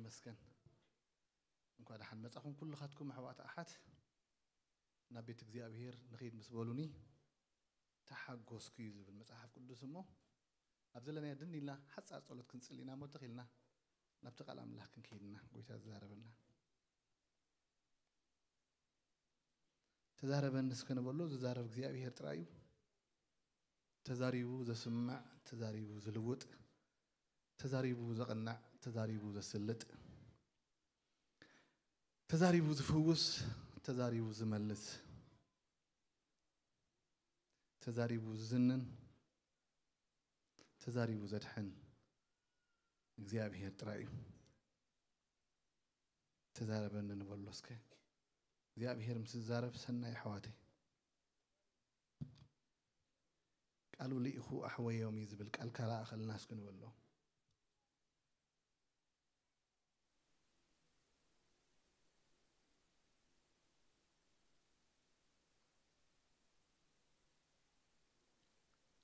መስገን። እንኳ ደሓን መጻኹም ኩልኻትኩም ኣሕዋት ኣሓት። ናብ ቤት እግዚኣብሔር ንኸይድ ምስ በሉኒ፣ ተሓጎስኩ እዩ ዝብል መጽሓፍ ቅዱስ። እሞ ኣብ ዘለናዮ ድን ኢልና ሓጻር ጸሎት ክንጽሊ ኢና። እሞ ተኺልና ናብቲ ቃል ኣምላኽ ክንከይድ ኢና። ጎይታ ዝዛረበና። ተዛረበኒ እስከ ንበሎ። ዝዛረብ እግዚኣብሔር ጥራይ እዩ። ተዛሪቡ ዘስምዕ፣ ተዛሪቡ ዝልውጥ፣ ተዛሪቡ ዘቕንዕ፣ ተዛሪቡ ዘስልጥ፣ ተዛሪቡ ዝፍውስ፣ ተዛሪቡ ዝመልስ፣ ተዛሪቡ ዝዝንን፣ ተዛሪቡ ዘድሕን እግዚኣብሔር ጥራይ እዩ። ተዛረበኒ ንበሎ እስከ። እግዚኣብሔር ምስ ዝዛረብ ሰናይ ኣሕዋተይ። ቃሉ ልኢኹ ኣሕወዮም እዩ ዝብል ቃልካ ለኣኸልና እስኪ ንበሎ።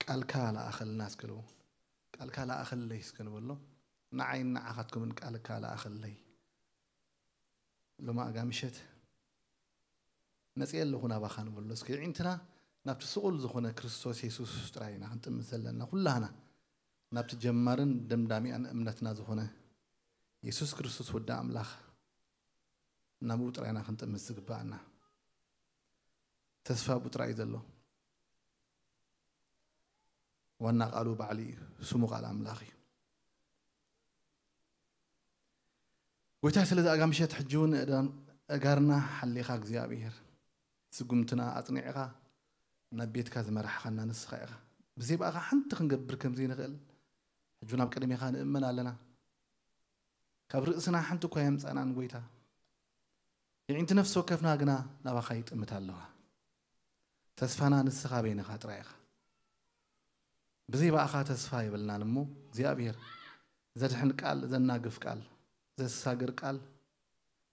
ቃልካ ለኣኸልና እስኪ ንበሎ። ቃልካ ለኣኸለይ እስኪ ንበሎ። ንዓይን ንዓኻትኩምን ቃልካ ለኣኸለይ። ሎማ ኣጋ ምሸት መጽየ ኣለኹ ናባኻ ንበሎ። እስኪ ኣዒንትና ናብቲ ስቑል ዝኾነ ክርስቶስ የሱስ ጥራይ ኢና ክንጥምት ዘለና ኩላህና። ናብቲ ጀማርን ደምዳሚኣን እምነትና ዝኾነ የሱስ ክርስቶስ ወዲ ኣምላኽ ናብኡ ጥራይ ኢና ክንጥምት ዝግባኣና። ተስፋ ብኡ ጥራይ እዩ ዘሎ። ዋና ቃሉ ባዕሉ እዩ። ስሙ ቃል ኣምላኽ እዩ። ጎይታ ስለዚ ኣጋ ምሸት ሕጂ እውን ኣእዳን-፣ ኣእጋርና ሓሊኻ እግዚኣብሔር ስጉምትና ኣጽኒዕኻ ናብ ቤትካ ዝመራሕኻና ንስኻ ኢኻ። ብዘይ ብኣኻ ሓንቲ ክንገብር ከም ዘይንኽእል ሕጂ እውን ኣብ ቅድሜኻ ንእመን ኣለና። ካብ ርእስና ሓንቲ እኳ የምጻእናን ጎይታ። የዒንቲ ነፍሲ ወከፍና ግና ናባኻ ይጥምታ ኣለዋ። ተስፋና ንስኻ በይንኻ ጥራይ ኢኻ። ብዘይ ብኣኻ ተስፋ የብልናን እሞ እግዚኣብሔር ዘድሕን ቃል፣ ዘናግፍ ቃል፣ ዘሳግር ቃል፣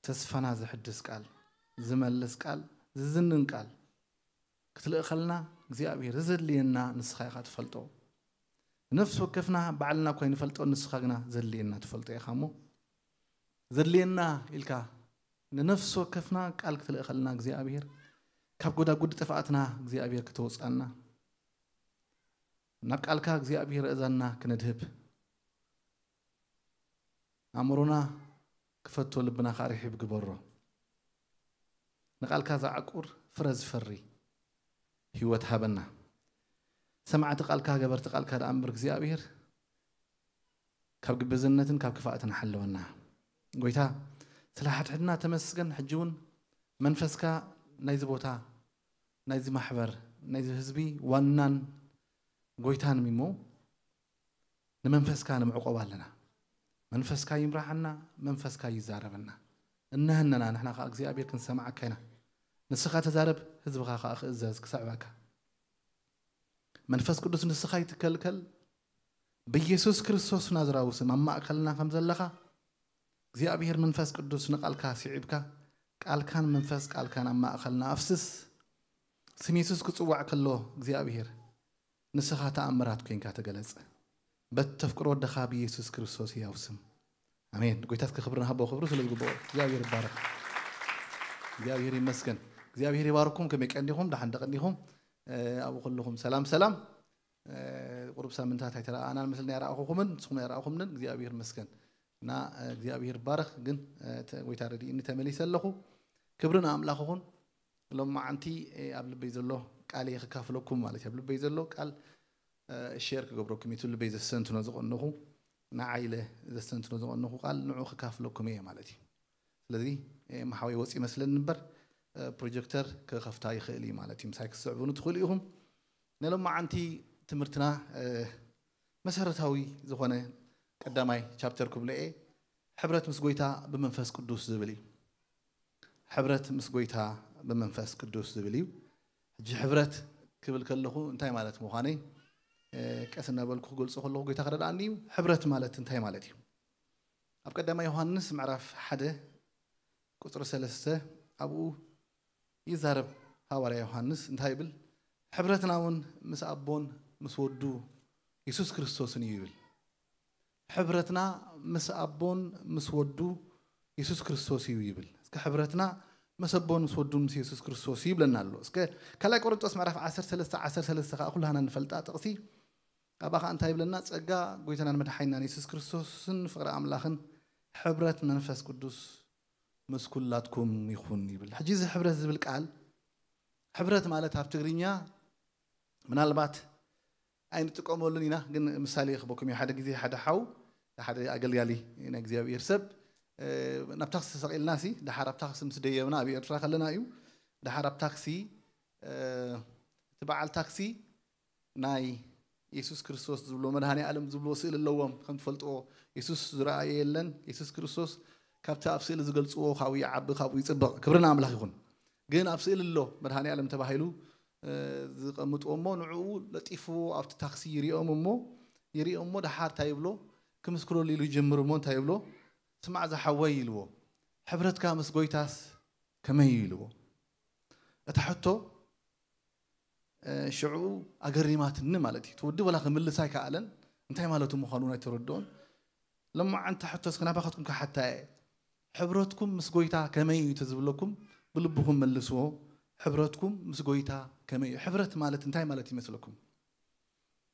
ተስፋና ዘሕድስ ቃል፣ ዝመልስ ቃል፣ ዝዝንን ቃል ክትልእኸልና እግዚኣብሔር ዘድልየና ንስኻ ኢኻ ትፈልጦ። ንነፍሲ ወከፍና ባዕልና እኳ ይንፈልጦ፣ ንስኻ ግና ዘድልየና ትፈልጦ ኢኻ እሞ ዘድልየና ኢልካ ንነፍሲ ወከፍና ቃል ክትልእኸልና እግዚኣብሔር ካብ ጎዳጉዲ ጥፍኣትና እግዚኣብሔር ክተውፅኣና ናብ ቃልካ እግዚኣብሔር እዛና ክነድህብ ኣእምሮና ክፈቶ ልብና ከዓ ርሒብ ግበሮ። ንቃልካ ዝዓቁር ፍረ ዝፈሪ ህይወት ሃበና። ሰማዕቲ ቃልካ ገበርቲ ቃልካ ደኣ እምበር እግዚኣብሔር ካብ ግብዝነትን ካብ ክፋእትን ሓለወና። ጎይታ ስለ ሓድሕድና ተመስገን። ሕጂ እውን መንፈስካ ናይዚ ቦታ ናይዚ ማሕበር ናይዚ ህዝቢ ዋናን ጎይታን እሞ ንመንፈስካ ንምዕቆብ ኣለና። መንፈስካ ይምራሓና፣ መንፈስካ ይዛረበና። እነሀነና ንሕና ከዓ እግዚኣብሔር ክንሰማዓካ ኢና። ንስኻ ተዛረብ፣ ህዝብኻ ከዓ ክእዘዝ ክስዕበካ። መንፈስ ቅዱስ ንስኻ ይትከልከል። ብኢየሱስ ክርስቶስ ናዝራዊ ስም ኣብ ማእከልና ከም ዘለኻ እግዚኣብሔር መንፈስ ቅዱስ ንቃልካ ስዒብካ ቃልካን መንፈስ ቃልካን ኣብ ማእከልና ኣፍስስ። ስም የሱስ ክጽዋዕ ከሎ እግዚኣብሔር ንስኻ ተኣምራት ኮይንካ ተገለጸ። በተፍቅሮ ወደኻ ብኢየሱስ ክርስቶስ ህያው ስም ኣሜን። ጎይታ እስከ ክብሪ ንሃቦ፣ ክብሪ ስለ ዝግብኦ። እግዚኣብሔር ይባረክ። እግዚኣብሔር ይመስገን። እግዚኣብሔር ይባርኩም። ከመይ ቀንዲኹም? ደሓን ደቀንዲኹም? እ፣ ኣብኡ ከለኹም ሰላም ሰላም። እ፣ ቁሩብ ሳምንታት ኣይተረኣኣናን መስለኒ፣ ኣይረኣኹኹምን፣ ንስኹም ኣይረኣኹምንን። እግዚኣብሔር ይመስገን። እና፣ እ፣ እግዚኣብሔር ይባረክ። ግን፣ እ፣ ተ-፣ ጎይታ ረድእኒ ተመሊሰ ኣለኹ። ክብሪ ንኣምላኽ ይኹን። ሎማዓንቲ፣ እ፣ ኣብ ልበይ ዘሎ ቃል እየ ክካፍለኩም ማለት እዩ። ኣብ ልበይ ዘሎ ቃል፣ እ፣ ሼር ክገብረኩም እዩ። እቲ ልበይ ዘስተንትኖ ዝቐነኹ፣ ንዓይ ኢለ ዘስተንትኖ ዝቐነኹ ቃል ንዑ ክካፍለኩም እየ ማለት እዩ። ስለዚ፣ እ፣ መሓወይ ወፂ ይመስለኒ እምበር፣ እ፣ ፕሮጀክተር ክኸፍታ ይኽእል እዩ ማለት እዩ። ምሳይ ክትስዕቡኒ ትኽእሉ ኢኹም። ናይ ሎማዓንቲ ትምህርትና፣ እ፣ መሰረታዊ ዝኾነ ቀዳማይ ቻፕተር ክብሎ እየ። ሕብረት ምስ ጎይታ ብመንፈስ ቅዱስ ዝብል እዩ። ሕብረት ምስ ጎይታ ብመንፈስ ቅዱስ ዝብል እዩ። ሕጂ ሕብረት ክብል ከለኹ እንታይ ማለት ምዃነይ፣ እ፣ ቀስ እናበልኩ ክገልጾ ከለኹ ጎይታ ክረድኣኒ እዩ። ሕብረት ማለት እንታይ ማለት እዩ? ኣብ ቀዳማይ ዮሃንስ ምዕራፍ ሓደ ቁጽሪ ሰለስተ ኣብኡ ይዛረብ ሃዋርያ ዮሃንስ። እንታይ ይብል? ሕብረትና እውን ምስ ኣቦን ምስ ወዱ የሱስ ክርስቶስን እዩ ይብል። ሕብረትና ምስ ኣቦን ምስ ወዱ የሱስ ክርስቶስ እዩ ይብል። እስከ ሕብረትና ምስ ኣቦን ምስ ወዱን ምስ የሱስ ክርስቶስ እዩ ይብለና ኣሎ። እስከ ካልኣይ ቆሮንጦስ ምዕራፍ ዓሰርተ ሰለስተ ዓሰርተ ሰለስተ ከዓ ኩላህና ንፈልጣ ጥቕሲ። ኣብኣ ከዓ እንታይ ይብለና? "ጸጋ ጎይታናን መድሓኒናን የሱስ ክርስቶስን ፍቕሪ ኣምላኽን ሕብረት መንፈስ ቅዱስ ምስ ኩላትኩም ይኹን" ይብል። ሕጂ እዚ ሕብረት ዝብል ቃል፣ ሕብረት ማለት ኣብ ትግርኛ ምናልባት ኣይንጥቀመሉን ኢና፣ ግን ምሳሌ ክበኩም እዩ። ሓደ ግዜ ሓደ ሓው፣ ሓደ ኣገልጋሊ ናይ እግዚኣብሔር ሰብ፣ እ፣ ናብ ታክሲ ተሰቒልና ሲ፣ ደሓር ኣብ ታክሲ ምስ ደየብና፣ ኣብ ኤርትራ ከለና እዩ፣ ደሓር ኣብ ታክሲ፣ እ፣ እቲ በዓል ታክሲ ናይ የሱስ ክርስቶስ ዝብሎ፣ መድሃኔ ዓለም ዝብሎ ስእሊ ኣለዎም። ከም ትፈልጥዎ፣ የሱስ ዝረኣየ የለን። የሱስ ክርስቶስ ካብቲ ኣብ ስእሊ ዝገልጽዎ ካብኡ ይዓቢ፣ ካብኡ ይጽብቕ። ክብሪ ንኣምላኽ ይኹን። ግን ኣብ ስእሊ ኣሎ፣ መድሃኔ ዓለም ተባሂሉ፣ እ፣ ዝቐምጥዎ እሞ፣ ንዕኡ ለጢፍዎ ኣብቲ ታክሲ ይሪኦም እሞ፣ ይሪኦም እሞ፣ ደሓር እንታይ ይብሎ? ክምስክረሉ ኢሉ ይጅምር እሞ፣ እንታይ ይብሎ? "ስማዕ ዝሓወይ" ይልዎ፣ "ሕብረትካ ምስ ጎይታስ ከመይ እዩ?" ይልዎ። እታ ሕቶ፣ እ፣ ሽዑ ኣገሪማትኒ ማለት እዩ። እቲ ወዲ ወላ ክምልስ ኣይከኣለን፣ እንታይ ማለቱ ምዃኑ እውን ኣይተረድኦን። "ሎማዓንቲ ሕቶ እስከ ናባኻትኩም ክሓታ እየ። ሕብረትኩም ምስ ጎይታ ከመይ እዩ?" እንተዝብለኩም፣ ብልብኹም መልስዎ። ሕብረትኩም ምስ ጎይታ ከመይ እዩ? ሕብረት ማለት እንታይ ማለት ይመስለኩም?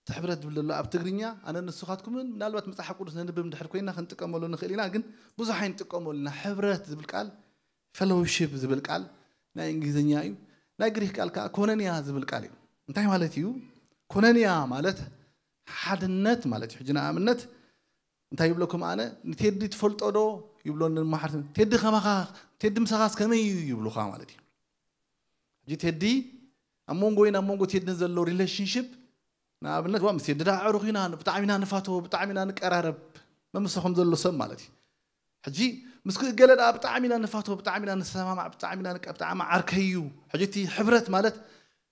እቲ ሕብረት ዝብል ዘሎ ኣብ ትግርኛ፣ ኣነ ንስኻትኩምን ምናልባት መጽሓፍ ቅዱስ ነንብብ እንድሕር ኮይና ክንጥቀመሉ ንኽእል ኢና፣ ግን ብዙሕ ኣይንጥቀመሉ ኢና። ሕብረት ዝብል ቃል፣ ፌሎውሺፕ ዝብል ቃል ናይ እንግሊዝኛ እዩ። ናይ ግሪክ ቃል ከዓ ኮነንያ ዝብል ቃል እዩ። እንታይ ማለት እዩ? ኮነንያ ማለት ሓድነት ማለት እዩ። ሕጂ ንኣብነት እንታይ ይብለኩም? ኣነ ንቴዲ ትፈልጦ ዶ ይብሎኒ፣ ማሓርት ቴዲ ከማኻ፣ ቴዲ ምሳኻስ ከመይ እዩ ይብሉኻ ማለት እዩ። ሕጂ ቴዲ፣ ኣብ መንጎይን ኣብ መንጎ ቴድን ዘሎ ሪሌሽንሽፕ፣ ንኣብነት፣ ዋ፣ ምስ ቴዲ ደኣ ኣዕሩኽ ኢና፣ ብጣዕሚ ኢና ንፋቶ፣ ብጣዕሚ ኢና ንቀራረብ፣ መምሰኹም ዘሎ ሰብ ማለት እዩ። ሕጂ ምስ ገለ ደኣ ብጣዕሚ ኢና ንፋቶ፣ ብጣዕሚ ኢና ንሰማማዕ፣ ብጣዕሚ ኢና ንቀ-፣ ብጣዕሚ ዓርከይ እዩ። ሕጂ እቲ ሕብረት ማለት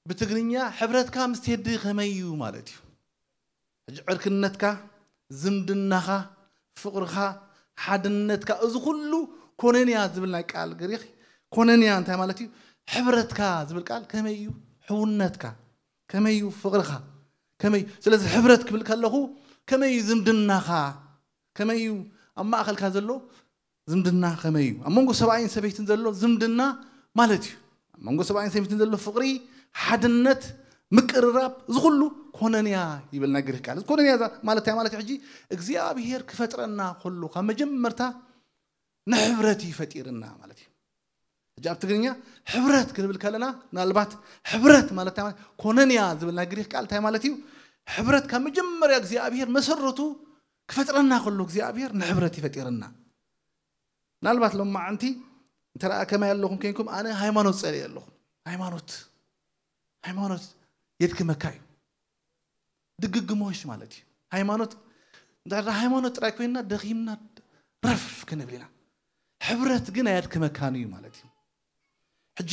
ብትግርኛ ሕብረትካ ምስ ቴዲ ከመይ እዩ ማለት እዩ። ሕጂ ዕርክነትካ፣ ዝምድናኻ፣ ፍቕርኻ፣ ሓድነትካ፣ እዚ ኩሉ ኮነንያ ዝብል ናይ ቃል ግሪኽ፣ ኮነንያ እንታይ ማለት እዩ? ሕብረትካ ዝብል ቃል ከመይ እዩ? ሕውነትካ፣ ከመይ እዩ? ፍቕርኻ፣ ከመይ እዩ? ስለዚ ሕብረት ክብል ከለኹ ከመይ እዩ ዝምድናኻ? ከመይ እዩ ኣብ ማእኸልካ ዘሎ ዝምድና ከመይ እዩ? ኣብ መንጎ ሰብኣይን ሰበይትን ዘሎ ዝምድና ማለት እዩ። ኣብ መንጎ ሰብኣይን ሰበይትን ዘሎ ፍቕሪ፣ ሓድነት፣ ምቅርራብ፣ እዚ ኩሉ ኮነንያ ይብል ናይ ግሪክ ቃል። እዚ ኮነንያ እዛ ማለት እንታይ ማለት እዩ? ሕጂ እግዚኣብሄር ክፈጥረና ከሎ ካብ መጀመርታ ንሕብረት እዩ ፈጢርና ማለት እዩ። ሕጂ ኣብ ትግርኛ ሕብረት ክንብል ከለና ምናልባት ሕብረት ማለት እንታይ ማለት፣ ኮነንያ ዝብል ናይ ግሪክ ቃል እንታይ ማለት እዩ? ሕብረት ካብ መጀመርያ እግዚኣብሄር መሰረቱ ክፈጥረና ከሎ እግዚኣብሄር ንሕብረት ይፈጢርና። ምናልባት ሎማዓንቲ እንተ ደኣ ከማይ ኣለኹም ኮይንኩም፣ ኣነ ሃይማኖት ጸሊኤ ኣለኹ። ሃይማኖት፣ ሃይማኖት የድክመካ እዩ። ድግግሞሽ ማለት እዩ። ሃይማኖት፣ እንድሕር ደኣ ሃይማኖት ጥራይ ኮይንና ደኺምና ረፍ ክንብል ኢና። ሕብረት ግን ኣየድክመካን እዩ ማለት እዩ። ሕጂ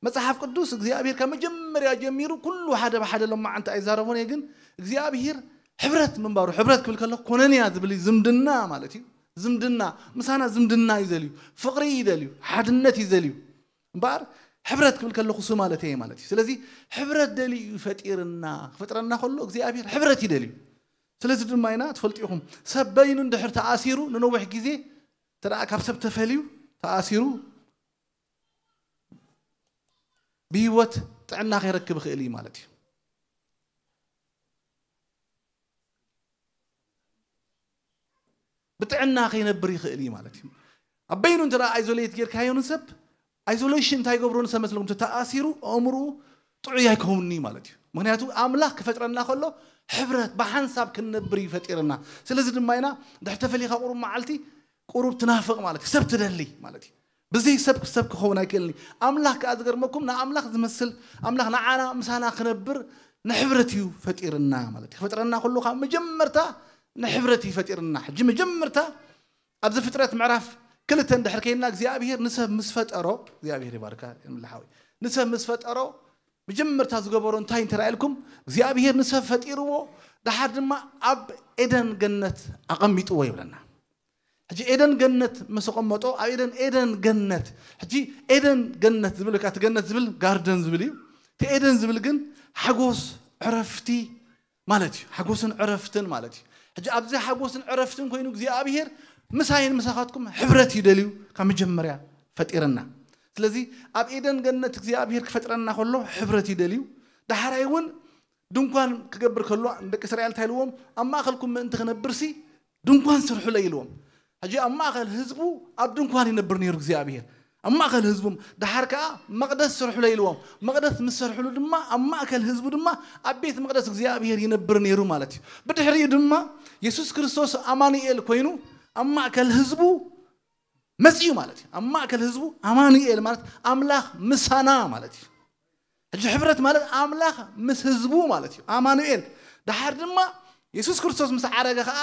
መጽሓፍ ቅዱስ እግዚኣብሄር ካብ መጀመርያ ጀሚሩ ኩሉ ሓደ ብሓደ ሎማዓንቲ ኣይዛረቦን እየ፣ ግን እግዚኣብሄር ሕብረት ምንባሩ፣ ሕብረት ክብል ከለኹ ኮነንያ ዝብል እዩ፣ ዝምድና ማለት እዩ። ዝምድና፣ ምሳና ዝምድና እዩ ዘልዩ፣ ፍቕሪ እዩ ደልዩ፣ ሓድነት እዩ ዘልዩ። እምበኣር ሕብረት ክብል ከለኹ እሱ ማለት እየ ማለት እዩ። ስለዚ ሕብረት ደልዩ እዩ ፈጢርና፣ ክፈጥረና ከሎ እግዚኣብሄር ሕብረት እዩ ደልዩ። ስለዚ ድማ ኢና ትፈልጡ ኢኹም፣ ሰብ በይኑ እንድሕር ተኣሲሩ ንነዊሕ ግዜ እንተ ደኣ ካብ ሰብ ተፈልዩ፣ ተኣሲሩ፣ ብህይወት ጥዕና ከይረክብ ይኽእል እዩ ማለት እዩ። ብጥዕና ከይነብር ይኽእል እዩ ማለት እዩ። ኣብ በይኑ እንተ ደኣ ኣይዞሌት ጌርካዮ ንሰብ፣ ኣይዞሌሽን እንታይ ይገብሮ ንሰብ መስለኩም? ተተኣሲሩ ኣእምርኡ ጥዑይ ኣይከውንን እዩ ማለት እዩ። ምኽንያቱ ኣምላኽ ክፈጥረና ከሎ ሕብረት ብሓንሳብ ክንነብር እዩ ፈጢርና። ስለዚ ድማ ኢና ድሕር ተፈሊኻ ቁሩብ መዓልቲ ቁሩብ ትናፍቕ ማለት እዩ። ሰብ ትደሊ ማለት እዩ። ብዘይ ሰብ ሰብ ክኸውን ኣይክእልን እዩ። ኣምላኽ ከኣ ዝገርመኩም ንኣምላኽ ዝመስል ኣምላኽ ንዓና ምሳና ክነብር ንሕብረት እዩ ፈጢርና ማለት እዩ። ክፈጥረና ከሎ ካብ መጀመርታ ንሕብረት እዩ ፈጢርና። ሕጂ መጀመርታ ኣብዚ ፍጥረት ምዕራፍ ክልተ እንድሕር ከይድና እግዚኣብሄር ንሰብ ምስ ፈጠሮ፣ እግዚኣብሄር ይባርካ የምልሓዊ፣ ንሰብ ምስ ፈጠሮ መጀመርታ ዝገበሮ እንታይ እንተራእልኩም እግዚኣብሄር ንሰብ ፈጢርዎ፣ ደሓር ድማ ኣብ ኤደን ገነት ኣቐሚጥዎ ይብለና። ሕጂ ኤደን ገነት ምስ ኣቐመጦ ኣብ ኤደን ኤደን ገነት፣ ሕጂ ኤደን ገነት ዝብል ወይ ከዓ እቲ ገነት ዝብል ጋርደን ዝብል እዩ። እቲ ኤደን ዝብል ግን ሓጎስ ዕረፍቲ ማለት እዩ። ሓጎስን ዕረፍትን ማለት እዩ። ሕጂ ኣብዚ ሓጎስን ዕረፍትን ኮይኑ እግዚኣብሔር ምሳይን ምሳኻትኩም ሕብረት እዩ ደልዩ ካብ መጀመርያ ፈጢረና። ስለዚ ኣብ ኤደን ገነት እግዚኣብሔር ክፈጥረና ከሎ ሕብረት እዩ ደልዩ። ዳሕራይ እውን ድንኳን ክገብር ከሎ ንደቂ እስራኤል እንታይ ኢልዎም? ኣብ ማእኸልኩም ምእንቲ ክነብርሲ ድንኳን ስርሑለይ ኢልዎም። ሕጂ ኣብ ማእኸል ህዝቡ ኣብ ድንኳን ይነብር ነይሩ እግዚኣብሔር ኣብ ማእከል ህዝቡም። ደሓር ከኣ መቕደስ ስርሑለይ ኢልዎም። መቕደስ ምስ ሰርሑሉ ድማ ኣብ ማእከል ህዝቡ ድማ ኣብ ቤት መቕደስ እግዚኣብሔር ይነብር ነይሩ ማለት እዩ። ብድሕሪኡ ድማ የሱስ ክርስቶስ ኣማኑኤል ኮይኑ ኣብ ማእከል ህዝቡ መጺኡ ማለት እዩ። ኣብ ማእከል ህዝቡ ኣማኑኤል ማለት ኣምላኽ ምሳና ማለት እዩ። ሕጂ ሕብረት ማለት ኣምላኽ ምስ ህዝቡ ማለት እዩ። ኣማኑኤል። ደሓር ድማ የሱስ ክርስቶስ ምስ ዓረገ ኸኣ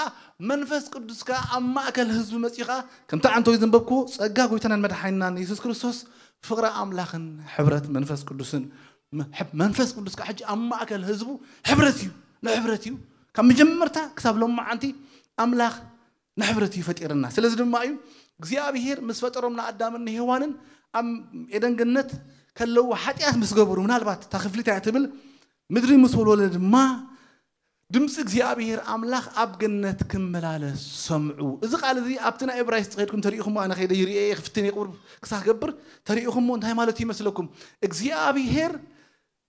መንፈስ ቅዱስ ከኣ ኣብ ማእከል ህዝቡ መጺኡ ኸኣ ከምቲ ዓንቶይ ዘንበብኩዎ ጸጋ ጎይታናን መድሓኒናን የሱስ ክርስቶስ ፍቕሪ ኣምላኽን ሕብረት መንፈስ ቅዱስን መ- ሕብ- መንፈስ ቅዱስ ከኣ ሕጂ ኣብ ማእከል ህዝቡ ሕብረት እዩ። ንሕብረት እዩ ካብ መጀመርታ ክሳብ ሎማዓንቲ ኣምላኽ ንሕብረት እዩ ፈጢርና። ስለዚ ድማ እዩ እግዚኣብሔር ምስ ፈጠሮም ንኣዳምን ንሄዋንን ኣብ ኤደን ገነት ከለዉ ሓጢኣት ምስ ገበሩ ምናልባት እታ ክፍሊት እያ ትብል ምድሪ ምስ ወልወለ ድማ ድምፂ እግዚኣብሔር ኣምላኽ ኣብ ገነት ክመላለስ ሰምዑ። እዚ ቃል እዚ ኣብቲ ናይ እብራይስጥ ከድኩም ተሪእኹሞ ኣነ ከይደ ይርኤ ክፍትን የቕብር ክሳክገብር ተሪእኹሞ እንታይ ማለት እዩ ይመስለኩም? እግዚኣብሔር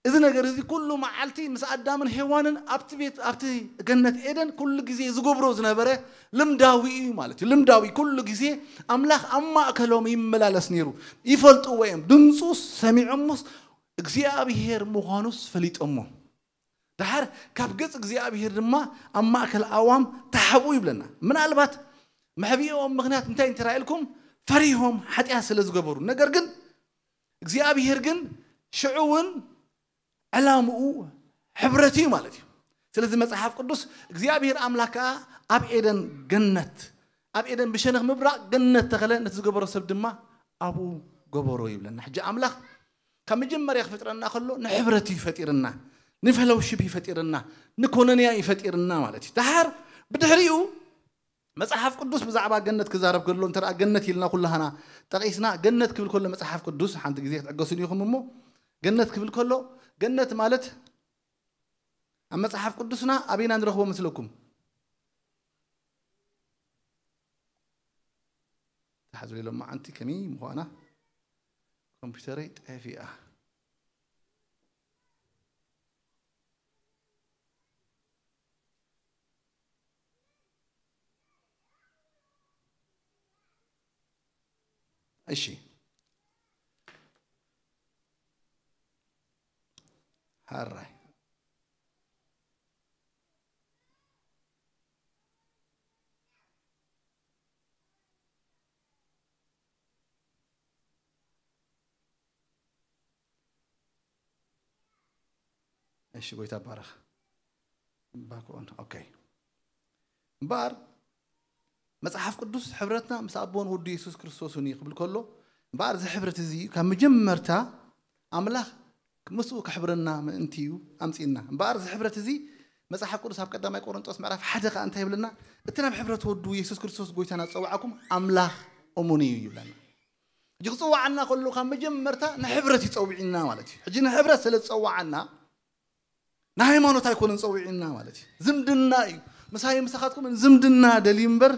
እዚ ነገር እዚ ኩሉ መዓልቲ ምስ ኣዳምን ሄዋንን ኣብቲ ቤት ኣብቲ ገነት ኤደን ኩሉ ግዜ ዝገብሮ ዝነበረ ልምዳዊ እዩ ማለት እዩ። ልምዳዊ ኩሉ ግዜ ኣምላኽ ኣብ ማእከሎም ይመላለስ ነይሩ። ይፈልጥዎ እዮም። ድምፁ ሰሚዖምስ እግዚኣብሔር ምዃኑስ ፈሊጦሞ። ደሓር ካብ ገጽ እግዚኣብሔር ድማ ኣብ ማእከል ኣዋም ተሓብኡ ይብለና። ምናልባት መሕቢኦም ምኽንያት እንታይ እንተራ ኢልኩም ፈሪሆም ሓጢኣት ስለ ዝገበሩ። ነገር ግን እግዚኣብሔር ግን ሽዑ እውን ዕላምኡ ሕብረት እዩ ማለት እዩ። ስለዚ መጽሓፍ ቅዱስ እግዚኣብሔር ኣምላኽ ከኣ ኣብ ኤደን ገነት ኣብ ኤደን ብሸነኽ ምብራቕ ገነት ተኸለ ነቲ ዝገበሮ ሰብ ድማ ኣብኡ ገበሮ ይብለና። ሕጂ ኣምላኽ ካብ መጀመርያ ክፍጥረና ከሎ ንሕብረት እዩ ፈጢርና፣ ንፈሎውሽፕ እዩ ፈጢርና፣ ንኮኖንያ እዩ ፈጢርና ማለት እዩ። ደሓር ብድሕሪኡ መጽሓፍ ቅዱስ ብዛዕባ ገነት ክዛረብ ከሎ እንተ ገነት ኢልና ኩላህና ጠቒስና ገነት ክብል ከሎ መጽሓፍ ቅዱስ ሓንቲ ግዜ ክትዕገሱን ኢኹም እሞ ገነት ክብል ከሎ ገነት ማለት ኣብ መጽሓፍ ቅዱስና ኣበይና ንረኽቦ መስለኩም? ተሓዝበ ኢሎም መዓንቲ ከመይ ምዃና ኮምፒውተረይ ጠፊኣ። እሺ ሓራይ እሺ ጎይታ ባረኽ ባክኦን ኦኬ እምበኣር መጽሓፍ ቅዱስ ሕብረትና ምስ ኣቦን ወዱ የሱስ ክርስቶስን እዩ ክብል ከሎ እምበኣር እዚ ሕብረት እዚ ካብ መጀመርታ ኣምላኽ ምስኡ ክሕብረና ምእንቲ እዩ ኣምጺእና እምበኣር እዚ ሕብረት እዚ መጽሓፍ ቅዱስ ኣብ ቀዳማይ ቆሮንጦስ ምዕራፍ ሓደ ከኣ እንታይ ይብለና እቲ ናብ ሕብረት ወዱ የሱስ ክርስቶስ ጎይታና ዝጸዋዕኩም ኣምላኽ እሙን እዩ ይብለና ሕጂ ክጽዋዓና ከሎ ካብ መጀመርታ ንሕብረት ይጸውዒና ማለት እዩ ሕጂ ንሕብረት ስለ ዝጸዋዓና ንሃይማኖት ኣይኮነን ጸዊዕና ማለት እዩ ዝምድና እዩ ምሳይ ምሳኻትኩም ዝምድና ደልዩ እምበር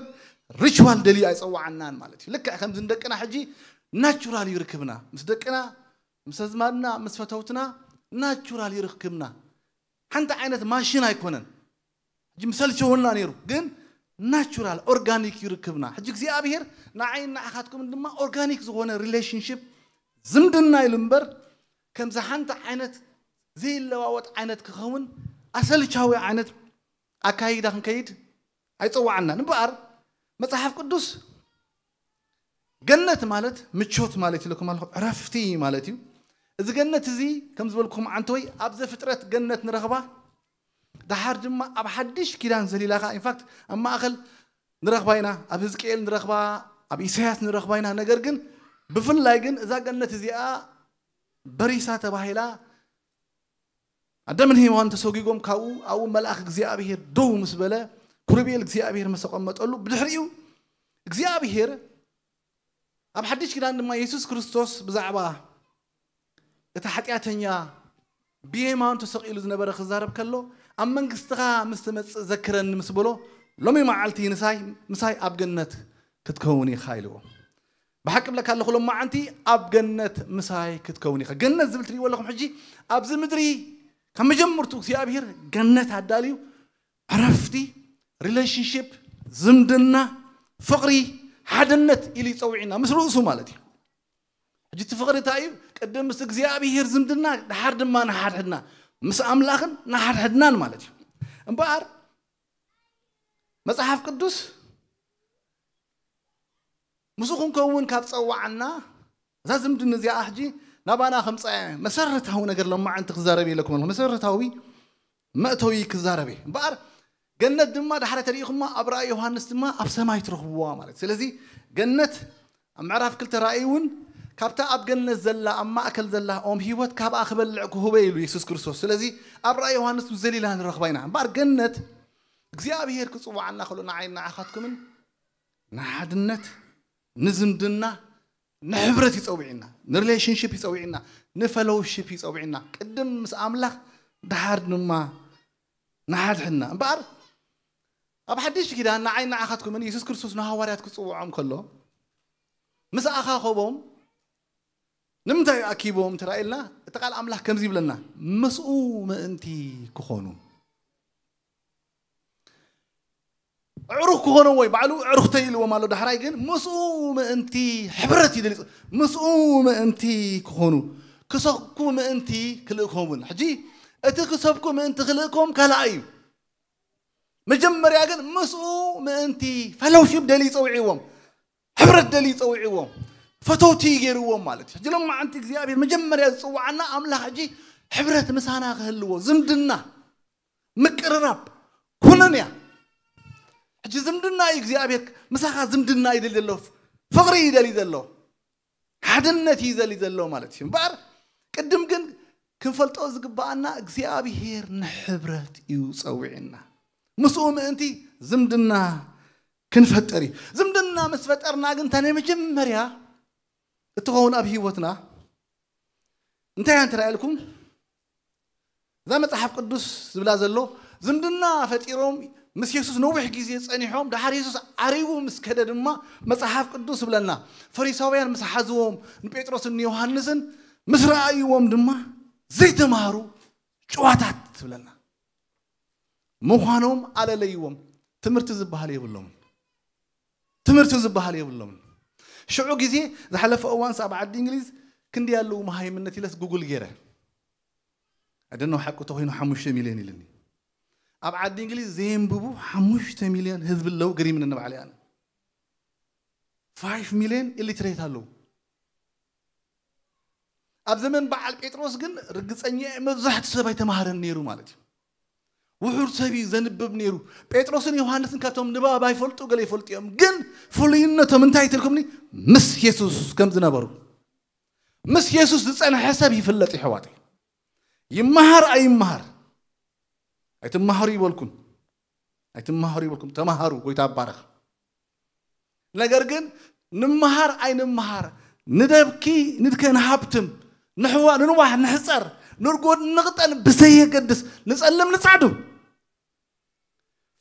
ሪቹዋል ደልዩ ኣይጸዋዓናን ማለት እዩ ልክዕ ከምዚ ንደቅና ሕጂ ናቹራል ይርክብና ምስ ደቅና ምስ ኣዝማድና ምስ ፈተውትና ናቹራል ይርክብና ሓንቲ ዓይነት ማሽን ኣይኮነን ሕጂ ምሰልቸወና ነይሩ ግን ናቹራል ኦርጋኒክ ይርክብና ሕጂ እግዚኣብሄር ንዓይን ንዓኻትኩምን ድማ ኦርጋኒክ ዝኾነ ሪሌሽንሽፕ ዝምድና ኢሉ እምበር ከምዚ ሓንቲ ዓይነት ዘይለዋወጥ ዓይነት ክኸውን ኣሰልቻዊ ዓይነት ኣካይዳ ክንከይድ ኣይፀዋዓናን እምበኣር መፅሓፍ ቅዱስ ገነት ማለት ምቾት ማለት ኢለኩም ኣለኹ ዕረፍቲ ማለት እዩ እዚ ገነት እዚ ከም ዝበልኩም ዓንተወይ ኣብ ዘፍጥረት ገነት ንረኽባ ደሓር ድማ ኣብ ሓድሽ ኪዳን ዘሊላ ከዓ ኢንፋክት ኣብ ማእኸል ንረኽባ ኢና ኣብ ህዝቅኤል ንረኽባ ኣብ ኢሳያስ ንረኽባ ኢና ነገር ግን ብፍላይ ግን እዛ ገነት እዚኣ በሪሳ ተባሂላ ኣዳምን ሄዋን ተሰጒጎም ካብኡ ኣብኡ መልኣኽ እግዚኣብሄር ደው ምስ በለ ኩርቤል እግዚኣብሄር መሰቐመጠሉ ብድሕሪኡ እግዚኣብሄር ኣብ ሓድሽ ኪዳን ድማ የሱስ ክርስቶስ ብዛዕባ እቲ ሓጢኣተኛ ብየማኑ ተሰቒሉ ዝነበረ ክዛረብ ከሎ ኣብ መንግስትኻ ምስ ትመፅእ ዘክረኒ ምስ በሎ ሎሚ መዓልቲ ንሳይ ምሳይ ኣብ ገነት ክትከውን ኢኻ ኢልዎ። ብሓቂ ብለካ ኣለኹ፣ ሎማዓንቲ ኣብ ገነት ምሳይ ክትከውን ኢኻ። ገነት ዝብል ትርእይዎ ኣለኹም። ሕጂ ኣብዚ ምድሪ ካብ መጀመርቱ እግዚኣብሔር ገነት ኣዳልዩ ዕረፍቲ፣ ሪሌሽንሽፕ፣ ዝምድና፣ ፍቕሪ፣ ሓድነት ኢሉ ይጸውዒና ምስ ርእሱ ማለት እዩ። ሕጂ እቲ ፍቕሪ እንታይ እዩ? ቅድም ምስ እግዚኣብሔር ዝምድና፣ ድሓር ድማ ንሓድሕድና፣ ምስ ኣምላኽን ንሓድሕድናን ማለት እዩ። እምበኣር መጽሓፍ ቅዱስ ምስኡ ክንከውን ካብ ጸዋዓና፣ እዛ ዝምድና እዚኣ ሕጂ ናባና ከምጻ መሰረታዊ ነገር ሎማዓንቲ ክዛረብ ኢለኩም ኣለኹ። መሰረታዊ መእተዊ ክዛረብ እየ። እምበኣር ገነት ድማ ዳሕራይ ተሪኢኹማ ኣብ ራእይ ዮሃንስ ድማ ኣብ ሰማይ ትረኽብዋ ማለት። ስለዚ ገነት ኣብ ምዕራፍ ክልተ ራእይ እውን ካብታ ኣብ ገነት ዘላ ኣብ ማእከል ዘላ ኦም ህይወት ካብኣ ክበልዕ ክህበ ኢሉ የሱስ ክርስቶስ። ስለዚ ኣብ ራእይ ዮሃንስ ዘሊላ ንረኽባ ኢና። እምበኣር ገነት እግዚኣብሔር ክጽዋዓና ከሎ ንዓይ ንዓኻትኩምን ንሓድነት፣ ንዝምድና፣ ንሕብረት ይጸውዒና፣ ንሪሌሽንሽፕ ይጸውዒና፣ ንፈሎውሽፕ ይጸውዒና። ቅድም ምስ ኣምላኽ ድሓር ድማ ንሓድሕድና። እምበኣር ኣብ ሓድሽ ኪዳን ንዓይ ንዓኻትኩምን የሱስ ክርስቶስ ንሃዋርያት ክጽውዖም ከሎ ምስ ኣኻኸቦም ንምንታይ ኣኪቦም ትራእየልና? እቲ ቃል ኣምላኽ ከምዚ ይብለና፣ ምስኡ ምእንቲ ክኾኑ። ዕሩኽ ክኾኑ ወይ ባዕሉ ዕሩኽተይ ኢልዎም ኣሎ። ዳሕራይ ግን ምስኡ ምእንቲ ሕብረት ይደሊ። ምስኡ ምእንቲ ክኾኑ፣ ክሰብኩ ምእንቲ ክልእኮምን። ሕጂ እቲ ክሰብኩ ምእንቲ ክልእኮም ካልኣይ እዩ። መጀመርያ ግን ምስኡ ምእንቲ ፈሎውሺፕ ደልዩ ጸውዒዎም፣ ሕብረት ደልዩ ጸውዒዎም፣ ፈተውቲ ገይርዎም ማለት እዩ። ሕጂ ሎማዓንቲ እግዚኣብሔር መጀመርያ ዝጽውዓና ኣምላኽ ሕጂ ሕብረት ምሳና ክህልዎ፣ ዝምድና፣ ምቅርራብ፣ ኩነንያ። ሕጂ ዝምድና እዩ እግዚኣብሔር ምሳኻ ዝምድና ይደሊ ዘሎ፣ ፍቕሪ ይደሊ ዘሎ፣ ሓድነት እዩ ዘሊ ዘሎ ማለት እዩ። እምበኣር ቅድም ግን ክንፈልጦ ዝግብኣና እግዚኣብሔር ንሕብረት እዩ ጸዊዕና። ምስኡ ምእንቲ ዝምድና ክንፈጥር እዩ። ዝምድና ምስ ፈጠርና ግን እታ ናይ መጀመርያ እትኸውን ኣብ ህይወትና እንታይ እያ እንትረኣየልኩም? እዛ መጽሓፍ ቅዱስ ዝብላ ዘሎ ዝምድና ፈጢሮም ምስ የሱስ ነዊሕ ግዜ ጸኒሖም፣ ደሓር የሱስ ዓሪጉ ምስ ከደ ድማ መጽሓፍ ቅዱስ ዝብለና ፈሪሳውያን ምስ ሓዝዎም ንጴጥሮስን ንዮሃንስን ምስ ረኣይዎም ድማ ዘይተማህሩ ጭዋታት ትብለና ምዃኖም ኣለለይዎም። ትምህርቲ ዝበሃል የብሎምን። ትምህርቲ ዝበሃል የብሎምን። ሽዑ ግዜ ዝሓለፈ እዋንስ ኣብ ዓዲ እንግሊዝ ክንደይ ኣለዉ መሃይምነት ኢለስ ጉግል ገይረ። ኣደነው ሓቂ ተኾይኑ ሓሙሽተ ሚልዮን ኢልኒ። ኣብ ዓዲ እንግሊዝ ዘየንብቡ ሓሙሽተ ሚልዮን ህዝቢ ኣለዉ። ገሪምኒ ንባዕለይ ኣነ። ፋይፍ ሚልዮን ኢሊትሬት ኣለዉ። ኣብ ዘመን በዓል ጴጥሮስ ግን ርግጸኛ እየ መብዛሕትኡ ሰብ ኣይተማህረን ነይሩ ማለት እዩ። ውሑድ ሰብ እዩ ዘንብብ ነይሩ። ጴጥሮስን ዮሃንስን ካብቶም ንባብ ኣይፈልጡ ገለ ይፈልጡ እዮም። ግን ፍሉይነቶም እንታይ ትልኩምኒ? ምስ የሱስ ከም ዝነበሩ። ምስ የሱስ ዝጸንሐ ሰብ ይፍለጥ ይሕዋተይ። ይመሃር ኣይመሃር ኣይትመሃሩ ይበልኩም። ኣይትመሃሩ ይበልኩም። ተመሃሩ፣ ጎይታ ኣባረኽ። ነገር ግን ንምሃር ኣይንምሃር፣ ንደብኪ ንድከ ንሃብትም፣ ንሕዋ ንንዋሕ ንሕጸር፣ ንርጎድ ንቕጠን ብዘየገድስ፣ ንጸልም ንጻዕዱ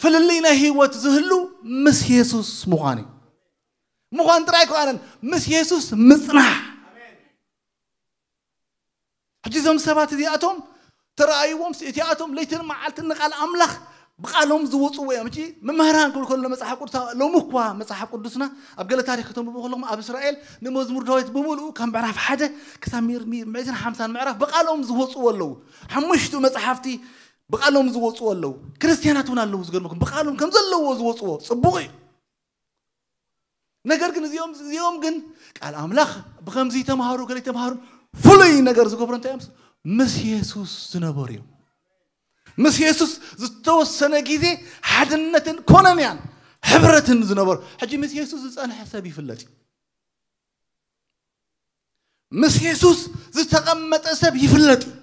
ፍልልይ ናይ ህይወት ዝህሉ ምስ የሱስ ምዃን እዩ። ምዃን ጥራይ ኣይኮነን፣ ምስ የሱስ ምጽናሕ። ሕጂ እዞም ሰባት እዚኣቶም ተረኣይዎም፣ እቲኣቶም ለይትን መዓልትን ንቃል ኣምላኽ ብቃሎም ዝወፅዎ እዮም። ሕጂ መምህራን ክብል ከሎ መጽሓፍ ቅዱስ፣ ሎሚ እኳ መጽሓፍ ቅዱስና ኣብ ገለ ታሪክ ከተንብቡ ከለኹም ኣብ እስራኤል ንመዝሙር ዳዊት ብምልኡ ካብ ምዕራፍ ሓደ ክሳብ ሚር- ሚር- ሚእትን ሓምሳን ምዕራፍ ብቃሎም ዝወፅዎ ኣለዉ። ሓሙሽቱ መጽሓፍቲ ብቃሎም ዝወፅዎ ኣለዉ። ክርስትያናት እውን ኣለዉ። ዝገርመኩም ብቃሎም ከም ዘለዎ ዝወፅዎ ጽቡቕ እዩ። ነገር ግን እዚኦም እዚኦም ግን ቃል ኣምላኽ ብኸምዚ ተምሃሩ ገለ ተምሃሩ ፍሉይ ነገር ዝገብሮ እንታይ እዮም? ምስ የሱስ ዝነበሩ እዮም። ምስ የሱስ ዝተወሰነ ግዜ ሓድነትን ኮነንያን ሕብረትን ዝነበሩ። ሕጂ ምስ የሱስ ዝጸንሐ ሰብ ይፍለጥ እዩ። ምስ የሱስ ዝተቐመጠ ሰብ ይፍለጥ እዩ።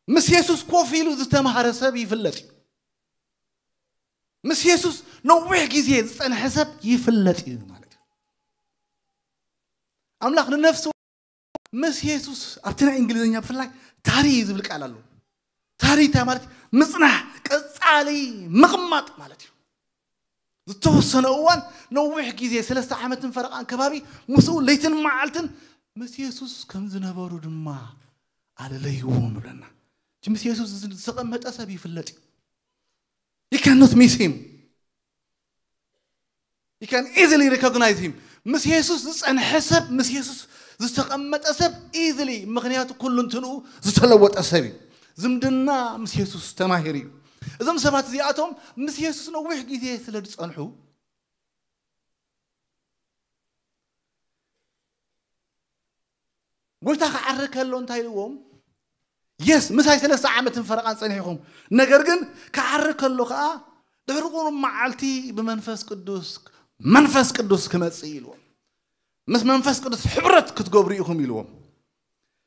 ምስ የሱስ ኮፍ ኢሉ ዝተምሃረ ሰብ ይፍለጥ እዩ። ምስ የሱስ ነዊሕ ግዜ ዝጸንሐ ሰብ ይፍለጥ እዩ ማለት እዩ። ኣምላኽ ንነፍሲ ምስ የሱስ ኣብቲ ናይ እንግሊዝኛ ብፍላይ ታሪ ዝብል ቃል ኣሎ። ታሪታ ማለት ምጽናሕ፣ ቀጻሊ ምቕማጥ ማለት እዩ። ዝተወሰነ እዋን፣ ነዊሕ ግዜ፣ ሰለስተ ዓመትን ፈረቓን ከባቢ ምስኡ ለይትን መዓልትን ምስ የሱስ ከም ዝነበሩ ድማ ኣለለይዎም ይብለና። እቲ ምስ የሱስ ዝተቐመጠ ሰብ ይፍለጥ እዩ። You cannot miss him. You can easily recognize him. ምስ የሱስ ዝጸንሐ ሰብ፣ ምስ የሱስ ዝተቐመጠ ሰብ easily፣ ምኽንያቱ ኩሉ እንትንኡ ዝተለወጠ ሰብ እዩ። ዝምድና ምስ የሱስ ተማሂሩ እዩ። እዞም ሰባት እዚኣቶም ምስ የሱስ ነዊሕ ግዜ ስለ ዝጸንሑ፣ ጎይታ ክዓሪ ከሎ እንታይ ኢልዎም? የስ፣ ምሳይ ሰለስተ ዓመትን ፈረቓን ጸኒሕኹም፣ ነገር ግን ክዓሪ ከሎ ከኣ ድሕሪ ቁሩብ መዓልቲ ብመንፈስ ቅዱስ፣ መንፈስ ቅዱስ ክመጽእ ኢልዎም። ምስ መንፈስ ቅዱስ ሕብረት ክትገብሩ ኢኹም ኢልዎም።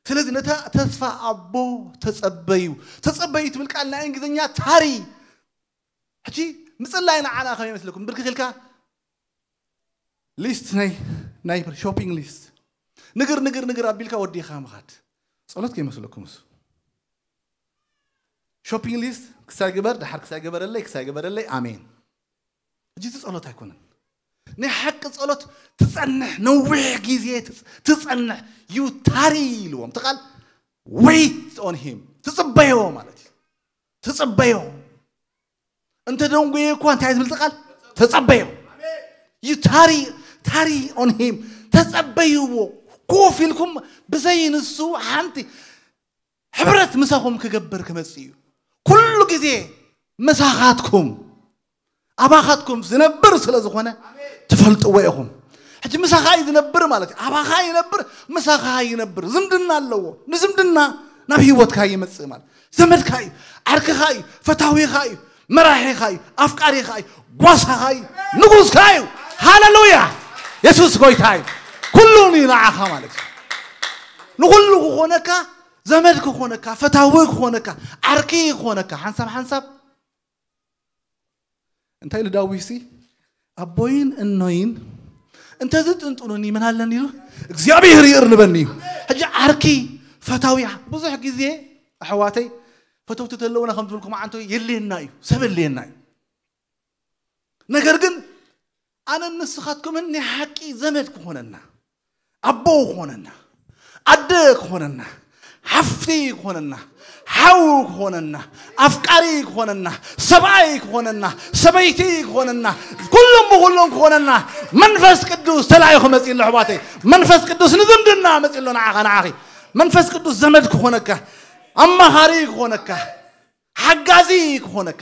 ስለዚ ነታ ተስፋ ኣቦ ተጸበዩ። ተጸበዩ ትብል ቃል ናይ እንግሊዝኛ ታሪ። ሕጂ ምጽላይ ንዓና ከመይ ይመስለኩም? ብርክኽ ኢልካ ሊስት ናይ ናይ ሾፒንግ ሊስት፣ ንግር ንግር ንግር ኣቢልካ ወዲኻ ምኻድ ጸሎት ከይመስለኩም እሱ። ሾፒንግ ሊስት ክሳይ ግበር፣ ድሓር ክሳይ ገበረለይ፣ ክሳይ ገበረለይ፣ ኣሜን። ሕጂ እቲ ጸሎት ኣይኮነን። ናይ ሓቂ ጸሎት ትጸንሕ፣ ነዊሕ ግዜ ትጽ- ትጸንሕ። You tarry ኢልዎም። እቲ ቃል wait on him፣ ትጽበዮ ማለት እዩ። ትጽበዮ። እንተ ደንጎየ እኳ እንታይ ትብል እቲ ቃል? ተጸበዮ። You tarry, tarry on him፣ ተጸበይዎ። ኮፍ ኢልኩም ብዘይ ንሱ ሓንቲ ሕብረት ምሳኹም ክገብር ክመጽእ እዩ። ኩሉ ግዜ ምሳኻትኩም፣ ኣባኻትኩም ዝነብር ስለ ዝኾነ ትፈልጥዎ ኢኹም። ሕጂ ምሳኻ እዩ ዝነብር ማለት እዩ። ኣባኻ ይነብር፣ ምሳኻ ይነብር። ዝምድና ኣለዎ። ንዝምድና ናብ ህይወትካ ይመጽእ ማለት ዘመድካ እዩ፣ ዓርክኻ እዩ፣ ፈታዊኻ እዩ፣ መራሒኻ እዩ፣ ኣፍቃሪኻ እዩ፣ ጓሳኻ እዩ፣ ንጉስካ እዩ። ሃሌሉያ! የሱስ ጎይታ እዩ። ኩሉን እዩ ንዓኻ ማለት እዩ። ንኹሉ ክኾነካ፣ ዘመድ ክኾነካ፣ ፈታዊ ክኾነካ፣ ዓርኪ ክኾነካ፣ ሓንሳብ ሓንሳብ እንታይ ኢሉ ዳዊትሲ? ኣቦይን እኖይን እንተዝጥንጥኑኒ መን ኣለኒ ኢሉ? እግዚኣብሔር ይእርንበኒ እዩ። ሕጂ ዓርኪ፣ ፈታዊ፣ ብዙሕ ግዜ ኣሕዋተይ ፈተውቲ ተለውና ከም ትብልኩም ዓንቶ የድልየና እዩ፣ ሰብ የድልየና እዩ። ነገር ግን ኣነን ንስኻትኩምን ናይ ሓቂ ዘመድ ክኾነና፣ ኣቦ ክኾነና፣ ኣደ ክኾነና፣ ሓፍቲ ክኾነና፣ ሓው ክኾነና፣ ኣፍቃሪ ክኾነና፣ ሰብኣይ ክኾነና፣ ሰበይቲ ክኾነና፣ ኩሎም ብኩሎም ክኾነና መንፈስ ቅዱስ ተላኢኹ መጺኡ ኣሎ ኣሕዋተይ። መንፈስ ቅዱስ ንዝምድና መጺኡ ኣሎ ንዓኻ ንዓኺ። መንፈስ ቅዱስ ዘመድ ክኾነካ፣ ኣማኻሪ ክኾነካ፣ ሓጋዚ ክኾነካ፣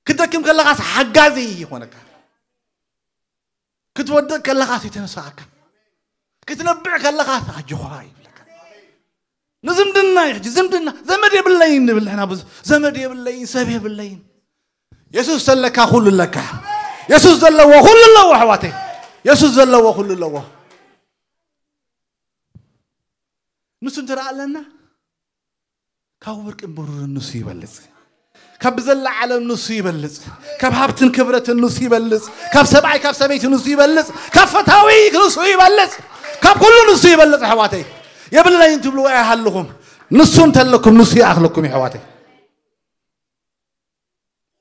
ክትደክም ከለኻስ ሓጋዚ ይኾነካ፣ ክትወድቕ ከለኻስ የተነሳኣካ፣ ክትነብዕ ከለኻስ ኣጆኻ ይብለካ። ንዝምድና እዩ ሕጂ ዝምድና። ዘመድ የብለይን ንብል ንሕና ብዙ፣ ዘመድ የብለይን፣ ሰብ የብለይን። የሱስ ዘለካ ኩሉ ኣለካ። የሱስ ዘለዎ ኩሉ ኣለዎ ኣሕዋተይ። የሱስ ዘለዎ ኩሉ ኣለዎ። ንሱ እንተ ደኣ ኣለና፣ ካብ ወርቅን ብሩርን ንሱ ይበልጽ። ካብ ብዘላ ዓለም ንሱ ይበልጽ። ካብ ሃብትን ክብረትን ንሱ ይበልጽ። ካብ ሰብኣይ ካብ ሰበይቲ ንሱ ይበልጽ። ካብ ፈታዊ ንሱ ይበልጽ። ካብ ኩሉ ንሱ ይበልጽ ኣሕዋተይ። የብለይን ትብልዎ ኣይሃልኹም። ንሱ እንተለኩም ንሱ ይኣኽለኩም ኣሕዋተይ።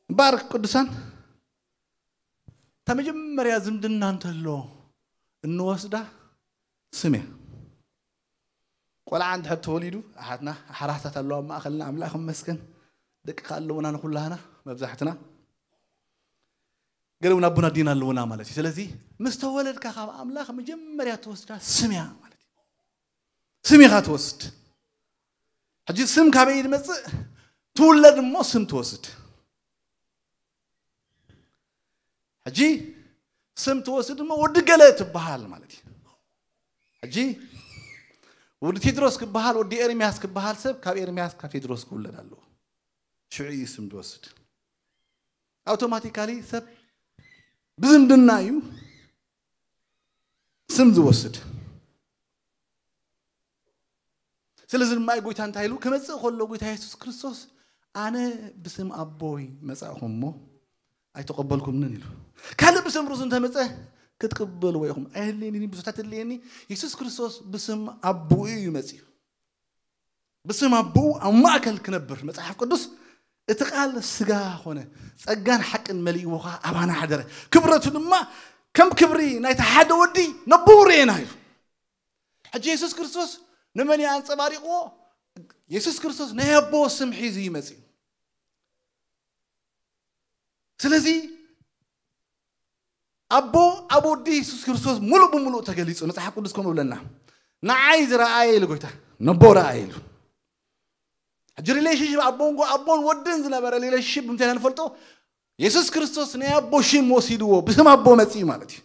እምበኣር ቅዱሳን፣ እታ መጀመርያ ዝምድና እንተሎ እንወስዳ ስም እያ። ቆልዓ እንድሕር ተወሊዱ፣ ኣሓትና ሓራሳት ኣለዋ ኣብ ማእኸልና፣ ኣምላኽ ይመስገን። ደቂ ከኣ ኣለውና ንኹላህና፣ መብዛሕትና። ገለ እውን ኣቦን ኣዴን ኣለውና ማለት እዩ። ስለዚ ምስ ተወለድካ ካብ ኣምላኽ መጀመርያ ትወስዳ ስም እያ ማለት እዩ። ስም ኢኻ ትወስድ። ሕጂ ስም ካበይ ዝመጽእ? ትውለድ እሞ ስም ትወስድ። ሕጂ ስም ትወስድ እሞ ወዲ ገለ ትበሃል ማለት እዩ። ሕጂ ወዲ ቴድሮስ ክበሃል፣ ወዲ ኤርምያስ ክበሃል ሰብ ካብ ኤርምያስ ካብ ቴድሮስ ክውለድ ኣለዎ። ሽዑ እዩ ስም ዝወስድ። ኣውቶማቲካሊ ሰብ ብዝምድና እዩ ስም ዝወስድ። ስለዚ ድማ እዩ ጎይታ እንታይ ኢሉ ክመጽእ ከሎ፣ ጎይታ የሱስ ክርስቶስ፣ ኣነ ብስም ኣቦይ መጻእኹም እሞ ኣይተቐበልኩምንን ኢሉ። ካልእ ብስም ርእሱ እንተመጸ ክትቅበልዎ ኢኹም። ኣየድልየኒ፣ ብዙሕታት የድልየኒ። የሱስ ክርስቶስ ብስም ኣቦኡ እዩ መጺኡ። ብስም ኣቦኡ ኣብ ማእከል ክነብር መጽሓፍ ቅዱስ እቲ ቃል ስጋ ኾነ፣ ጸጋን ሓቅን መሊእዎ ኸዓ ኣባና ሓደረ። ክብረቱ ድማ ከም ክብሪ ናይቲ ሓደ ወዲ ነቦኡ ርኤና እዩ። ሕጂ የሱስ ክርስቶስ ንመን እዩ ኣንጸባሪቕዎ? የሱስ ክርስቶስ ናይ ኣቦ ስም ሒዙ እዩ መጺኡ። ስለዚ ኣቦ ኣብ ወዲ የሱስ ክርስቶስ ሙሉእ ብምሉእ ተገሊጹ። መጽሓፍ ቅዱስ ከምኡ ብለና፣ ንዓይ ዝረኣየ ኢሉ ጎይታ ነቦ ረኣየ ኢሉ። ሕጂ ሪሌሽንሽፕ ኣብ መንጎ ኣቦን ወድን ዝነበረ ሪሌሽንሽፕ እንታይ ንፈልጦ? የሱስ ክርስቶስ ናይ ኣቦ ሽም ወሲድዎ ብስም ኣቦ መጺኡ ማለት እዩ።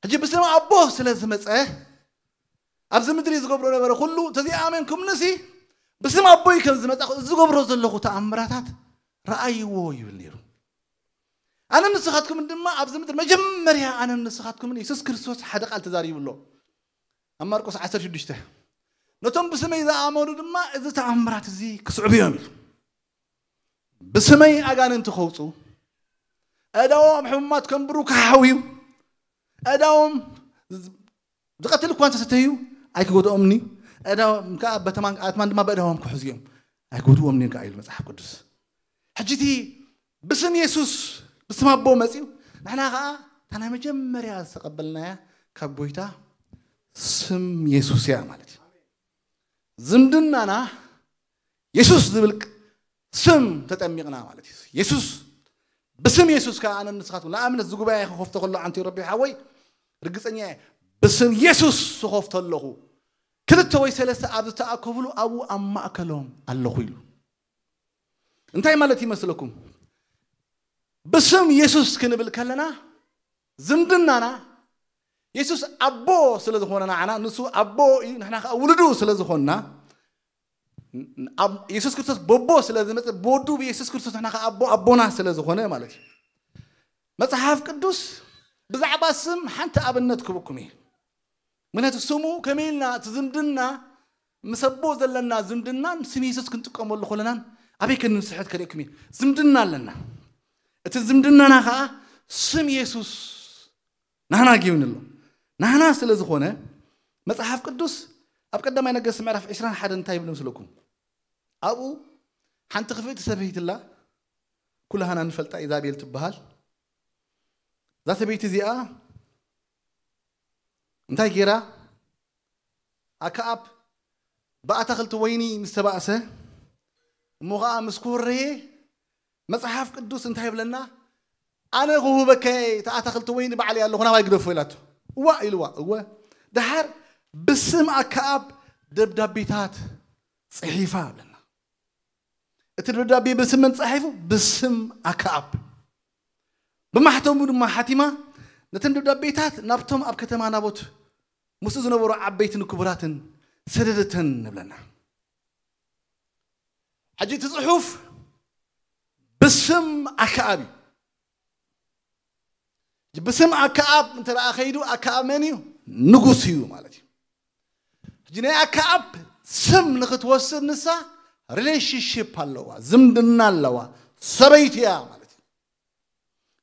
ሕጂ ብስም ኣቦ ስለ ዝመጸ ኣብዚ ምድሪ ዝገብሮ ነበረ ኩሉ ተዘይኣመንኩምንሲ ብስም ኣቦይ ከም ዝመጻ ዝገብሮ ዘለኹ ተኣምራታት ረኣይዎ ይብል ነይሩ። ኣነ ንስኻትኩምን ድማ ኣብዚ ምድሪ መጀመርያ ኣነ ንስኻትኩምን የሱስ ክርስቶስ ሓደ ቃል ተዛሪቡ ኣሎ ኣብ ማርቆስ ዓሰርተ ሽዱሽተ፣ ነቶም ብስመይ ዝኣመኑ ድማ እዚ ተኣምራት እዚ ክስዕቡ እዮም ኢሉ። ብስመይ ኣጋንንቲ ከውፁ፣ ኣእዳዎም ኣብ ሕሙማት ከንብሩ ክሓውዩ፣ ኣእዳዎም ዝቐትል እኳ እንተሰተዩ ኣይክጎድኦምን እዩ። ኣእዳዎም ከዓ በተማን ኣትማን ድማ በእዳዎም ክሕዙ እዮም ኣይክጎድኦምን እዮም ከዓ ኢሉ መጽሓፍ ቅዱስ። ሕጂ እቲ ብስም የሱስ ብስም ኣቦ መፅዩ ንሕና ከዓ እታ ናይ መጀመርያ ዝተቐበልናያ ካብ ጎይታ ስም የሱስ እያ ማለት እዩ። ዝምድናና የሱስ ዝብል ስም ተጠሚቕና ማለት እዩ። የሱስ ብስም የሱስ ከዓ ኣነ ንስኻትኩም ንኣብነት እዚ ጉባኤ ክኸፍቶ ከሎ ዓንቲዮ ረቢ ሓወይ ርግፀኛ እየ ብስም የሱስ ዝኸፍቶ ኣለኹ። ክልተ ወይ ሰለስተ ኣብ ዝተኣከብሉ ኣብኡ ኣብ ማእከሎም ኣለኹ ኢሉ። እንታይ ማለት ይመስለኩም? ብስም የሱስ ክንብል ከለና ዝምድናና የሱስ ኣቦ ስለ ዝኾነ ንዓና ንሱ ኣቦ እዩ፣ ንሕና ከዓ ውሉዱ ስለ ዝኾንና ኣብ የሱስ ክርስቶስ በቦ ስለ ዝመፅእ ብወዱ ብየሱስ ክርስቶስ ንሕና ከዓ ኣቦ ኣቦና ስለ ዝኾነ ማለት እዩ። መፅሓፍ ቅዱስ ብዛዕባ ስም ሓንቲ ኣብነት ክብኩም እየ። ምክንያቱ ስሙ ከመይ ኢልና እቲ ዝምድና ምስ ኣቦ ዘለና ዝምድናን ስም የሱስ ክንጥቀመሉ ከለናን ኣበይ ክንስሕት ከርእየኩም እየ። ዝምድና ኣለና። እቲ ዝምድናና ከዓ ስም የሱስ ናህና ጌውንሎ ናህና ስለ ዝኾነ መጽሓፍ ቅዱስ ኣብ ቀዳማይ ነገስት ምዕራፍ ዕስራን ሓደን እንታይ ይብል ምስለኩም? ኣብኡ ሓንቲ ክፍእቲ ሰበይቲ ኣላ፣ ኩላህና ንፈልጣ ኢዛቤል ትበሃል። እዛ ሰበይቲ እዚኣ እንታይ ጌራ? ኣክኣብ ብኣታኽልቲ ወይኒ ምስ ተባእሰ እሞ ኸዓ ምስ ኮረየ መጽሓፍ ቅዱስ እንታይ ይብለና? ኣነ ክህበካ እየ፣ እቲ ኣታኽልቲ ወይኒ ባዕለይ ኣለኹ፣ ናባይ ግደፎ ኢላቶ። እዋ ኢልዋ፣ እወ። ደሓር ብስም ኣክኣብ ደብዳቤታት ጽሒፋ ይብለና። እቲ ደብዳቤ ብስም መን ጸሒፉ? ብስም ኣክኣብ። ብማሕተሙ ድማ ሓቲማ ነተን ደብዳቤታት ናብቶም ኣብ ከተማ ናቦት ምስኡ ዝነበሩ ዓበይትን ክቡራትን ሰደደተን ንብለና። ሕጂ እቲ ጽሑፍ ብስም ኣክኣብ እዩ። ብስም ኣክኣብ እንተ ደኣ ከይዱ ኣክኣብ መን እዩ? ንጉስ እዩ ማለት እዩ። ሕጂ ናይ ኣክኣብ ስም ንኽትወስድ ንሳ ሪሌሽንሽፕ ኣለዋ፣ ዝምድና ኣለዋ፣ ሰበይቲ እያ ማለት እዩ።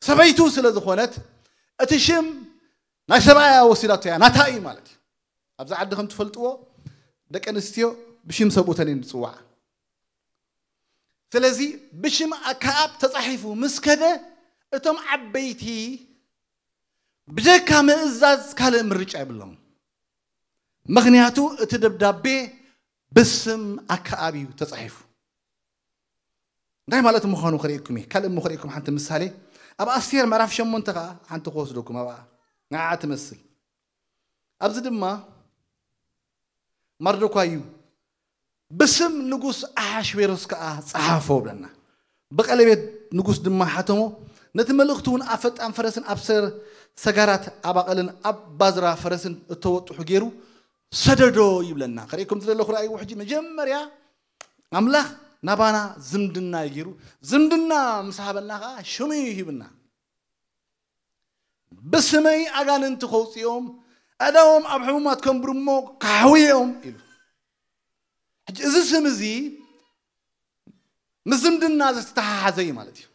ሰበይቱ ስለ ዝኾነት እቲ ሽም ናይ ሰብኣያ ወሲዳቶ እያ፣ ናታ እዩ ማለት እዩ። ኣብዚ ዓዲ ከም ትፈልጥዎ ደቂ ኣንስትዮ ብሽም ሰብኡተን እየን ዝፅዋዓ። ስለዚ ብሽም ኣክኣብ ተፃሒፉ ምስ ከደ እቶም ዓበይቲ ብጀካ ምእዛዝ ካልእ ምርጫ የብሎም። ምኽንያቱ እቲ ደብዳቤ ብስም ኣክኣብ እዩ ተፃሒፉ። እንታይ ማለት ምዃኑ ከርእየኩም እየ። ካልእ እሞ ከርእየኩም ሓንቲ ምሳሌ። ኣብ ኣስቴር ምዕራፍ ሸሞንተ ከዓ ሓንቲ ክወስደኩም ኣብኣ ንዓዓ ትመስል። ኣብዚ ድማ ማርዶኳይ እዩ። ብስም ንጉስ ኣሓሽዌሮስ ከዓ ጸሓፎ ብለና። ብቐለቤት ንጉስ ድማ ሓተሞ። ነቲ መልእኽቲ እውን ኣብ ፈጣን ፈረስን ኣብ ሰ-፣ ሰጋራት ኣባቐልን ኣብ ባዝራ ፈረስን እተወጥሑ ገይሩ ሰደዶ ይብለና። ከርእየኩም ዝደለኹ ረኣይዎ ሕጂ መጀመርያ ኣምላኽ ናባና ዝምድና እዩ ገይሩ። ዝምድና ምስ ሃበና ከዓ ሽሙ እዩ ሂብና። ብስመይ ኣጋንንቲ ከውፅኦም፣ ኣእዳዎም ኣብ ሕሙማት ከንብሩ እሞ ክሓውዮም ኢሉ። ሕጂ እዚ ስም እዚ ምስ ዝምድና ዝተተሓሓዘ እዩ ማለት እዩ።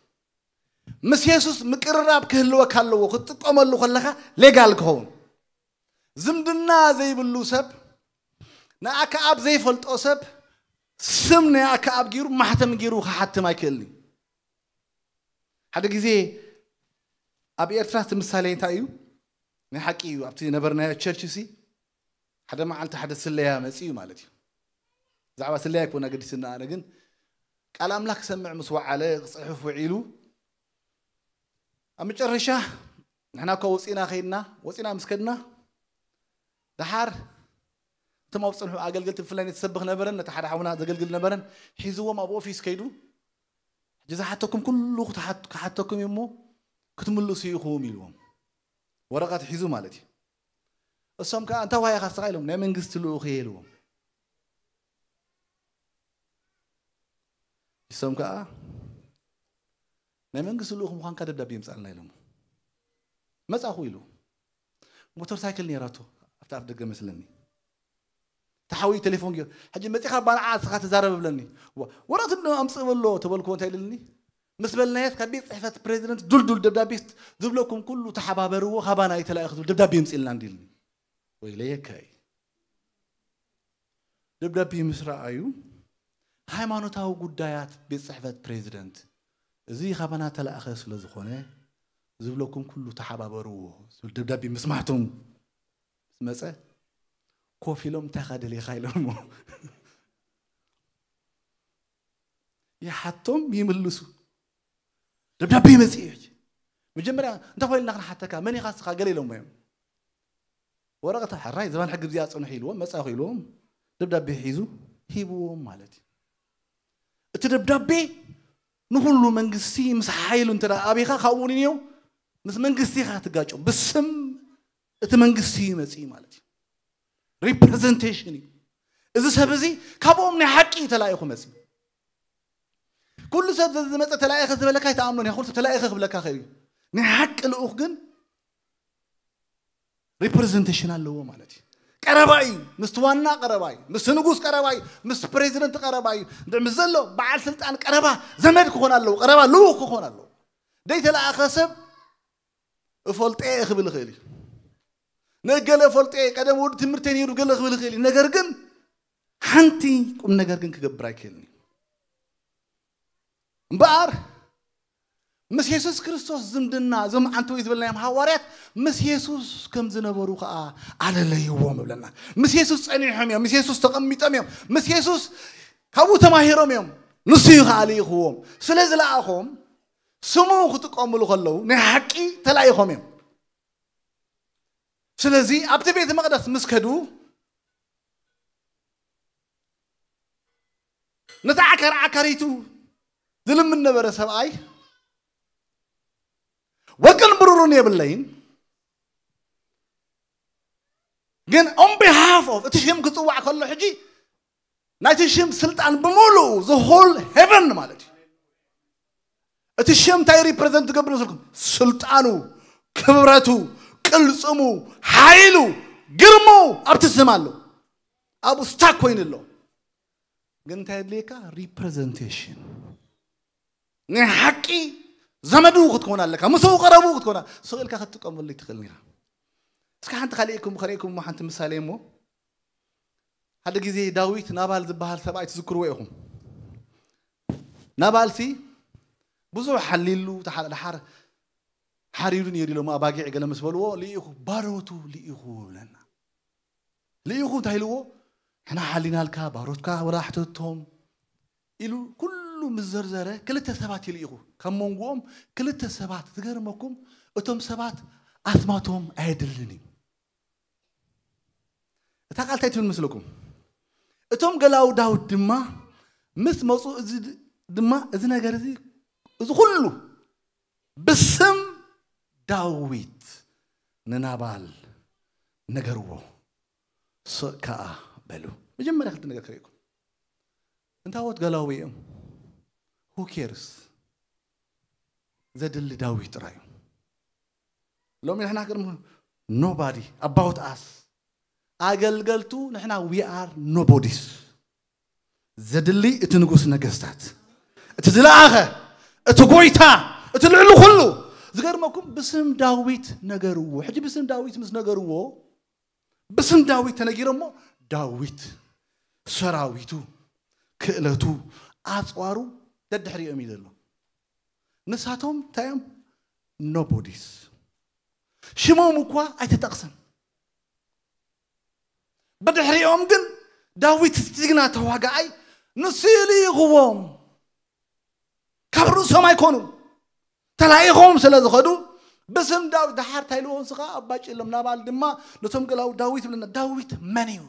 ምስ የሱስ ምቅርራብ ክህልወካ ኣለዎ፣ ክትጥቀመሉ ከለኻ ሌጋል ክኸውን። ዝምድና ዘይብሉ ሰብ ንኣከኣብ ዘይፈልጦ ሰብ ስም ናይ ኣከኣብ ገይሩ ማሕተም ገይሩ ክሓትም ኣይክእልን እዩ። ሓደ ግዜ ኣብ ኤርትራ እቲ ምሳሌ እንታይ እዩ? ናይ ሓቂ እዩ። ኣብቲ ነበርናዮ ቸርች ሲ ሓደ መዓልቲ ሓደ ስለያ መጺኡ ማለት እዩ። ብዛዕባ ስለያ ኣይኮነ ኣገዲስና፣ ኣነ ግን ቃል ኣምላኽ ክሰምዕ ምስ ወዓለ ክጽሕፍ ውዒሉ ኣብ መጨረሻ ንሕና እኳ ወፂና ከይድና ወፂና ምስ ከድና ደሓር እቶም ኣብ ፅንሑ ኣገልገልቲ ብፍላይ ነቲ ሰብኽ ነበረን ነቲ ሓደ ሓውና ዘገልግል ነበረን ሒዝዎም ኣብ ኦፊስ ከይዱ ሕጂ ዝሓተኩም ኩሉ ክትሓት- ክሓተኩም እዩ እሞ ክትምልሱ ኢኹም ኢልዎም። ወረቐት ሒዙ ማለት እዩ። እሶም ከዓ እንታይ ዋያኻ ስኻ ኢሎም ናይ መንግስቲ ልኡኽ እየ ኢልዎም። እሶም ከዓ ናይ መንግስቲ ልኡኽ ምዃንካ ደብዳቤ ይምፃልና ኢሎም። መፃኹ ኢሉ ሞተር ሳይክል ነይራቶ ኣብቲ ኣፍ ደገ መስለኒ። ተሓዊ ቴሌፎን ገይሩ ሕጂ መፂኻ ባንዓ ስኻ ትዛረብ ብለኒ። ዋ- ወረቐት እንዶ ኣምፅእ በሎ ተበልኩዎ እንታይ ኢልኒ? ምስ በልናየት ካብ ቤት ፅሕፈት ፕሬዚደንት ዱልዱል ደብዳቤ ዝብለኩም ኩሉ ተሓባበርዎ ካባና እዩ ተላኢኹ ዝብል ደብዳቤ ይምፅልና እንዲልኒ። ወይለየካይ ደብዳቤ ምስ ረኣዩ ሃይማኖታዊ ጉዳያት ቤት ፅሕፈት ፕሬዚደንት እዚ ካባና ተላእኸ ስለ ዝኾነ ዝብለኩም ኩሉ ተሓባበርዎ ዝብል ደብዳቤ ምስማዕቶም ምስ መፀ ኮፍ ኢሎም እንታይ ኻ ደሊኻ ኢሎሞ ይሓቶም ይምልሱ። ደብዳቤ ይመፅእ እዩ። መጀመርያ እንታይ ኮይልና ክንሓተካ መን ኢኻ ስኻ ገለ ኢሎሞ እዮም። ወረቐት ሕራይ ዘባን ሕጊ ብዚኣ ፅንሑ ኢልዎም መፃኹ ኢልዎም ደብዳቤ ሒዙ ሂብዎም ማለት እዩ። እቲ ደብዳቤ ንኩሉ መንግስቲ ምስ ሓይሉ እንተ ኣበይካ ካብኡ እውን እዮም ምስ መንግስቲ ኢኻ ትጋጨው ብስም እቲ መንግስቲ ይመፅእ ማለት እዩ። ሪፕሬዘንቴሽን እዩ። እዚ ሰብ እዚ ካብኦም ናይ ሓቂ እዩ ተላኢኹ መፅእ። ኩሉ ሰብ ዝመፀ ተላኢኸ ዝበለካ ኣይተኣምኖን እያ። ኩሉ ሰብ ተላኢኸ ክብለካ ኸ እዩ። ናይ ሓቂ ልኡኽ ግን ሪፕሬዘንቴሽን ኣለዎ ማለት እዩ። ቀረባ እዩ። ምስቲ ዋና ቀረባ እዩ። ምስቲ ንጉስ ቀረባ እዩ። ምስቲ ፕሬዚደንት ቀረባ እዩ። እንድዕ ምስ ዘሎ በዓል ስልጣን ቀረባ ዘመድ ክኾን ኣለዎ። ቀረባ ልኡኽ ክኾን ኣለዎ። ደይተላእኸ ሰብ እፈልጦ እየ ክብል ይኽእል እዩ። ንእገለ እፈልጦ እየ ቀደም ወዲ ትምህርተይ ነይሩ ገለ ክብል ይኽእል እዩ። ነገር ግን ሓንቲ ቁም ነገር ግን ክገብር ኣይክእልን እዩ። እምበኣር ምስ የሱስ ክርስቶስ ዝምድና እዞም ዓንተወይ ዝበልናዮም ሃዋርያት ምስ የሱስ ከም ዝነበሩ ከዓ ኣለለይዎም እብለና። ምስ የሱስ ፀኒሖም እዮም፣ ምስ የሱስ ተቐሚጦም እዮም፣ ምስ የሱስ ካብኡ ተማሂሮም እዮም። ንሱ እዩ ከዓ ልኢኽዎም። ስለ ዝለኣኾም ስሙ ክጥቀሙሉ ከለዉ ናይ ሓቂ ተላኢኾም እዮም። ስለዚ ኣብቲ ቤተ መቕደስ ምስ ከዱ ነቲ ዓካር ዓካሪቱ ዝልምን ነበረ ሰብኣይ ወርቅን ብሩርን የብለይን ግን on behalf of እቲ ሽም ክፅዋዕ ከሎ ሕጂ ናይቲ ሽም ስልጣን ብምሉኡ the whole heaven ማለት እዩ። እቲ ሽም እንታይ ሪፕሬዘንት ዝገብር መስልኩም? ስልጣኑ፣ ክብረቱ፣ ቅልፅሙ፣ ሓይሉ፣ ግርሙ ኣብቲ ስም ኣሎ። ኣብኡ ስታክ ኮይኑ ኣሎ። ግን እንታይ የድልየካ? ሪፕሬዘንቴሽን ናይ ሓቂ ዘመዱ ክትኮን ኣለካ። ምስኡ ቀረቡ ክትኮና ስቕ ኢልካ ክትጥቀመሉ ትኽእል ኒኻ። እስኪ ሓንቲ ካልእኩም ከርእኩም ሓንቲ ምሳሌ እሞ ሓደ ግዜ ዳዊት ናባል ዝበሃል ሰብኣይ ትዝክርዎ ኢኹም። ናባልሲ ብዙሕ ሓሊሉ ተሓ- ደሓር ሓሪዱ ነይሩ ኢሎም ኣባጊዕ ገለ ምስ በልዎ ልኢኹ ባሮቱ ልኢኹ ይብለና። ልኢኹ እንታይ ኢልዎ? ሕና ሓሊናልካ ባሮትካ ወላ ሕተቶም ኢሉ ኩሉ ምስ ዘርዘረ ክልተ ሰባት ይልኢኹ። ካብ መንጎኦም ክልተ ሰባት ዝገርመኩም እቶም ሰባት ኣስማቶም ኣየድልን እዩ። እታ ቃል እንታይ ትብል መስለኩም? እቶም ገላው ዳዊት ድማ ምስ መፁ እዚ ድ- ድማ እዚ ነገር እዚ እዚ ኩሉ ብስም ዳዊት ንናባል ነገርዎ። ስቕ ከኣ በሉ። መጀመርያ ክልተ ነገር ክርእኩም። እንታዎት ገላዊ እዮም? Who cares? ዘድሊ ዳዊት ጥራይ እዩ። ሎሚ ንሕና ቅድሚ nobody about us ኣገልገልቱ ንሕና we are nobodies። ዘድሊ እቲ ንጉስ ነገስታት እቲ ዝለኣኸ እቲ ጎይታ እቲ ልዕሊ ኩሉ ዝገርመኩም ብስም ዳዊት ነገርዎ። ሕጂ ብስም ዳዊት ምስ ነገርዎ ብስም ዳዊት ተነጊሮሞ ዳዊት ሰራዊቱ፣ ክእለቱ፣ ኣፅዋሩ ደድሕሪኦም እዩ ዘሎ። ንሳቶም እንታይ እዮም? ኖቦዲስ። ሽሞም እኳ ኣይተጠቕሰን። ብድሕሪኦም ግን ዳዊት ጅግና ተዋጋኣይ ንሱ እዩ ልኢኽዎም። ካብ ርእሶም ኣይኮኑን። ተላኢኾም ስለ ዝኸዱ ብስም ዳዊት ደሓር ታይልዎም ስኻ ኣባጭሎም ናባል ድማ ነቶም ገላው ዳዊት ብለና። ዳዊት መን እዩ?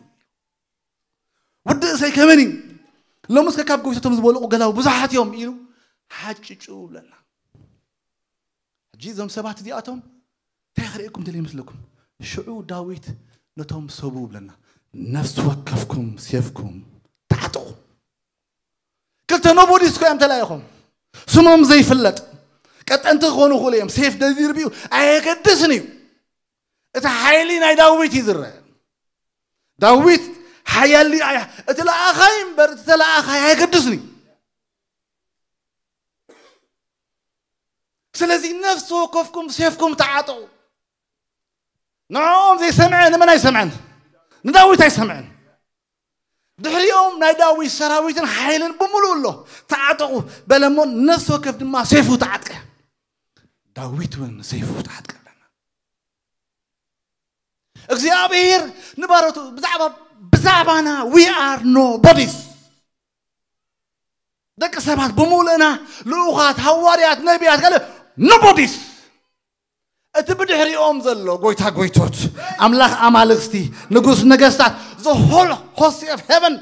ውድእ ሰይከ መን እዩ? ሎምስ ከካብ ጎይቶቶም ዝበልቑ ገላው ብዙሓት እዮም ኢሉ ሓጭጩ ብለና። ሕጂ እዞም ሰባት እዚኣቶም እንታይ ክርእየኩም ደልየ ይመስለኩም? ሽዑ ዳዊት ነቶም ሰቡ ብለና፣ ነፍሲ ወከፍኩም ሴፍኩም ተዓጥቑ። ክልተ ኖቦዲስ እኮ እዮም ተላኢኾም። ስሞም ዘይፍለጥ ቀጠንቲ ክኾኑ ይኽእሉ እዮም። ሴፍ ደዚርብኡ ኣየገድስን እዩ። እቲ ሓይሊ ናይ ዳዊት እዩ ዝረአ። ዳዊት ሓያል እዩ። ኣያ-፣ እቲ ለኣኻይ እምበር እቲ ተለኣኻይ ኣየገድስን እዩ። ስለዚ ነፍሲ ወከፍኩም ሴፍኩም ተዓጠቑ። ንዕኦም ዘይሰምዐ ንመን ኣይሰምዐን? ንዳዊት ኣይሰምዐን። ድሕሪኦም ናይ ዳዊት ሰራዊትን ሓይልን ብምሉእ ኣሎ። ተዓጠቑ በለሞ፣ ነፍሲ ወከፍ ድማ ሰይፉ ተዓጥቀ። ዳዊት እውን ሰይፉ ተዓጥቀ ብለና። እግዚኣብሔር ንባሮቱ ብዛዕባ፣ ብዛዕባና we are nobodies። ደቂ ሰባት ብምሉእና ልኡኻት፣ ሃዋርያት፣ ነቢያት፣ ካልእ ኖቦዲስ። እቲ ብድሕሪኦም ዘሎ ጎይታ ጎይቶት፣ ኣምላኽ ኣማልኽቲ፣ ንጉስ ነገስታት፣ the whole host of heaven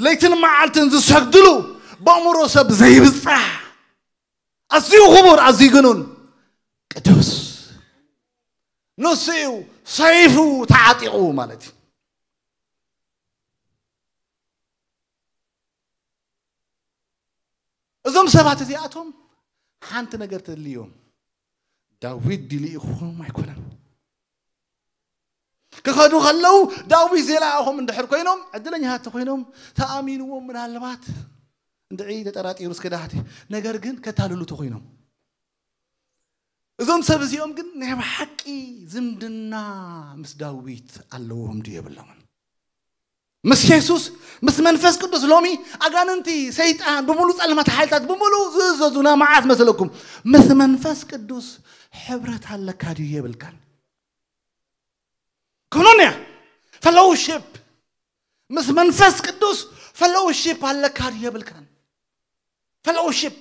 ለይትን መዓልትን ዝሰግድሉ፣ በእምሮ ሰብ ዘይብጻሕ ኣዝዩ ክቡር ኣዝዩ ግኑን ቅዱስ ንሱ እዩ። ሰይፉ ተዓጢቑ ማለት እዩ። እዞም ሰባት እዚኣቶም ሓንቲ ነገር ተድልዮም። ዳዊት ድልኢኹም ኣይኮነን። ክኸዱ ከለዉ ዳዊት ዘይለኣኹም እንድሕር ኮይኖም ዕድለኛታት ተኮይኖም ተኣሚንዎም ምናልባት እንድዒ ተጠራጢሩ እስከ ዳሕቲ ነገር ግን ከታልሉ ተኮይኖም። እዞም ሰብ እዚኦም ግን ናይ ብሓቂ ዝምድና ምስ ዳዊት ኣለዎም ድዩ የብሎምን? ምስ የሱስ ምስ መንፈስ ቅዱስ ሎሚ ኣጋንንቲ ሰይጣን ብምሉ ጸልማት ሓይልታት ብምሉ ዝእዘዙና መዓት መሰለኩም? ምስ መንፈስ ቅዱስ ሕብረት ኣለካ ድዩ የብልካን? ኮኖንያ ፈሎውሽፕ ምስ መንፈስ ቅዱስ ፈሎውሽፕ ኣለካ ድዩ የብልካን? ፈሎውሽፕ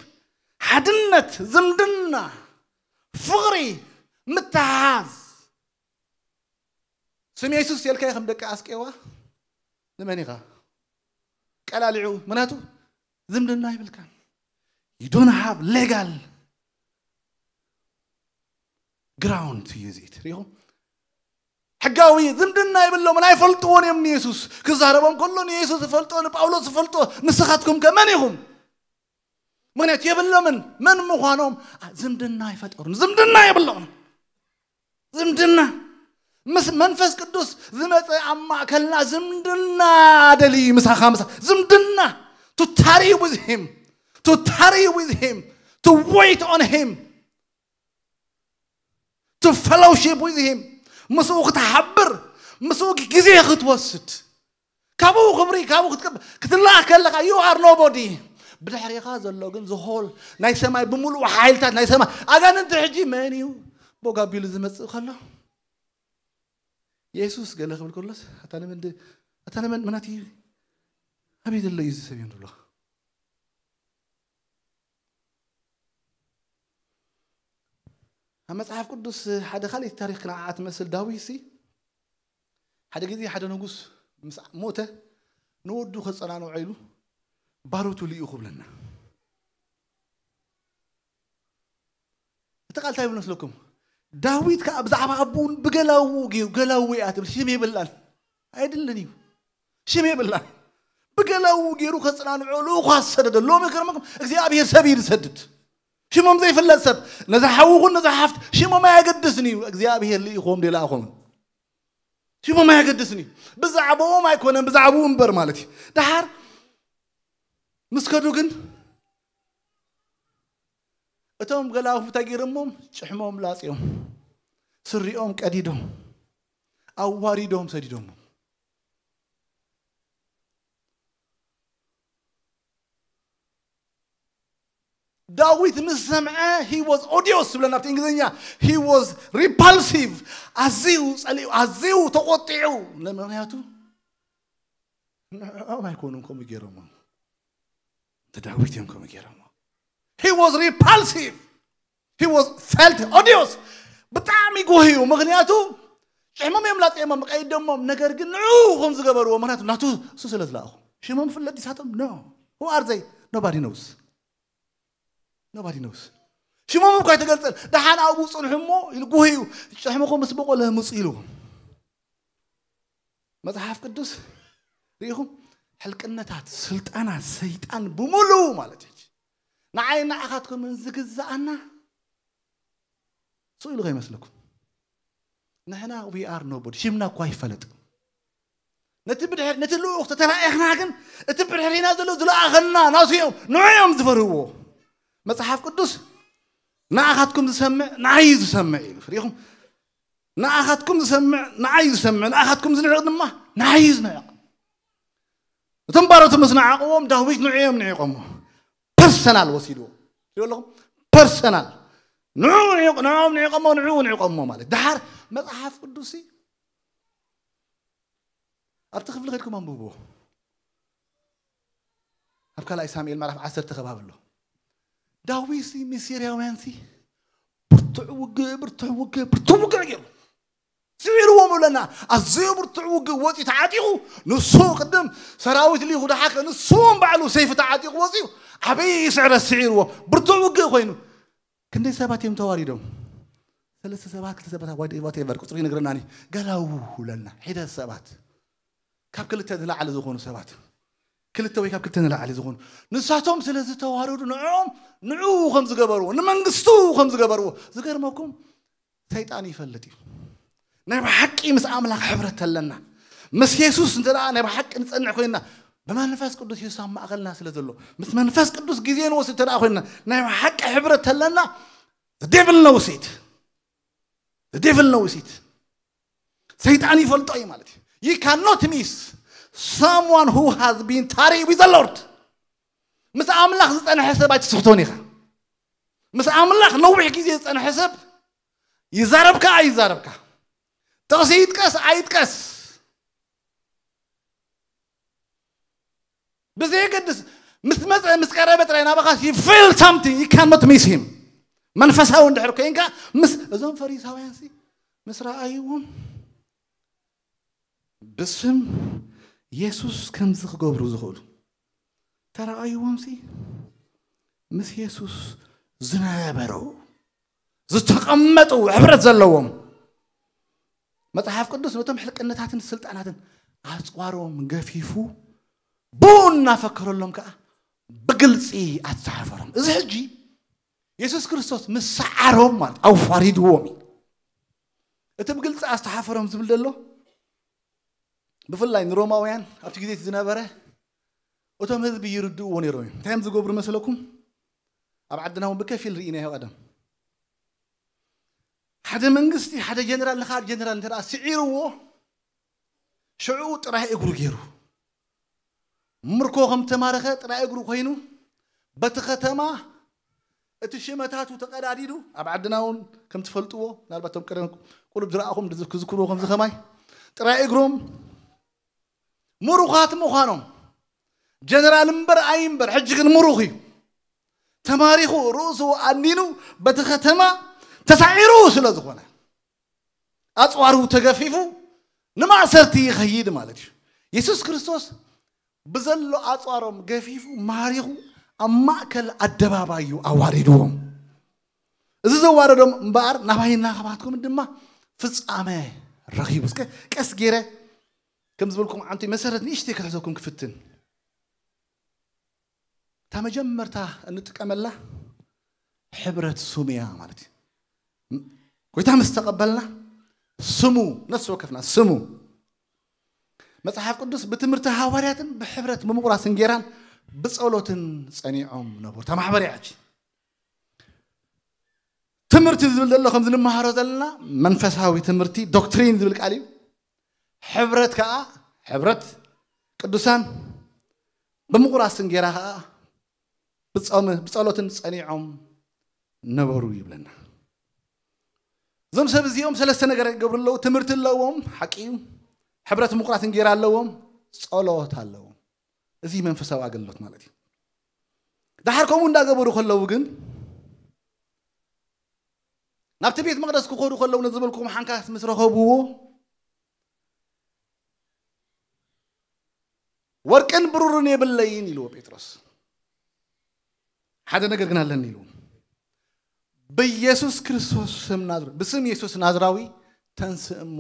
ሓድነት ዝምድና ፍቕሪ ምትሓዝ ስም የሱስ የልካዮ ከም ደቂ ኣስቄዋ ንመን ኢኻ ቀላሊዑ ምክንያቱ ዝምድና ይብልካን you don't have legal ground to use it ሪኹም ሕጋዊ ዝምድና የብሎምን ኣይፈልጥዎን እዮም ንየሱስ ክዛረቦም ከሎ ንየሱስ ዝፈልጦ ንጳውሎስ ዝፈልጦ ንስኻትኩም ከ መን ኢኹም ምክንያቱ የብሎምን መን ምዃኖም ዝምድና ኣይፈጠሩን ዝምድና የብሎምን ዝምድና ምስ መንፈስ ቅዱስ ዝመፀ ኣብ ማእከልና ዝምድና ደሊ ምሳኻ ምሳ ዝምድና to tarry with him to tarry with him to wait on him to fellowship with him ምስኡ ክትሓብር ምስኡ ግዜ ክትወስድ ካብኡ ክብሪ ካብኡ ክትላኣክ ከለካ you are nobody ብድሕሪኻ ዘሎ ግን ዝሆል ናይ ሰማይ ብምሉእ ሓይልታት ናይ ሰማይ ኣጋንንቲ ሕጂ መን እዩ ቦግ ኣቢሉ ዝመፅእ ከሎ የሱስ ገለ ክብል ከሎስ ኣታ ንመን ድ- ኣታ ንመን መናት እዩ ኣበይ ዘሎ እዩ እዚ ሰብ እዩ ንብሎ ኣብ መጽሓፍ ቅዱስ ሓደ ካልእ ታሪኽ ክንዓዓ ትመስል ዳዊት ሲ ሓደ ግዜ ሓደ ንጉስ ምስ ሞተ ንወዱ ከጸናንዖ ኢሉ ባሮቱ ልኢኹ ብለና እቲ ቃል እንታይ ይብል መስለኩም ዳዊት ከዓ ብዛዕባ ኣቦውን ብገላዉ ገይሩ ገላዉ እያ ትብል ሽም የብላን ኣይድልን እዩ ሽም የብላን ብገላዉ ገይሩ ከጽናንዖ ልኡኳ ዝሰደደ ሎሚ ክርመኩም እግዚኣብሔር ሰብ እዩ ዝሰድድ ሽሞም ዘይፍለጥ ሰብ ነዛ ሓውኹን ነዛ ሓፍት ሽሞም ኣየገድስን እዩ እግዚኣብሔር ልኢኹዎም ደይለኣኹምን ሽሞም ኣየገድስን እዩ ብዛዕባኦም ኣይኮነን ብዛዕባኡ እምበር ማለት እዩ ደሓር ምስ ከዱ ግን እቶም ገላውፍ እንታይ ገይሮሞም ጭሕሞም ላፅዮም ስሪኦም ቀዲዶም ኣዋሪዶም ሰዲዶሞም ዳዊት ምስ ሰምዐ he was odious ዝብለና ኣብቲ እንግሊዝኛ he was repulsive ኣዝዩ ጸሊኡ ኣዝዩ ተቆጢዑ ምክንያቱ ንዕኦም ኣይኮኑን ከምኡ ገይሮሞ ንዳዊት እዮም ከምኡ ገይሮሞ he was repulsive he was felt odious ብጣዕሚ ጎህዩ ምክንያቱ ጭሕሞም እዮም ላፅየሞም ቀይደሞም ነገር ግን ንዑ ከም ዝገበርዎ ምክንያቱ ናቱ እሱ ስለ ዝለኣኹ ሽሞም ፍለጥ ዲሳቶም no who are they nobody knows nobody knows ሽሞም እኳ ኣይተገልጸን ደሓን ኣብኡ ፅንሑ እሞ ኢሉ ጉህ እዩ ጭሕምኹም ምስ በቆለ ምፁ ኢሉ መፅሓፍ ቅዱስ ርኢኹም ሕልቅነታት ስልጣናት ሰይጣን ብምሉኡ ማለት እዩ ንዓይ ንዓኻትኩም ዝግዛኣና ስኡ ኢሉ ከይመስለኩም ንሕና we are nobody ሽምና እኳ ይፈለጥ ነቲ ብድሕር ነቲ ልኡኽ ተተራእኽና ግን እቲ ብድሕሪና ዘሎ ዝለኣኸና ናቱ እዮም ንዑ እዮም ዝፈርህዎ መፅሓፍ ቅዱስ ንኣኻትኩም ዝሰምዕ ንዓይ ዝሰምዕ ኢሉ ሪኹም ንኣኻትኩም ዝሰምዕ ንዓይ ዝሰምዕ ንኣኻትኩም ዝንዕቕ ድማ ንዓይ ዝንዕቕ እቶም ባሮቱ ምስ ንዓቕዎም ዳዊት ንዑ እዮም ንዒቖሞ ፐርሰናል ወሲድዎ ኣለኹም ፐርሰናል ንዑ ንዕቕ- ንዕኦም ንዕቐሞ ንዕኡ ንዕቐሞ ማለት ድሓር መፅሓፍ ቅዱስ ኣብቲ ክፍሊ ከድኩም ኣንብብዎ ኣብ ካልኣይ ሳሙኤል ምዕራፍ ዓሰርተ ከባቢ ኣሎ ዳዊት ሲ ምስ ሲርያውያን ሲ ብርቱዕ ውግእ ብርቱዕ ውግእ ብርቱዕ ውግእ ገይሩ ስዒርዎም ኣለና ኣዝዩ ብርቱዕ ውግእ ወፂኡ ተዓጢቑ ንሱ ቅድም ሰራዊት ሊኹ ደሓከ ንሱ እውን ባዕሉ ሰይፊ ተዓጢቑ ወፂኡ ዓበይ ስዕረት ስዒርዎም ብርቱዕ ውግእ ኮይኑ ክንደይ ሰባት እዮም ተዋሪዶም ሰለስተ ሰባት ክልተ ሰባት ዋይደ- ዋቴቨር ቁፅሪ ይነግረናኒ ገላው ብለና ሒደት ሰባት ካብ ክልተ ንላዕሊ ዝኾኑ ሰባት ክልተ ወይ ካብ ክልተ ንላዕሊ ዝኾኑ ንሳቶም ስለ ዝተዋረዱ ንዕኦም ንዕኡ ከም ዝገበርዎ ንመንግስቱ ከም ዝገበርዎ ዝገርመኩም ሰይጣን ይፈልጥ እዩ ናይ ብሓቂ ምስ ኣምላኽ ሕብረት ኣለና ምስ የሱስ እንተ ደኣ ናይ ብሓቂ ንጸንዕ ኮይንና ብመንፈስ ቅዱስ የሱስ ኣብ ማእኸልና ስለ ዘሎ ምስ መንፈስ ቅዱስ ግዜ ንወስድ እንተ ደኣ ኮይንና ናይ ብሓቂ ሕብረት ኣለና the devil knows it the devil knows it ሰይጣን ይፈልጦ እዩ ማለት እዩ you cannot miss someone who has been tarry with the Lord ምስ ኣምላኽ ዝጸንሐ ሰብ ኣይትስሕቶን ኢኻ ምስ ኣምላኽ ነዊሕ ግዜ ዝጸንሐ ሰብ ይዛረብካ ኣይዛረብካ ጥቕሲ ይጥቀስ ኣይጥቀስ ብዘየገድስ ምስ መፀ ምስ ቀረበ ጥራይ ናባኻ you feel something you cannot miss him መንፈሳዊ እንድሕር ኮይንካ ምስ እዞም ፈሪሳውያን ሲ ምስ ረኣይዎም ብስም የሱስ ከምዚ ክገብሩ ዝኽእሉ ተረኣይዎም ሲ ምስ የሱስ ዝነበሩ ዝተቐመጡ ሕብረት ዘለዎም መጽሓፍ ቅዱስ ነቶም ሕልቅነታትን ስልጣናትን ኣጽዋሮም ገፊፉ ብኡ እናፈከረሎም ከዓ ብግልፂ ኣተሓፈሮም እዚ ሕጂ የሱስ ክርስቶስ ምስ ሰዓሮም ማለት ኣዋሪድዎም እዩ እቲ ብግልፂ ኣስተሓፈሮም ዝብል ዘሎ ብፍላይ ንሮማውያን ኣብቲ ግዜ ዝነበረ እቶም ህዝቢ ይርድእዎ ነይሮም እዮም እንታይ እዮም ዝገብሩ መስለኩም ኣብ ዓድና እውን ብከፊል ርኢናዮ ቀደም ሓደ መንግስቲ ሓደ ጀነራል ንካልእ ጀነራል እንተ ስዒርዎ ሽዑ ጥራይ እግሩ ገይሩ ምርኮ ከም ተማረኸ ጥራይ እግሩ ኮይኑ በቲ ከተማ እቲ ሽመታቱ ተቀዳዲዱ ኣብ ዓድና እውን ከም ትፈልጥዎ ምናልባት ቶም ቀደም ቁሩብ ዝረኣኹም ክዝክርዎ ከምዚ ከማይ ጥራይ እግሮም ምሩኻት ምዃኖም ጀነራል እምበር ኣይምበር ሕጂ ግን ምሩኽ እዩ ተማሪኹ ርእሱ ኣኒኑ በቲ ከተማ ተሳዒሩ ስለ ዝኾነ ኣፅዋሩ ተገፊፉ ንማእሰርቲ ይኸይድ ማለት እዩ የሱስ ክርስቶስ ብዘሎ ኣፅዋሮም ገፊፉ ማሪኹ ኣብ ማእከል ኣደባባይ እዩ ኣዋሪድዎም እዚ ዘዋረዶም እምበኣር ናባይና ከባትኩም ድማ ፍፃመ ረኺቡ እስከ ቀስ ገይረ ከም ዝበልኩም ዓንቲ መሰረት ንእሽተይ ክሕዘኩም ክፍትን እታ መጀመርታ እንጥቀመላ ሕብረት ስሙ እያ ማለት እዩ ጎይታ ምስ ተቐበልና ስሙ ነፍሲ ወከፍና ስሙ መጽሓፍ ቅዱስ ብትምህርቲ ሃዋርያትን ብሕብረት ብምቑራስን ጌራን ብጸሎትን ጸኒዖም ነበሩ። እታ ማሕበር እያ ሕጂ። ትምህርቲ ዝብል ዘሎ ከም ዝንመሃሮ ዘለና መንፈሳዊ ትምህርቲ ዶክትሪን ዝብል ቃል እዩ። ሕብረት ከዓ ሕብረት ቅዱሳን ብምቑራስን ጌራ ከዓ ብጾም ብጸሎትን ጸኒዖም ነበሩ ይብለና። እዞም ሰብ እዚኦም ሰለስተ ነገር ይገብሩ ኣለዉ። ትምህርቲ ኣለዎም፣ ሓቂ እዩ። ሕብረት ምቁራት እንጌራ ኣለዎም፣ ጸሎት ኣለዎም። እዚ መንፈሳዊ ኣገልግሎት ማለት እዩ። ደሓር ከምኡ እንዳገበሩ ከለዉ ግን ናብቲ ቤት መቕደስ ክኸዱ ከለዉ ነዚ ዝበልኩም ሓንካስ ምስ ረኸብዎ፣ ወርቅን ብሩርን የብለይን ኢልዎ ጴጥሮስ። ሓደ ነገር ግን ኣለኒ ኢልዎ። ብኢየሱስ ክርስቶስ ስም ናዝራዊ፣ ብስም ኢየሱስ ናዝራዊ ተንስእ እሞ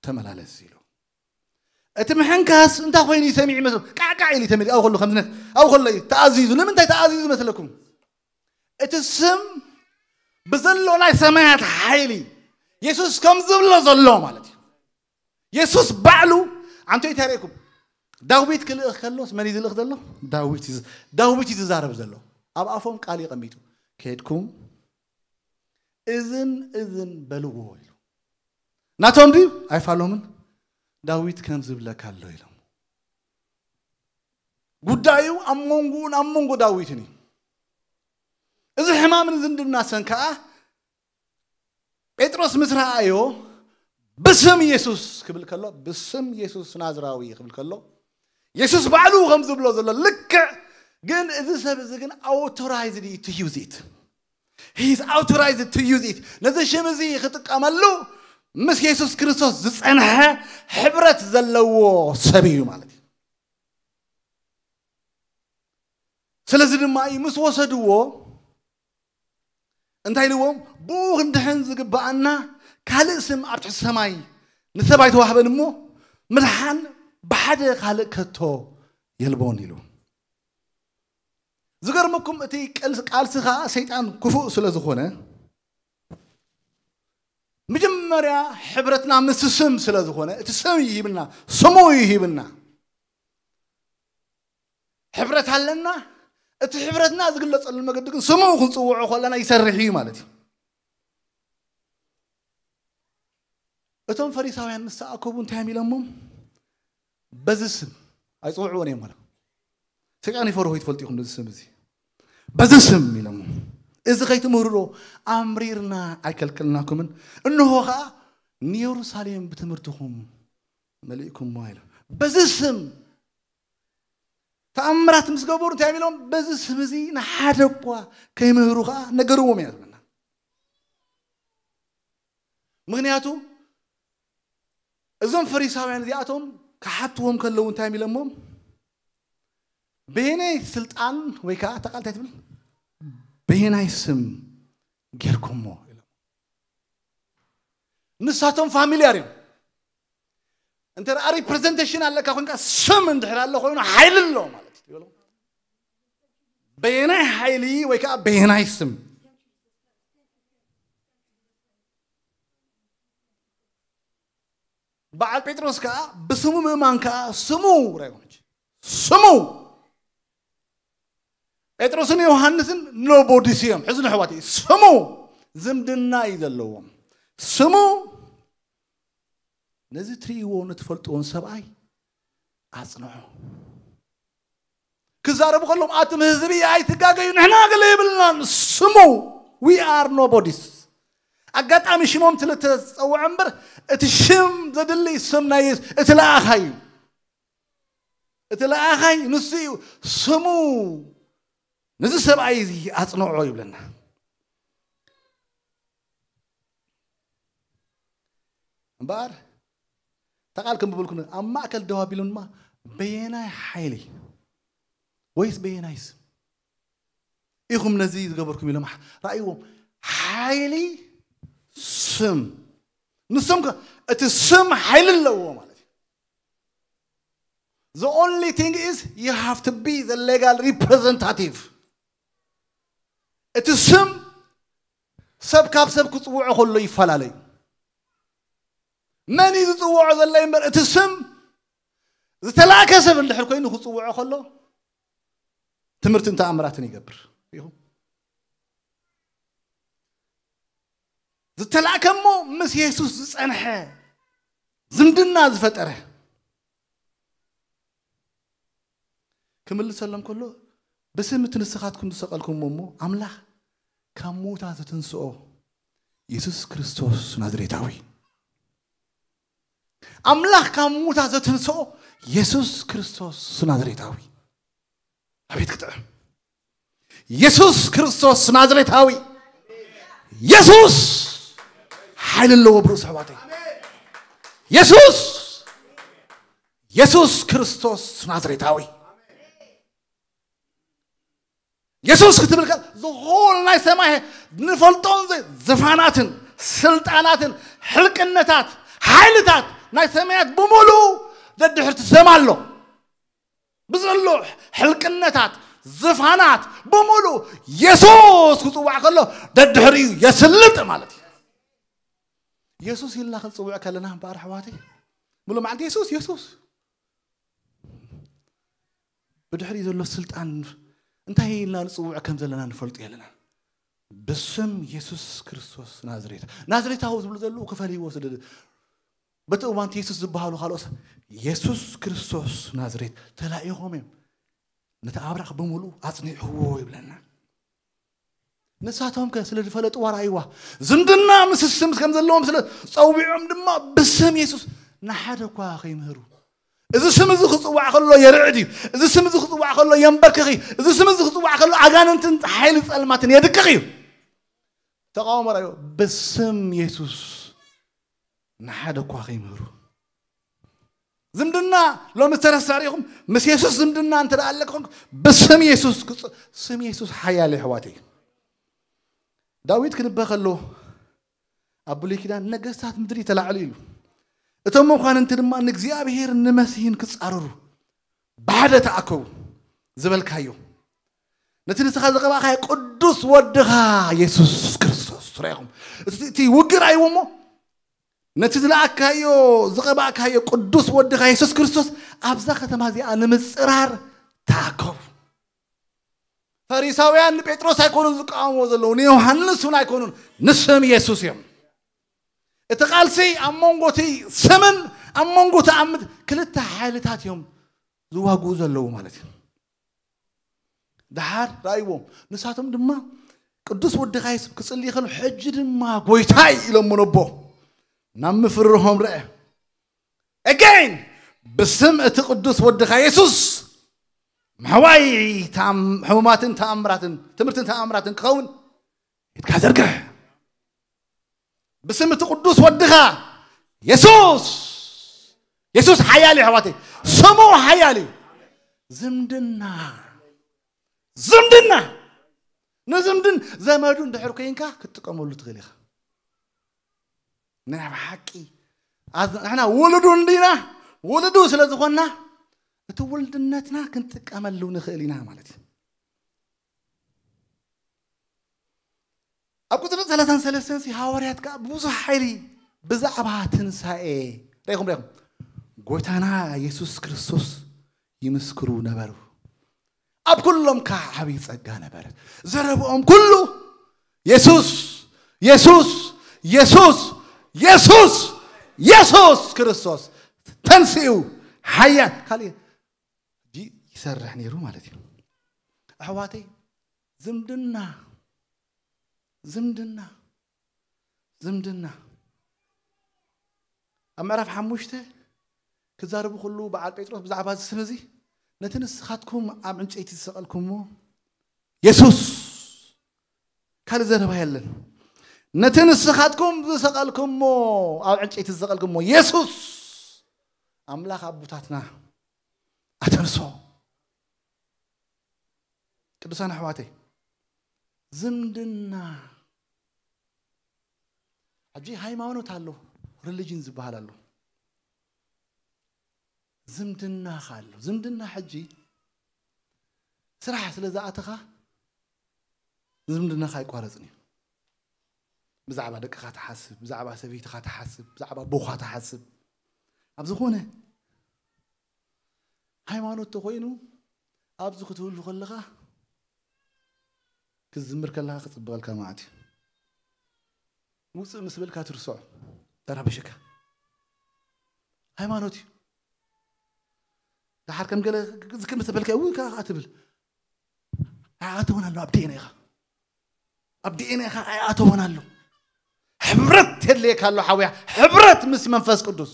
ተመላለስ ኢሉ። እቲ ምሕንካስ እንታይ ኮይኑ እዩ ሰሚዑ ይመስል? ቃዕቃዕ ኢሉ ተመሊኡ። ኣብ ከሎ ከምዝነት ኣብ ከሎ እዩ ተኣዚዙ። ንምንታይ ተኣዚዙ መስለኩም? እቲ ስም ብዘሎ ናይ ሰማያት ሓይሊ የሱስ ከም ዝብሎ ዘሎ ማለት እዩ። የሱስ ባዕሉ ኣንቶ ይተርእየኩም። ዳዊት ክልእኽ ከሎስ መን እዩ ዝልእኽ ዘሎ? ዳዊት እዩ ዝ- ዳዊት እዩ ዝዛረብ ዘሎ። ኣብ ኣፎም ቃል ይቐሚጡ። ከድኩም እዝን እዝን በልዎ ኢሉ። ናቶም ድዩ? ኣይፋሎምን። ዳዊት ከም ዝብለካ ኣሎ ኢሎም። ጉዳዩ ኣብ መንጎኡን ኣብ መንጎ ዳዊትን እዩ። እዚ ሕማምን ዝንድናሰን ከኣ ጴጥሮስ ምስ ረኣዮ ብስም ኢየሱስ ክብል ከሎ፣ ብስም ኢየሱስ ናዝራዊ ክብል ከሎ፣ ኢየሱስ ባዕሉ ከም ዝብሎ ዘሎ ልክዕ ግን እዚ ሰብ እዚ ግን ኣውቶራይዝድ እዩ to use it. He is authorized to use it. ነዚ ሽም እዚ ክጥቀመሉ ምስ የሱስ ክርስቶስ ዝጸንሐ ሕብረት ዘለዎ ሰብ እዩ ማለት እዩ። ስለዚ ድማ እዩ ምስ ወሰድዎ እንታይ ኢልዎም? ብኡ ክንድሕን ዝግብኣና ካልእ ስም ኣብ ትሕቲ ሰማይ ንሰብ ኣይተዋህበን እሞ ምድሓን ብሓደ ካልእ ከቶ የልቦን ኢሉ። ዝገርመኩም እቲ ቃልሲ ከዓ ሰይጣን ክፉእ ስለ ዝኾነ መጀመርያ ሕብረትና ምስ ስም ስለ ዝኾነ እቲ ስም ይሂብና፣ ስሙ ይሂብና። ሕብረት ኣለና። እቲ ሕብረትና ዝግለጸሉ መገዲ ግን ስሙ ክንጽውዖ ከለና ይሰርሕ እዩ ማለት እዩ። እቶም ፈሪሳውያን ምስ ተኣከቡ እንታይ እዮም ኢሎሞም? በዚ ስም ኣይጽውዕዎን እዮም ማለት። ሰይጣን ይፈርሆ ይትፈልጡ ኢኹም ነዚ ስም እዚ። በዚ ስም ኢሎሞም። እዚ ከይትምህሩ ዶ ኣምሪርና ኣይከልከልናኩምን? እንሆ ኸዓ ንየሩሳሌም ብትምህርትኹም መሊእኩምዋ ኢሎም። በዚ ስም ተኣምራት ምስ ገበሩ እንታይ ኢሎም? በዚ ስም እዚ ንሓደ እኳ ከይምህሩ ከዓ ነገርዎም እያ ዝብለና። ምክንያቱ እዞም ፈሪሳውያን እዚኣቶም ክሓትዎም ከለዉ እንታይ ኢሎሞም? በየናይ ስልጣን ወይ ከዓ ተቃልታይ ትብል በየናይ ስም ጌርኩሞ ኢሎም። ንሳቶም ፋሚልያር እዮም። እንተ ደኣ ሪፕሬዘንቴሽን ኣለካ ኮንካ ስም እንድሕር ኣሎ ኮይኑ ሓይሊ ኣሎ ማለት እዩ። በየናይ ሓይሊ ወይ ከዓ በየናይ ስም? በዓል ጴጥሮስ ከዓ ብስሙ ምእማን ከዓ ስሙ ራይሆነች ስሙ ጴጥሮስን ዮሃንስን ኖቦዲስ እዮም። ሕዚ ንሕዋት ስሙ ዝምድና እዩ ዘለዎም። ስሙ ነዚ ትርእይዎ ንትፈልጥዎን ሰብኣይ ኣጽንዖ። ክዛረቡ ከለዎም ኣቱም ህዝቢ ኣይትጋገዩ፣ ንሕና ገለ የብልናን። ስሙ we are nobodies። ኣጋጣሚ ሽሞም ትልተጸውዐ እምበር እቲ ሽም ዘድሊ ስም ናይ የሱስ እቲ ለኣኻይ እዩ። እቲ ለኣኻይ ንሱ እዩ። ስሙ ነዚ ሰብኣይ እዚ ኣጽንዖ ይብለና። እምበኣር ተቓል ከም ብብልኩም ኣብ ማእከል ደው ኣቢሎም ድማ በየናይ ሓይሊ ወይስ በየናይ ስም ኢኹም ነዚ ዝገበርኩም ኢሎም ረኣይዎም። ሓይሊ ስም ንሶም ከ እቲ ስም ሓይሊ ኣለዎ ማለት እዩ። The only thing is you have to be the legal representative። እቲ ስም ሰብ ካብ ሰብ ክጽውዖ ከሎ ይፈላለዩ። መን እዩ ዝጽውዖ ዘሎ እምበር እቲ ስም ዝተላእከ ሰብ እንድሕር ኮይኑ ክጽውዖ ከሎ ትምህርትን ተኣምራትን ይገብር ኢኹም። ዝተላእከ እሞ ምስ የሱስ ዝጸንሐ ዝምድና ዝፈጠረ ክምልሰሎም ከሎ ብስም እቲ ንስኻትኩም ዝሰቐልኩሞ እሞ ኣምላኽ ካብ ምዉታት ዘተንስኦ የሱስ ክርስቶስ ናዝሬታዊ። ኣምላኽ ካብ ምዉታት ዘተንስኦ የሱስ ክርስቶስ ናዝሬታዊ። ኣቤት ክጥዕም! የሱስ ክርስቶስ ናዝሬታዊ። የሱስ ሓይሊ ኣለዎ ብርእሱ ኣሕዋተይ። የሱስ የሱስ ክርስቶስ ናዝሬታዊ። የሱስ ክትብል ከ ዝሆል ናይ ሰማይ ንፈልጦን ዘ- ዝፋናትን ስልጣናትን ሕልቅነታት ሓይልታት ናይ ሰማያት ብምሉእ ደድሕርቲ ሰም ኣሎ። ብዘሎ ሕልቅነታት ዝፋናት ብምሉእ የሱስ ክፅዋዕ ከሎ ደድሕሪኡ የስልጥ ማለት እዩ። የሱስ ኢልና ክንፅውዕ ከለና እምበኣር ኣሕዋተይ፣ ሙሉ መዓልቲ የሱስ የሱስ፣ ብድሕሪኡ ዘሎ ስልጣን እንታይ ኢልና ንፅውዕ ከም ዘለና ንፈልጡ የለና። ብስም የሱስ ክርስቶስ ናዝሬት፣ ናዝሬታዊ ዝብሉ ዘለዉ ክፈልይዎ ስለ በቲ እዋንቲ የሱስ ዝበሃሉ ካልኦት የሱስ ክርስቶስ ናዝሬት ተላኢኾም እዮም። ነቲ ኣብራኽ ብምሉእ ኣጽኒዕዎ ይብለና። ንሳቶም ከ ስለ ዝፈለጥዋ ረኣይዋ፣ ዝምድና ምስ ስም ከም ዘለዎም ስለ ጸዊዖም ድማ ብስም የሱስ ንሓደ እኳ ከይምህሩ። እዚ ስም እዚ ክጽዋዕ ከሎ የርዕድ እዩ። እዚ ስም እዚ ክጽዋዕ ከሎ የንበርክኽ እዩ። እዚ ስም እዚ ክጽዋዕ ከሎ ኣጋንንትን ሓይሊ ጸልማትን የድቅቕ እዩ። ተቃውሞ ረኣዩ። ብስም የሱስ ንሓደ እኳ ከይምህሩ። ዝምድና ሎሚ ዝተረሳ ርኢኹም። ምስ የሱስ ዝምድና እንተ ደኣ ኣለኩም፣ ብስም የሱስ ክጽ- ስም የሱስ ሓያል እዩ ኣሕዋተይ። ዳዊት ክንበ ከሎ ኣብ ብሉይ ኪዳን፣ ነገስታት ምድሪ ተላዕሉ ኢሉ፣ እቶም መኳንንቲ ድማ ንእግዚኣብሔር ንመሲህን ክጻረሩ ብሓደ ተኣከቡ ዝበልካዮ፣ ነቲ ንስኻ ዝቐባእካዮ ቅዱስ ወድኻ የሱስ ክርስቶስ ትረኢኹም። እቲ እቲ ውግእ ራእይዎ እሞ፣ ነቲ ዝለኣካዮ ዝቐባእካዮ ቅዱስ ወድኻ የሱስ ክርስቶስ ኣብዛ ከተማ እዚኣ ንምጽራር ተኣከቡ። ፈሪሳውያን ንጴጥሮስ ኣይኮኑን ዝቃወምዎ ዘለዉ፣ ንዮሃንስ እውን ኣይኮኑን፣ ንስም የሱስ እዮም። እቲ ቃልሲ ኣብ መንጎ እቲ ስምን ኣብ መንጎ እቲ ኣብ ምድ- ክልተ ሓይልታት እዮም ዝዋግኡ ዘለዉ ማለት እዩ። ደሓር ረኣይዎም። ንሳቶም ድማ ቅዱስ ወድኻ የሱስ ክጽልይ ከሎ፣ ሕጂ ድማ ጎይታይ ኢሎሞ ነቦ ናብ ምፍርርሆም ረአ። Again፣ ብስም እቲ ቅዱስ ወድኻ የሱስ ምሕዋይ ተኣም- ሕሙማትን ተኣምራትን ትምህርትን ተኣምራትን ክኸውን ኢድካ ዘርግሕ። ብስም እቲ ቅዱስ ወድኻ የሱስ። የሱስ ሓያል እዩ ኣሕዋተይ። ስሙ ሓያል እዩ። ዝምድና፣ ዝምድና፣ ንዝምድን ዘመዱ እንድሕር ኮይንካ ክትጥቀመሉ ትኽእል ኢኻ። ናይ ብሓቂ ኣዝ- ንሕና ውሉዱ እንዲና፣ ውሉዱ ስለ ዝኾንና እቲ ውልድነትና ክንጥቀመሉ ንኽእል ኢና ማለት እዩ። ኣብ ቁፅሪ ሰላሳን ሰለስተን ሲ ሃዋርያት ከዓ ብብዙሕ ሓይሊ ብዛዕባ ትንሳኤ ረኢኹም ረኢኹም ጎይታና የሱስ ክርስቶስ ይምስክሩ ነበሩ። ኣብ ኩሎም ከዓ ዓብዪ ጸጋ ነበረት። ዘረብኦም ኩሉ የሱስ የሱስ የሱስ የሱስ የሱስ ክርስቶስ ተንስኡ ሓያ ካልእ ይሰርሕ ነይሩ ማለት እዩ። ኣሕዋተይ ዝምድና ዝምድና ዝምድና ኣብ ምዕራፍ ሓሙሽተ ክዛረቡ ከለዉ በዓል ጴጥሮስ ብዛዕባ እዚ ስም እዚ ነቲ ንስኻትኩም ኣብ ዕንጨይቲ ዝሰቐልኩምዎ የሱስ ካልእ ዘረባ የለን። ነቲ ንስኻትኩም ዝሰቐልኩሞ ኣብ ዕንጨይቲ ዝሰቐልኩሞ የሱስ ኣምላኽ ኣቦታትና ኣተንሶ። ቅዱሳን ኣሕዋተይ ዝምድና ሕጂ ሃይማኖት ኣሎ፣ ሪሊጅን ዝበሃል ኣሎ፣ ዝምድና ኣሎ። ዝምድና ሕጂ ስራሕ ስለ ዝኣተኻ ዝምድናኻ ኣይቋረፅን እዩ። ብዛዕባ ደቅኻ ትሓስብ፣ ብዛዕባ ሰበይትኻ ትሓስብ፣ ብዛዕባ ኣቦኻ ትሓስብ። ኣብ ዝኾነ ሃይማኖት ተኮይኑ ኣብዚ ክትህሉ ከለኻ ክዝምር ከለኻ ክፅብቐልካ ማለት እዩ። ውፅእ ምስ በልካ ትርስዖ ተረብሽካ። ሃይማኖት እዩ። ደሓር ከም ገለ ዝክም ተበልካ እው ከኣ ትብል። ኣይኣተወን ኣሎ ኣብ ዲኤንኤኻ። ኣብ ዲኤንኤኻ ኣይኣተወን ኣሎ። ሕብረት የድልየካ ኣሎ ሓውያ፣ ሕብረት ምስ መንፈስ ቅዱስ።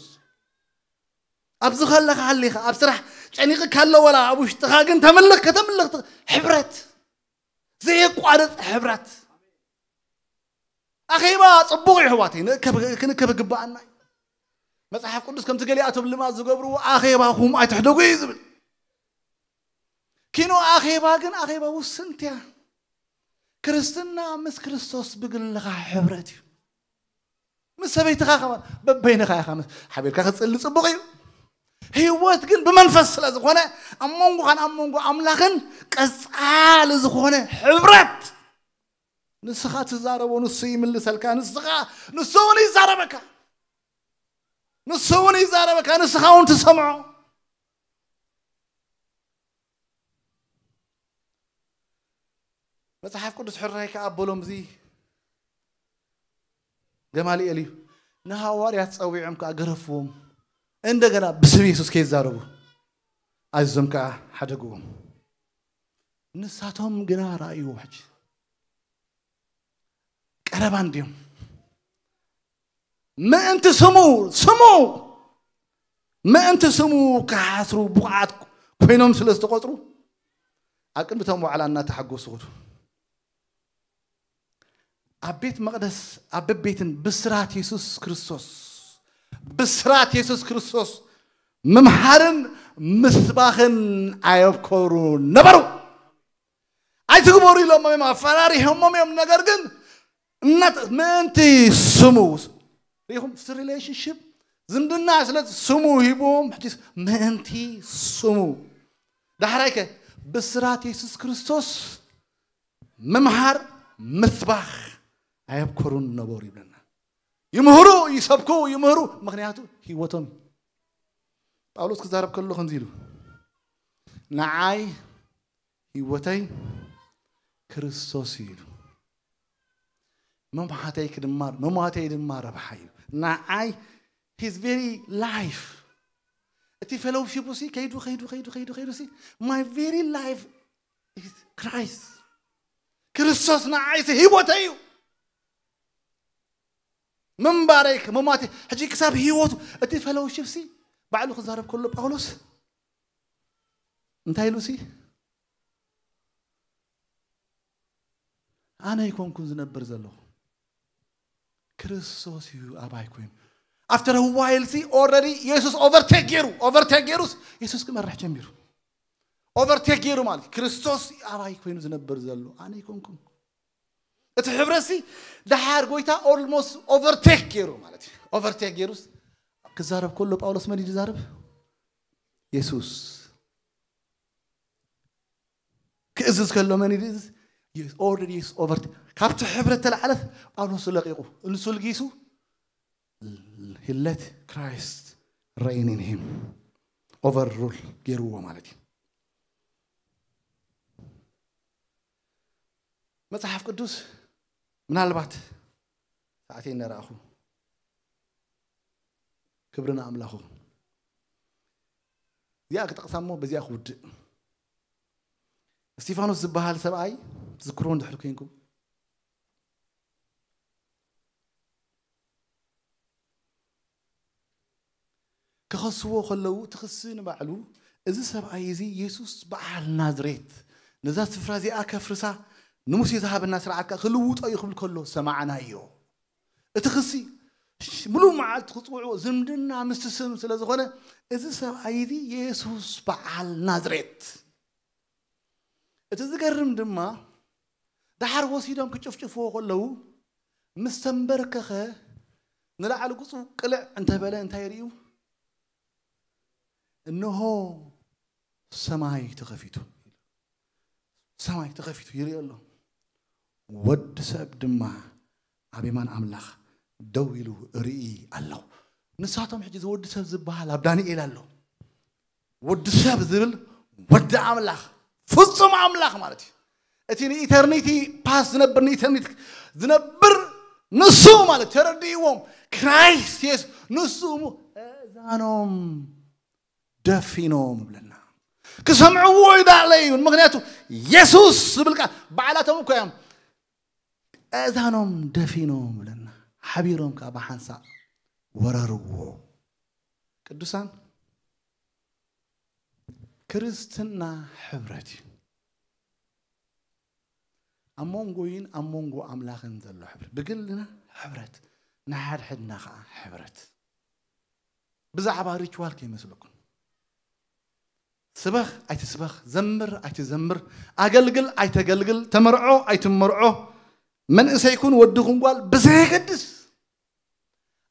ኣብዚ ከለኻ ሃሊኻ ኣብ ስራሕ ጨኒቕካ ኣሎ፣ ወላ ኣብ ውሽጥኻ ግን ተምልኽ ከተምልኽ ት- ሕብረት፣ ዘየቋርጽ ሕብረት። ኣኼባ ጽቡቕ እዩ ኣሕዋተይ፣ ንእከብ- ክንከብ ግባኣና እዩ። መጽሓፍ ቅዱስ ከምቲ ገሊኣቶም ልማድ ዝገብርዎ ኣኼባኹም ኣይትሕደጉ እዩ ዝብል። ኪኖ ኣኼባ ግን ኣኼባ ውስንቲ እያ። ክርስትና ምስ ክርስቶስ ብግልኻ ሕብረት እዩ። ምስ ሰበይትኻ ከማ በበይንኻ ኢኻ ምስ- ሓቢርካ ክትጽሊ ጽቡቕ እዩ። ህይወት ግን ብመንፈስ ስለ ዝኾነ ኣብ መንጎኻን ኣብ መንጎ ኣምላኽን ቀጻሊ ዝኾነ ሕብረት። ንስኻ ትዛረቦ ንሱ ይምልሰልካ፣ ንስኻ ንሱ እውን ይዛረበካ፣ ንሱ እውን ይዛረበካ፣ ንስኻ እውን ትሰምዖ። መጽሓፍ ቅዱስ ሕራይ ከኣ ኣበሎም እዚ ገማልኤል እዩ። ንሃዋርያት ጸዊዖም ከኣ ገረፍዎም። እንደገና ብስም የሱስ ከይዛረቡ ኣዝዞም ከኣ ሓደግዎም። ንሳቶም ግና ረኣይዎ። ሕጂ ቀረባ እንድዮም። ምእንቲ ስሙ ስሙ ምእንቲ ስሙ ክሓስሩ ብቑዓት ኮይኖም ስለ ዝተቖጽሩ ኣብ ቅድሚ እቶም ዋዕላ እናተሓጎሱ ኹዱ። ኣብ ቤት መቕደስ ኣብ በቤትን ብስራት የሱስ ክርስቶስ ብስራት የሱስ ክርስቶስ ምምሃርን ምስባኽን ኣየብከሩ ነበሩ። ኣይትግበሩ ኢሎሞም እዮም፣ ኣፈራሪሆሞም እዮም። ነገር ግን እናተ- ምእንቲ ስሙ ሪኹም ሪሌሽንሽፕ ዝምድና ስለ ስሙ ሂብዎም። ሕጂስ ምእንቲ ስሙ ዳሕራይ ከ ብስራት የሱስ ክርስቶስ ምምሃር ምስባኽ ኣየብከሩን ነበሩ ይብለና። ይምህሩ፣ ይሰብኩ፣ ይምህሩ፣ ምክንያቱ ህይወቶም እዩ። ጳውሎስ ክዛረብ ከሎ ከምዚ ኢሉ፣ ንዓይ ህይወተይ ክርስቶስ እዩ ኢሉ። መምሓተይ ክድማር መሟተይ ድማ ረብሓ እዩ። ንዓይ his very life እቲ ፌሎውሺፕ ሲ ከይዱ ከይዱ ከይዱ ከይዱ ከይዱ ሲ my very life is Christ። ክርስቶስ ንዓይ ሲ ህይወተይ እዩ። ምንባረይ መሟተይ ሕጂ ክሳብ ህይወቱ እቲ ፌሎውሺፕ ሲ ባዕሉ ክዛረብ ከሎ ጳውሎስ እንታይ ኢሉ ሲ ኣነ ኣይኮንኩን ዝነብር ዘለኹ ክርስቶስ እዩ ኣባይ ኮይኑ። After a while ሲ already የሱስ ኦቨርቴክ ገይሩ ኦቨርቴክ ገይሩስ የሱስ ክመርሕ ጀሚሩ። ኦቨርቴክ ገይሩ ማለት ክርስቶስ ኣባይ ኮይኑ ዝነብር ዘሎ ኣነ ኣይኮንኩን። እቲ ሕብረት ሲ ደሓር ጎይታ ኦልሞስት ኦቨርቴክ ገይሩ ማለት እዩ። ኦቨርቴክ ገይሩስ ክዛረብ ከሎ ጳውሎስ መን እዩ ዝዛረብ? የሱስ ክእዝዝ ከሎ መን ይእዝዝ? ኦልሬዲ ኦቨር ካብቲ ሕብረት ተላዕለት ጳውሎስ ለቂቁ እንሱ ልጊሱ ሂለት ክራይስት ሬይን ኢን ሂም ኦቨር ሩል ገይርዎ ማለት እዩ። መጽሓፍ ቅዱስ ምናልባት ሰዓተይ እናረኣኹ ክብሪ ንኣምላኹ እዚኣ ክጠቕሳ እሞ በዚኣ ክውድእ። እስቲፋኖስ ዝበሃል ሰብኣይ ትዝክርዎ እንድሕር ኮንኩም ክኸስዎ ከለዉ እቲ ክሲ ንባዕሉ እዚ ሰብኣይ እዚ የሱስ በዓል ናዝሬት ነዛ ስፍራ እዚኣ ከፍርሳ ንሙሴ ዝሃበና ስርዓት ከዓ ክልውጦ እዩ ክብል ከሎ ሰማዕናዮ። እቲ ክሲ ሙሉእ መዓልቲ ክፅውዕዎ ዝምድና ምስቲ ስም ስለ ዝኾነ እዚ ሰብኣይ እዚ የሱስ በዓል ናዝሬት። እቲ ዝገርም ድማ ደሓር ወሲዶም ክጭፍጭፍዎ ከለዉ ምስ ተንበርከኸ ንላዕሊ ጉፁ ቅልዕ እንተበለ እንታይ ርእዩ? እንሆ ሰማይ ተኸፊቱ። ሰማይ ተኸፊቱ ይርኢ ኣሎ። ወዲ ሰብ ድማ ኣብ የማን ኣምላኽ ደው ኢሉ ርኢ ኣለኹ። ንሳቶም ሕጂ እዚ ወዲ ሰብ ዝበሃል ኣብ ዳንኤል ኣሎ። ወዲ ሰብ ዝብል ወዲ ኣምላኽ ፍጹም ኣምላኽ ማለት እዩ። እቲ ንኢተርኒቲ ፓስት ዝነብር ንኢተርኒቲ ዝነብር ንሱ ማለት ተረድእዎም ክራይስት የሱስ ንሱ እሞ እዛኖም ደፊኖም ይብለና። ክሰምዕዎ ይዳለዩን። ምክንያቱ የሱስ ዝብል ቃል ባዕላቶም እኮ እዮም ኣእዛኖም ደፊኖም ብለና፣ ሓቢሮም ከዓ ብሓንሳእ ወረርዎ። ቅዱሳን፣ ክርስትና ሕብረት እዩ። ኣብ መንጎይን ኣብ መንጎ ኣምላኽን ዘሎ ሕብረት፣ ብግልና ሕብረት፣ ንሓድሕድና ከዓ ሕብረት። ብዛዕባ ሪችዋል ከይመስለኩም። ስበኽ ኣይትስበኽ፣ ዘምር ኣይትዘምር፣ ኣገልግል ኣይተገልግል፣ ተመርዖ ኣይትመርዖ፣ መንእሰይ ኩን ወዲ ኩን ጓል ብዘየገድስ፣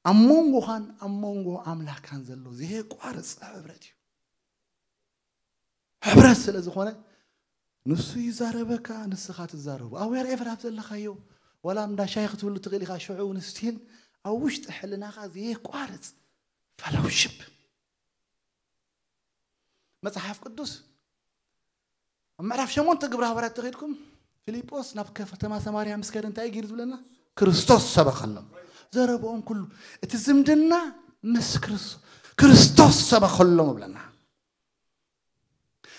ኣብ መንጎኻን ኣብ መንጎ ኣምላኽካን ዘሎ ዘየቋርጽ ሕብረት እዩ። ሕብረት ስለ ዝኾነ ንሱ ይዛረበካ፣ ንስኻ ትዛረቡ። ኣብ ዌርኤቨር ኣብ ዘለኻዮ፣ ዋላ እንዳ ሻሂ ክትብሉ ትኽእል ኢኻ፣ ሽዑ እውን ስቲል ኣብ ውሽጢ ሕልናኻ ዘየቋርጽ ፈሎውሽፕ። መጽሓፍ ቅዱስ ኣብ ምዕራፍ ሸሞንተ ግብረ ሃዋርያት ተኸይድኩም፣ ፊልጶስ ናብ ከተማ ሰማርያ ምስ ከደ እንታይ እዩ ገይሩ ዝብለና? ክርስቶስ ሰበኸሎም። ዘረብኦም ኩሉ እቲ ዝምድና ምስ ክርስቶስ፣ ክርስቶስ ሰበኸሎም ይብለና።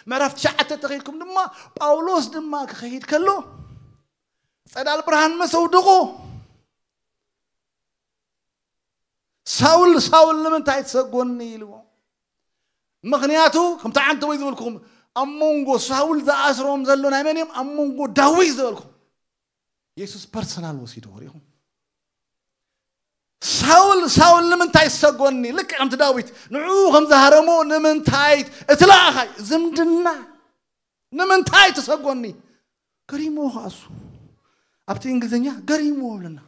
ምዕራፍ ትሽዓተ ተኸይድኩም ድማ፣ ጳውሎስ ድማ ክኸይድ ከሎ ጸዳል ብርሃን ምስ ኣውደቖ፣ ሳውል ሳውል ንምንታይ ትሰጎኒ ኢልዎ። ምክንያቱ ከምቲ ዓንተ ወይ ዝበልኩም፣ ኣብ መንጎ ሳውል ዝኣስሮም ዘሎ ናይ መን እዮም? ኣብ መንጎ ዳዊት ዝበልኩም። የሱስ ፐርሰናል ወሲድዎ ሪኢኹም። ሳውል ሳውል ንምንታይ ትሰጎኒ? ልክዕ ከምቲ ዳዊት ንዕኡ ከም ዝሃረሞ ንምንታይ እቲ ለኣኻይ ዝምድና ንምንታይ ትሰጎኒ? ገሪሞ ከኣሱ ኣብቲ እንግሊዝኛ ገሪሞ ብለና።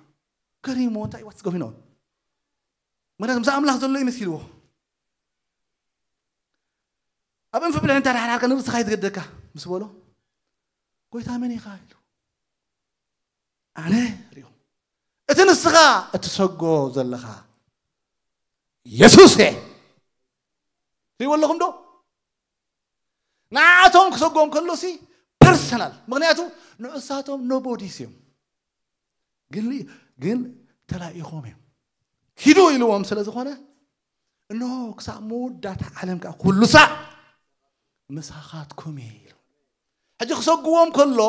ገሪሞ እንታይ ዋትስ ጎሂን ኦን? ምክንያቱ ምስ ኣምላኽ ዘሎ ይመሲልዎ። ኣብ እንፍ ብልሕ እንታይ ዳሕዳሕካ ንርእስኻ ይትገደካ ምስ በሎ፣ ጎይታ መን ኢኻ ኢሉ፣ ኣነ ሪኹ፣ እቲ ንስኻ እትሰጎ ዘለኻ የሱስ እየ። ትሪእዎ ኣለኹም ዶ? ንዓኣቶም ክሰጎም ከሎሲ ፐርሰናል፣ ምክንያቱ ንዕሳቶም ኖቦዲስ እዮም። ግን ግን ተላኢኾም እዮም። ኪዱ ኢልዎም ስለ ዝኾነ፣ እንሆ ክሳብ መወዳእታ ዓለም ከዓ ኩሉ ሳዕ ምሳኻትኩም እየ ኢሉ። ሕጂ ክሰግዎም ከሎ፣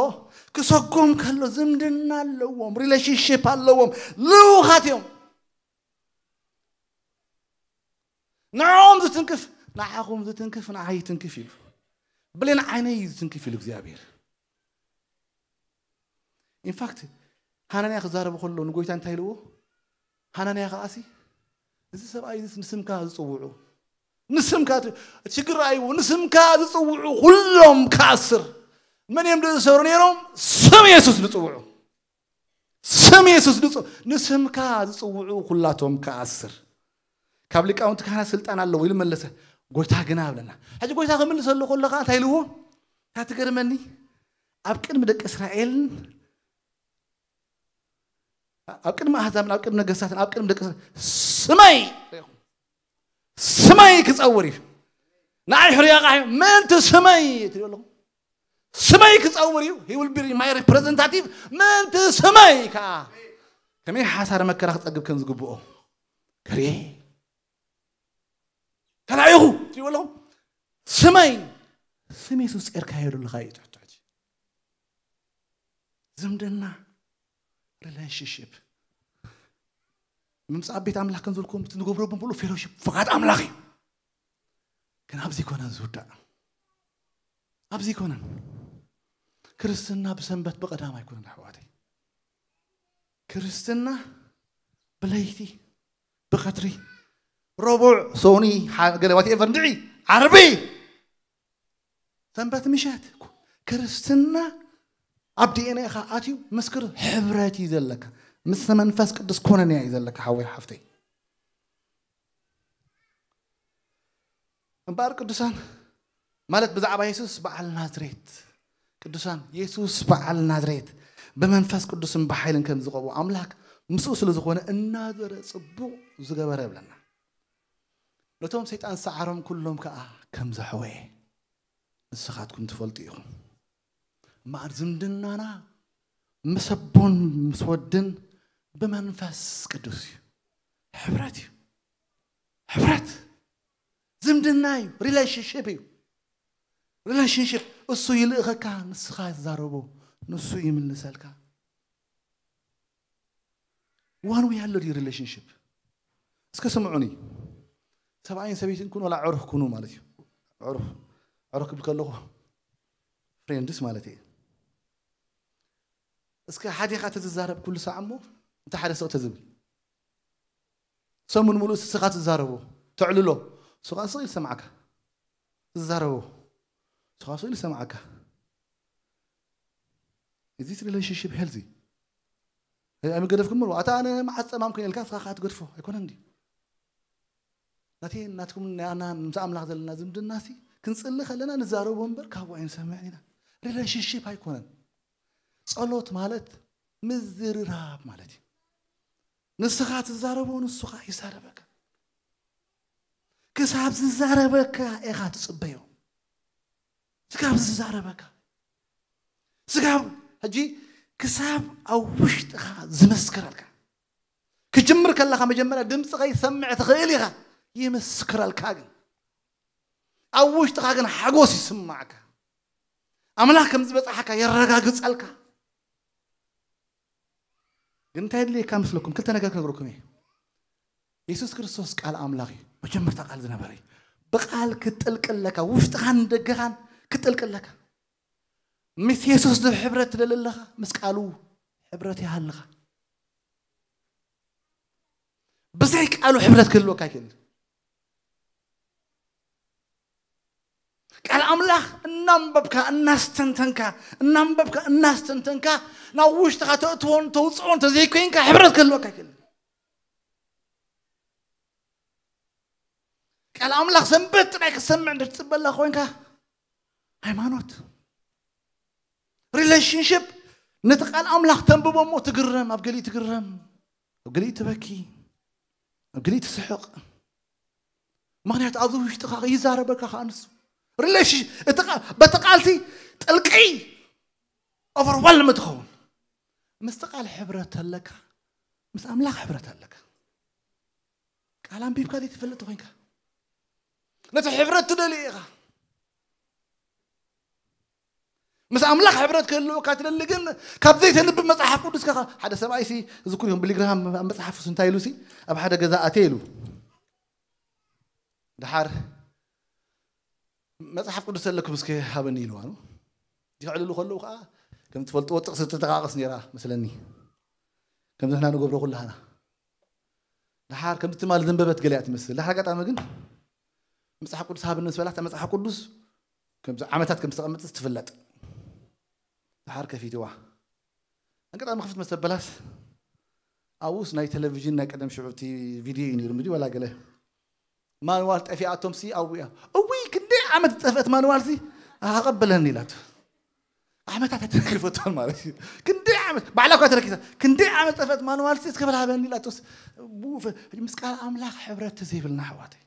ክሰጎም ከሎ ዝምድና ኣለዎም፣ ሪሌሽንሽፕ ኣለዎም፣ ልኡኻት እዮም። ንዕኦም ዝትንክፍ ንዓኹም ዝትንክፍ ንዓይ ይትንክፍ ኢሉ። ብሌን ዓይነይ እዩ ዝትንክፍ ኢሉ እግዚኣብሔር። ኢንፋክት ሃናንያ ክዛረቡ ከሎ ንጎይታ እንታይ ኢልዎ? ሃናንያ ከዓሲ፣ እዚ ሰብኣይ እዚ ንስምካ ዝጽውዑ፣ ንስምካ ት- እቲ ሽግር ረኣይዎ፣ ንስምካ ዝጽውዑ ኩሎም ክኣስር። መን እዮም ዝእሰሩ ነይሮም? ስም የሱስ ዝጽውዑ። ስም የሱስ ዝጽ- ንስምካ ዝጽውዑ ኩላቶም ክኣስር። ካብ ሊቃውንቲ ካህናት ስልጣን ኣለዎ ኢሉ መለሰ። ጎይታ ግና ብለና። ሕጂ ጎይታ ክምልሰሉ ከሎ ከዓ እንታይ ኢልዎ? እታ ትገርመኒ፣ ኣብ ቅድሚ ደቂ እስራኤልን ኣብ ቅድሚ ኣህዛብን ኣብ ቅድሚ ነገስታትን ኣብ ቅድሚ ደቂ እስራኤል ስመይ ስመይ ክጸውር እዩ። ንኣይ ሕርያ ቃሕ ምእንቲ ስመይ ትሪኦ ኣለኹም። ስመይ ክጸውር እዩ። He will be my representative ምእንቲ ስመይ ከዓ ከመይ ሓሳር መከራ ክጸግብ ከም ዝግብኦ ከርየ ተላኢኹ ትሪእዎ ኣለኹም። ስመይ ስም የሱስ ጼርካዮ ዘለኻ እዩ ትሕቲ ሕጂ። ዝምድና፣ ሪሌሽንሽፕ፣ ምምፃእ ቤት ኣምላኽ ከም ዝብልኩም እቲ ንገብሮ ብምሉእ ፌሎሺፕ ፍቓድ ኣምላኽ እዩ። ግን ኣብዚ ኮነን ዝውዳእ፣ ኣብዚ ኮነን። ክርስትና ብሰንበት ብቐዳም ኣይኮነን ኣሕዋተይ። ክርስትና ብለይቲ ብቐትሪ፣ ረቡዕ፣ ሶኒ፣ ሓ- ገለ ዋትኤቨር እንድዒ፣ ዓርቢ፣ ሰንበት ምሸት። ክርስትና ኣብ ዲኤንኤኻ ኣትዩ ምስክር ሕብረት እዩ ዘለካ። ምስ መንፈስ ቅዱስ ኮነንያ እዩ ዘለካ ሓወይ ሓፍተይ። እምበኣር ቅዱሳን ማለት ብዛዕባ የሱስ በዓል ናዝሬት፣ ቅዱሳን የሱስ በዓል ናዝሬት ብመንፈስ ቅዱስን ብሓይልን ከም ዝቐብኦ ኣምላክ ምስኡ ስለ ዝኾነ እናዘረ ጽቡቕ ዝገበረ ይብለና። ነቶም ሰይጣን ዝሰዓሮም ኩሎም ከኣ ከም ዘሕወየ ንስኻትኩም ትፈልጡ ኢኹም። እምበኣር ዝምድናና ምስ ኣቦን ምስ ወድን ብመንፈስ ቅዱስ እዩ። ሕብረት እዩ። ሕብረት ዝምድና እዩ፣ ሪሌሽንሽፕ እዩ። ሪሌሽንሽፕ እሱ ይልእኸካ፣ ንስኻ ትዛረቦ፣ ንሱ ይምልሰልካ። ዋን ዌይ ኣሎ ድዩ ሪሌሽንሽፕ? እስከ ስምዑኒ። ሰብኣይን ሰበይትን ኩኑ፣ ወላ ዕሩኽ ኩኑ ማለት እዩ። ዕሩኽ፣ ዕሩኽ ክብል ከለኹ ፍሬንድስ ማለት እየ። እስከ ሓዲኻ ተዝዛረብ ኩሉ ሰዓት እሞ፣ እንተ ሓደ ስቕ ተዝብል። ሰሙን ሙሉእ እስኻ ትዛረቦ፣ ተዕልሎ። እሱ ኸዓ ስቕ ኢሉ ሰማዕካ። ትዛረቦ። እሱ ኸዓ ስቕ ኢሉ ሰማዕካ። Is this relationship healthy? ኣይ፣ ኣይምገደፍኩም እሞ፣ ኣታ ኣነ መዓስ ጸማም ኮይነ ኢልካ እስኻ ኸዓ ትገድፎ። ኣይኮነን ድዩ? ናተይ ናትኩም ናይ ኣና ምስ ኣምላኽ ዘለና ዝምድና ሲ ክንጽሊ ከለና ንዛረቦ እምበር ካብኡ ኣይንሰምዕን ኢና። ሪሌሽንሺፕ ኣይኮነን። ጸሎት ማለት ምዝርራብ ማለት እዩ። ንስኻ ትዛረቦ ንሱ ኸዓ ይዛረበካ። ክሳብ ዝዛረበካ ኢኻ ትጽበዮ። ስጋብ ዝዛረበካ፣ ስጋብ ሕጂ ክሳብ ኣብ ውሽጥኻ ዝመስክረልካ። ክጅምር ከለኻ መጀመርያ ድምፂ ከይሰምዕ ትኽእል ኢኻ፣ ይምስክረልካ። ግን ኣብ ውሽጥኻ ግን ሓጎስ ይስማዕካ። ኣምላኽ ከም ዝበፅሓካ የረጋግፀልካ። ግን እንታይ የድልየካ መስለኩም? ክልተ ነገር ክነግረኩም እየ። የሱስ ክርስቶስ ቃል ኣምላኽ እዩ። መጀመርታ ቃል ዝነበረ እዩ። ብቃል ክትጥልቅለካ፣ ውሽጥኻን ደገኻን ክትጥልቅለካ። ምስ የሱስ ዶ ሕብረት ትደሊ ኣለኻ? ምስ ቃሉ ሕብረት ይሃልኻ። ብዘይ ቃሉ ሕብረት ክህልወካ ኣይክእልን። ቃል ኣምላኽ እናንበብካ፣ እናስተንተንካ፣ እናንበብካ፣ እናስተንተንካ፣ ናብ ውሽጥኻ ተእትዎን ተውፅኦን ተዘይኮይንካ ሕብረት ክህልወካ ኣይክእልን። ቃል ኣምላኽ ሰንበት ጥራይ ክትሰምዕ እንድትፅበላ ኮይንካ ሃይማኖት፣ ሪሌሽንሽፕ፣ ነቲ ቃል ኣምላኽ ተንብቦ እሞ ትግረም፣ ኣብ ገሊኡ ትግረም፣ ኣብ ገሊኡ ትበኪ፣ ኣብ ገሊኡ ትስሕቕ። ምኽንያቱ ኣብዚ ውሽጥኻ ይዛረበካ ከኣ ንሱ። ሪሌሽን-፣ እቲ ቃ-፣ በቲ ቃልሲ ጥልቂ ኦቨርዋልም ትኸውን። ምስቲ ቃል ሕብረት ኣለካ፣ ምስ ኣምላኽ ሕብረት ኣለካ። ቃል ኣንቢብካ ዘይትፈልጥ ኮይንካ፣ ነቲ ሕብረት ትደልዮ ኢኻ። ምስ ኣምላኽ ሕብረት ክህልወካ ትደሊ፣ ግን ካብ ዘይተንብብ መጽሓፍ ቅዱስ ከኻ። ሓደ ሰብኣይ ሲ ዝኩር ይኹን፣ ቢሊ ግርሃም ኣብ መጽሓፍ ሱ እንታይ ኢሉ ሲ፣ ኣብ ሓደ ገዛ ኣትየ ኢሉ፣ ደሓር መጽሓፍ ቅዱስ ኣለኩም እስከ ሃበኒ ኢልዋ ነው። ከዕልሉ ከለዉ ከኣ ከም ትፈልጥዎ ጥቕሲ ትጠቃቐስ ነይራ መስለኒ። ከም ንሕና ንገብሮ ኩላህና። ደሓር ከም ትማል ዘንበበት ገለ እያ ትመስል። ደሓር ኣጋጣሚ ግን መጽሓፍ ቅዱስ ሃበኒ ምስ በላ፣ እታ መጽሓፍ ቅዱስ ከምዚ ዓመታት ከም ዝተቐመጠት ትፍለጥ። ደሓር ከፊትዋ። ኣጋጣሚ ክፍት መሰበላስ ኣብኡስ ናይ ቴሌቪዥን ናይ ቀደም ሽዑ እቲ ቪድዮ እዩ ነይሩ፣ ምዲ ዋላ ገለ ማንዋል ጠፊኣቶም ሲ ኣብኡ እያ። እውይ፣ ክንደይ ዓመት ዝጠፍአት ማንዋል ሲ ኣቐበለኒ ኢላቶ። ዓመታት ኣይተረክፈቶን ማለት እዩ። ክንደይ ዓመት ባዕላ እኳ ተረኪሳ፣ ክንደይ ዓመት ዝጠፍአት ማንዋል ሲ እስከ በል ሃበኒ ኢላቶስ። ብኡ ፈ-፣ ምስ ቃል ኣምላኽ ሕብረት ዘይብልና ኣሕዋተይ።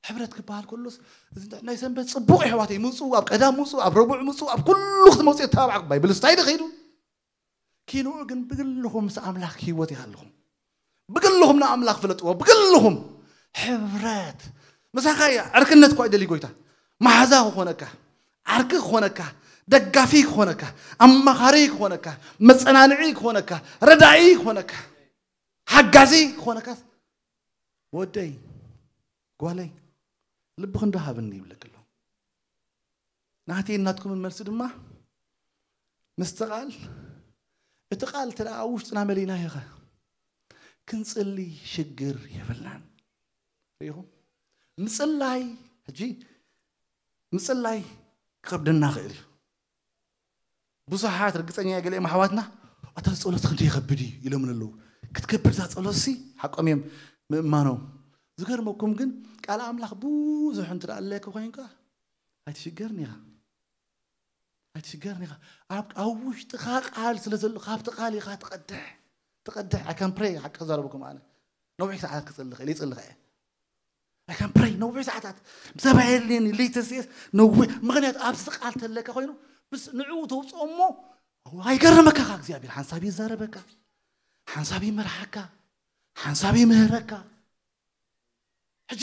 ሕብረት ክበሃል ከሎስ፣ እዚ ናይ ሰንበት ጽቡቕ ኣሕዋተይ፣ ምጹ፣ ኣብ ቀዳም ምጹ፣ ኣብ ረቡዕ ምጹ፣ ኣብ ኩሉ ክትመጹ የተባብዓኩም። ባይብል ስታይ ዶ ከይዱ? ኪንኡ ግን ብግልኹም ምስ ኣምላኽ ህይወት ይሃልኹም። ብግልኹም ንኣምላኽ ፍለጥዎ። ብግልኹም ሕብረት። ምሳኻ እያ። ዕርክነት እኳ ይደሊ ጎይታ። መሓዛ ክኾነካ፣ ዓርኪ ክኾነካ፣ ደጋፊ ክኾነካ፣ ኣማኻሪ ክኾነካ፣ መጸናንዒ ክኾነካ፣ ረዳኢ ክኾነካ፣ ሓጋዚ ክኾነካ፣ ወደይ፣ ጓለይ፣ ልብኺ እንዶ ሃብኒ ይብለኪ ኣሎ። ናተይን ናትኩምን መልሲ ድማ ምስቲ ቃል፣ እቲ ቃል እንተ ደኣ ኣብ ውሽጥና መሊእናዮ ኸ፣ ክንጽሊ ሽግር የብልናን። ርኢኹም? ምጽላይ፣ ሕጂ ምጽላይ ክኸብደና ይኽእል እዩ። ብዙሓት ርግጸኛ እየ፣ ገሊኦም ኣሕዋትና፣ "ኣታ ጸሎት ክንደይ ይኸብድ እዩ?" ኢሎም ኣለዉ። ክትከብድ እዛ ጸሎት ሲ ሓቆም እዮም ምእማኖም። ዝገርመኩም ግን፣ ቃል ኣምላኽ ብዙሕ እንተ ደኣ ኣለኪ ኮይንካ፣ ኣይትሽገርን ኢኻ። ኣይትሽገርን ኢኻ። ኣብ፣ ኣብ ውሽጥኻ ቃል ስለ ዘሎ፣ ካብቲ ቃል ኢኻ ትቐድሕ። ትቐድሕ። I can pray፣ ሓቂ ክዛረበኩም ኣነ። ነዊሕ ሰዓታት ክጽሊ እኽእል፣ ይጽሊ እየ። I can pray፣ ነዊሕ ሰዓታት። ብዛዕባ የድልየኒ፣ ለይተ ሴስ፣ ነዊሕ። ምኽንያቱ ኣብዚ ቃል ተለካ ኮይኑ፣ ምስ ንዕኡ ተውፅኦ እሞ፣ ኣይገርመካ፣ ካብ እግዚኣብሔር ሓንሳብ ይዛረበካ፣ ሓንሳብ ይመርሓካ፣ ሓንሳብ ይምህረካ። ሕጂ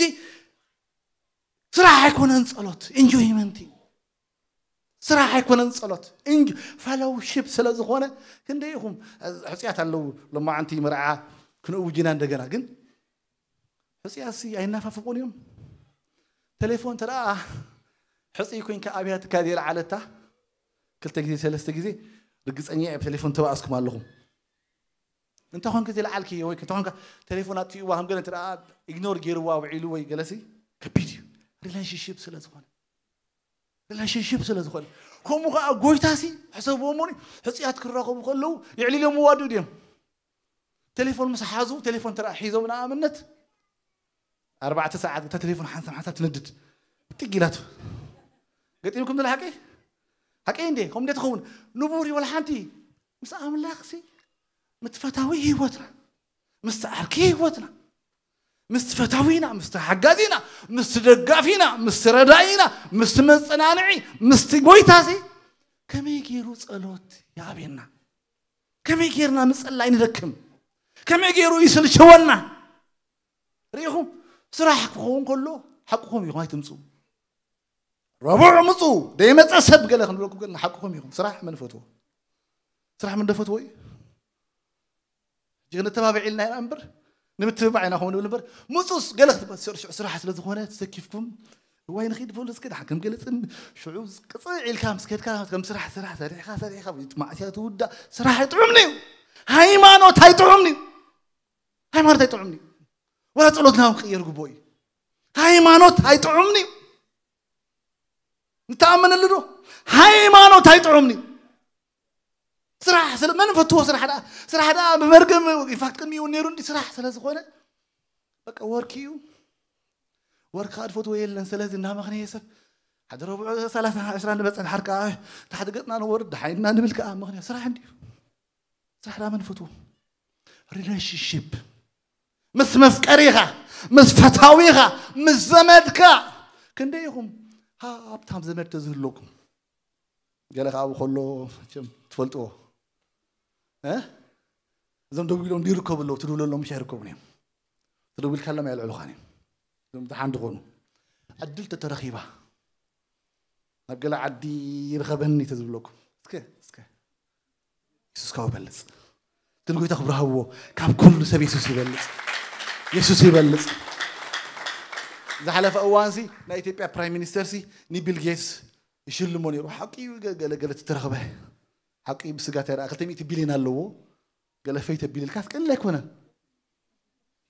ስራሕ ኣይኮነን ጸሎት፣ ኢንጆይመንት እዩ። ስራሕ ኣይኮነን ጸሎት፣ ኢንጆ-፣ ፈሎውሺፕ ስለ ዝኾነ። ክንደይ ኢኹም ሕጽያት ኣለዉ፣ ሎማዓንቲ መርዓ ክንእውጅና እንደገና። ግን ሕጽያትሲ ኣይናፋፍቁን እዮም። ቴሌፎን ተደኣ ሕጽይ ኮይንካ ኣብያትካ ዘየልዓለታ ክልተ ግዜ ሰለስተ ግዜ ርግጸኛ እየ፣ ብቴሌፎን ተባእስኩም ኣለኹም። እንተ ኾንካ ዘይለዓልክዮ ወይ እንተ ኾንካ ቴሌፎን ኣጥፊእዋ ከም ገለ እንተ ደኣ ኢግኖር ገይርዋ ውዒሉ ወይ ገለሲ ከቢድ እዩ። ሪሌሽንሺፕ ስለ ዝኾነ፣ ሪሌሽንሺፕ ስለ ዝኾነ። ከምኡ ኸዓ ጎይታሲ ሕሰብዎ እሞኒ፣ ሕጽያት ክራኸቡ ከለዉ የዕሊሎም ይዋድኡ ድዮም? ቴሌፎን ምስ ሓዙ፣ ቴሌፎን ተረኣ ሒዞም ንኣብነት ኣርባዕተ ሰዓት እታ ቴሌፎን ሓንሳብ ሓንሳብ ትነድድ ጥግ ኢላቱ። ገጢምኩም ዘሎ ሓቂ? ሓቂ እንዴ? ከም እንዴ ትኸውን? ንቡር እዩ ወላ ሓንቲ። ምስ ኣምላኽሲ፣ ምስ ፈታዊ ህይወትና፣ ምስ ዓርኪ ህይወትና፣ ምስ ፈታዊና፣ ምስ ተሓጋዚና፣ ምስ ደጋፊና፣ ምስ ረዳኢና፣ ምስ መጸናንዒ፣ ምስ ጎይታሲ ከመይ ገይሩ ጸሎት ይኣብየና? ከመይ ጌርና ምጽላይ ንደክም? ከመይ ገይሩ ይስልችወና? ርኢኹም፣ ስራሕ ክኸውን ከሎ ሓቅኹም ኢኹም፣ ኣይትምጽኡ። ረቡዕ ምጹ፣ ደይመጸ ሰብ ገለ ክንብለኩም ከለና ሓቅኹም ኢኹም። ስራሕ መን ፈትዎ? ስራሕ መን ደፈትዎ እዩ? ሕጂ ክንተባብዕ ኢልና ኢና እምበር፣ ንምትብባዕ ኢና ከምኡ ንብል እምበር፣ ምጹስ ገለ ክትበ-፣ ስር-፣ ስራሕ ስለ ዝኾነ ተሰኪፍኩም፣ እዋይ ንኺድ በሉ እስኪ፣ ደሓን ከም ገለ ጽም-፣ ሽዑ ቅጽዕ ኢልካ ምስ ከድካ፣ ከም ስራሕ፣ ስራሕ ሰሪሕካ፣ ሰሪሕካ፣ ማዕስያ ትውዳእ፣ ስራሕ ኣይጥዑምን እዩ። ሃይማኖት ኣይጥዑምን እዩ። ሃይማኖት ኣይጥዑምን እዩ። ወላ ጸሎትና እውን ክቕየር ግቡእ እዩ። ሃይማኖት ኣይጥዑምን እዩ። ንተኣመነሉ ዶ? ሃይማኖት ኣይጥዑምን እዩ። ስራሕ ስለ መን ፈትዎ? ስራሕ ደኣ፣ ስራሕ ደኣ ብመርገም፣ ኢንፋክት ቅድሚኡ ነይሩ እንዲ ስራሕ ስለ ዝኾነ፣ በቃ ወርክ እዩ። ወርክ ከዓ ዝፈትዎ የለን። ስለዚ እናመኽነየ ሰብ ሓደ ረብዑ ሰላሳ ዕስራ ንበጽሕ፣ ድሓር ከዓ ታሕቲ ገጽና ንወርድ፣ ደሓይና ንብል ከዓ ምኽንያት ስራሕ እንድዩ። ስራሕ ደኣ መን ፈትዎ? ሪሌሽንሺፕ ምስ መፍቀሪኻ፣ ምስ ፈታዊኻ፣ ምስ ዘመድካ። ክንደይ ኢኹም ሃብታም ዘመድ ተዝህልወኩም? ገለ ከኣ ኣብኡ ከሎ መቸም ትፈልጥዎ። እ? እዞም ደው ኢሎም ይርከቡ ኣለዉ፣ ትድውለሎም ምሽ ኣይርከቡን እዮም። ትደውልካሎም ኣየልዕሉኻን እዮም። እዞም ደሓን ዝኾኑ። ዕድል ተተረኺባ፣ ናብ ገለ ዓዲ ይርኸበኒ ተዝብለኩም። እስከ፣ እስከ። የሱስ ካብ ይበልጽ። እቲ ንጎይታ ክብርሃዎ፣ ካብ ኩሉ ሰብ የሱስ ይበልጽ። የሱስ ይበልጽ። ዝሓለፈ እዋንሲ ናይ ኢትዮጵያ ፕራይም ሚኒስተርሲ ንቢል ጌትስ ይሽልሞ ነይሩ። ሓቂ እዩ፣ ገ-፣ ገለ፣ ገለ ተተረኽበ። ሓቂ እዩ፣ ብስጋ ተረኣ ክልተ ሚእቲ ቢልዮን ኣለዎ። ገለ ፈይተ ቢልልካስ ቀሊል ኣይኮነን።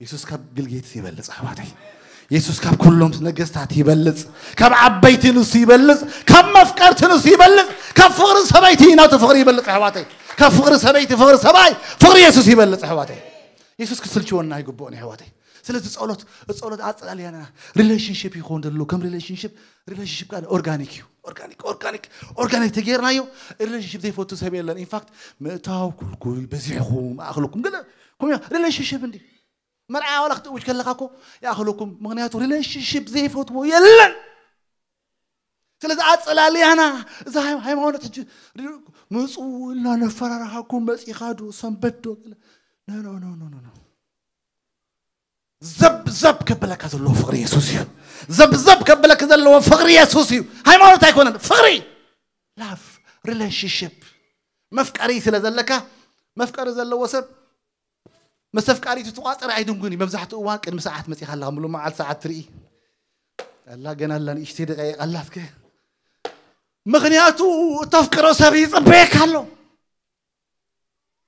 የሱስ ካብ ቢል ጌትስ ይበልጽ ኣሕዋተይ። የሱስ ካብ ኩሎም ነገስታት ይበልጽ። ካብ ዓበይቲ ንሱ ይበልጽ። ካብ መፍቀርቲ ንሱ ይበልጽ። ካብ ፍቕሪ ሰበይቲ ናቱ ፍቕሪ ይበልጽ ኣሕዋተይ። ካብ ፍቕሪ ሰበይቲ ፍቕሪ ሰብኣይ ፍቕሪ የሱስ ይበልጽ ኣሕዋተይ። የሱስ ክስልችወና ኣይግብኦን ኣሕዋተይ። ስለዚ ጸሎት፣ ጸሎት ኣጸላልያና ሪሌሽንሺፕ ይኸውን ዘሎ። ከም ሪሌሽንሺፕ፣ ሪሌሽንሺፕ ቃል ኦርጋኒክ እዩ። ኦርጋኒክ፣ ኦርጋኒክ፣ ኦርጋኒክ ተጌርናዮ፣ ሪሌሽንሺፕ ዘይፈቱ ሰብ የለን። ኢንፋክት ምእታው ኩልኩል በዚሕኹም ኣኽለኩም። ገለ፣ ኮም ሪሌሽንሺፕ እንዲ መርዓ ዋላ ክትእውጅ ከለኻ እኮ ይኣኽለኩም። ምኽንያቱ ሪሌሽንሺፕ ዘይፈትዎ የለን። ስለዚ ኣጸላልያና፣ እዛ ሃይ-፣ ሃይማኖት ሕጂ ምጹ ኢልና ነፈራርሃኩም፣ መጺኻ ዶ፣ ሰንበት ዶ? ገለ፣ ኖ፣ ኖ፣ ኖ፣ ኖ፣ ኖ፣ ኖ። ዘብ ዘብ ከበለካ ዘለዎ ፍቕሪ የሱስ እዩ። ዘብ ዘብ ከበለካ ዘለዎ ፍቕሪ የሱስ እዩ። ሃይማኖት ኣይኮነን፣ ፍቕሪ። ላቭ፣ ሪሌሽንሺፕ። መፍቀሪ ስለ ዘለካ፣ መፍቀሪ ዘለዎ ሰብ ምስ ኣፍቃሪቱ ትቋጸር ኣይድንጉን እዩ። መብዛሕትኡ እዋን ቅድሚ ሰዓት መጺኻ ኣለኻ፣ ምሉ መዓልቲ ሰዓት ትርኢ። ኣላ ገና ኣላ ንእሽተይ ደቃይቕ ኣላ እስከ። ምኽንያቱ እተፍቅሮ ሰብ ይጽበየካ ኣሎ።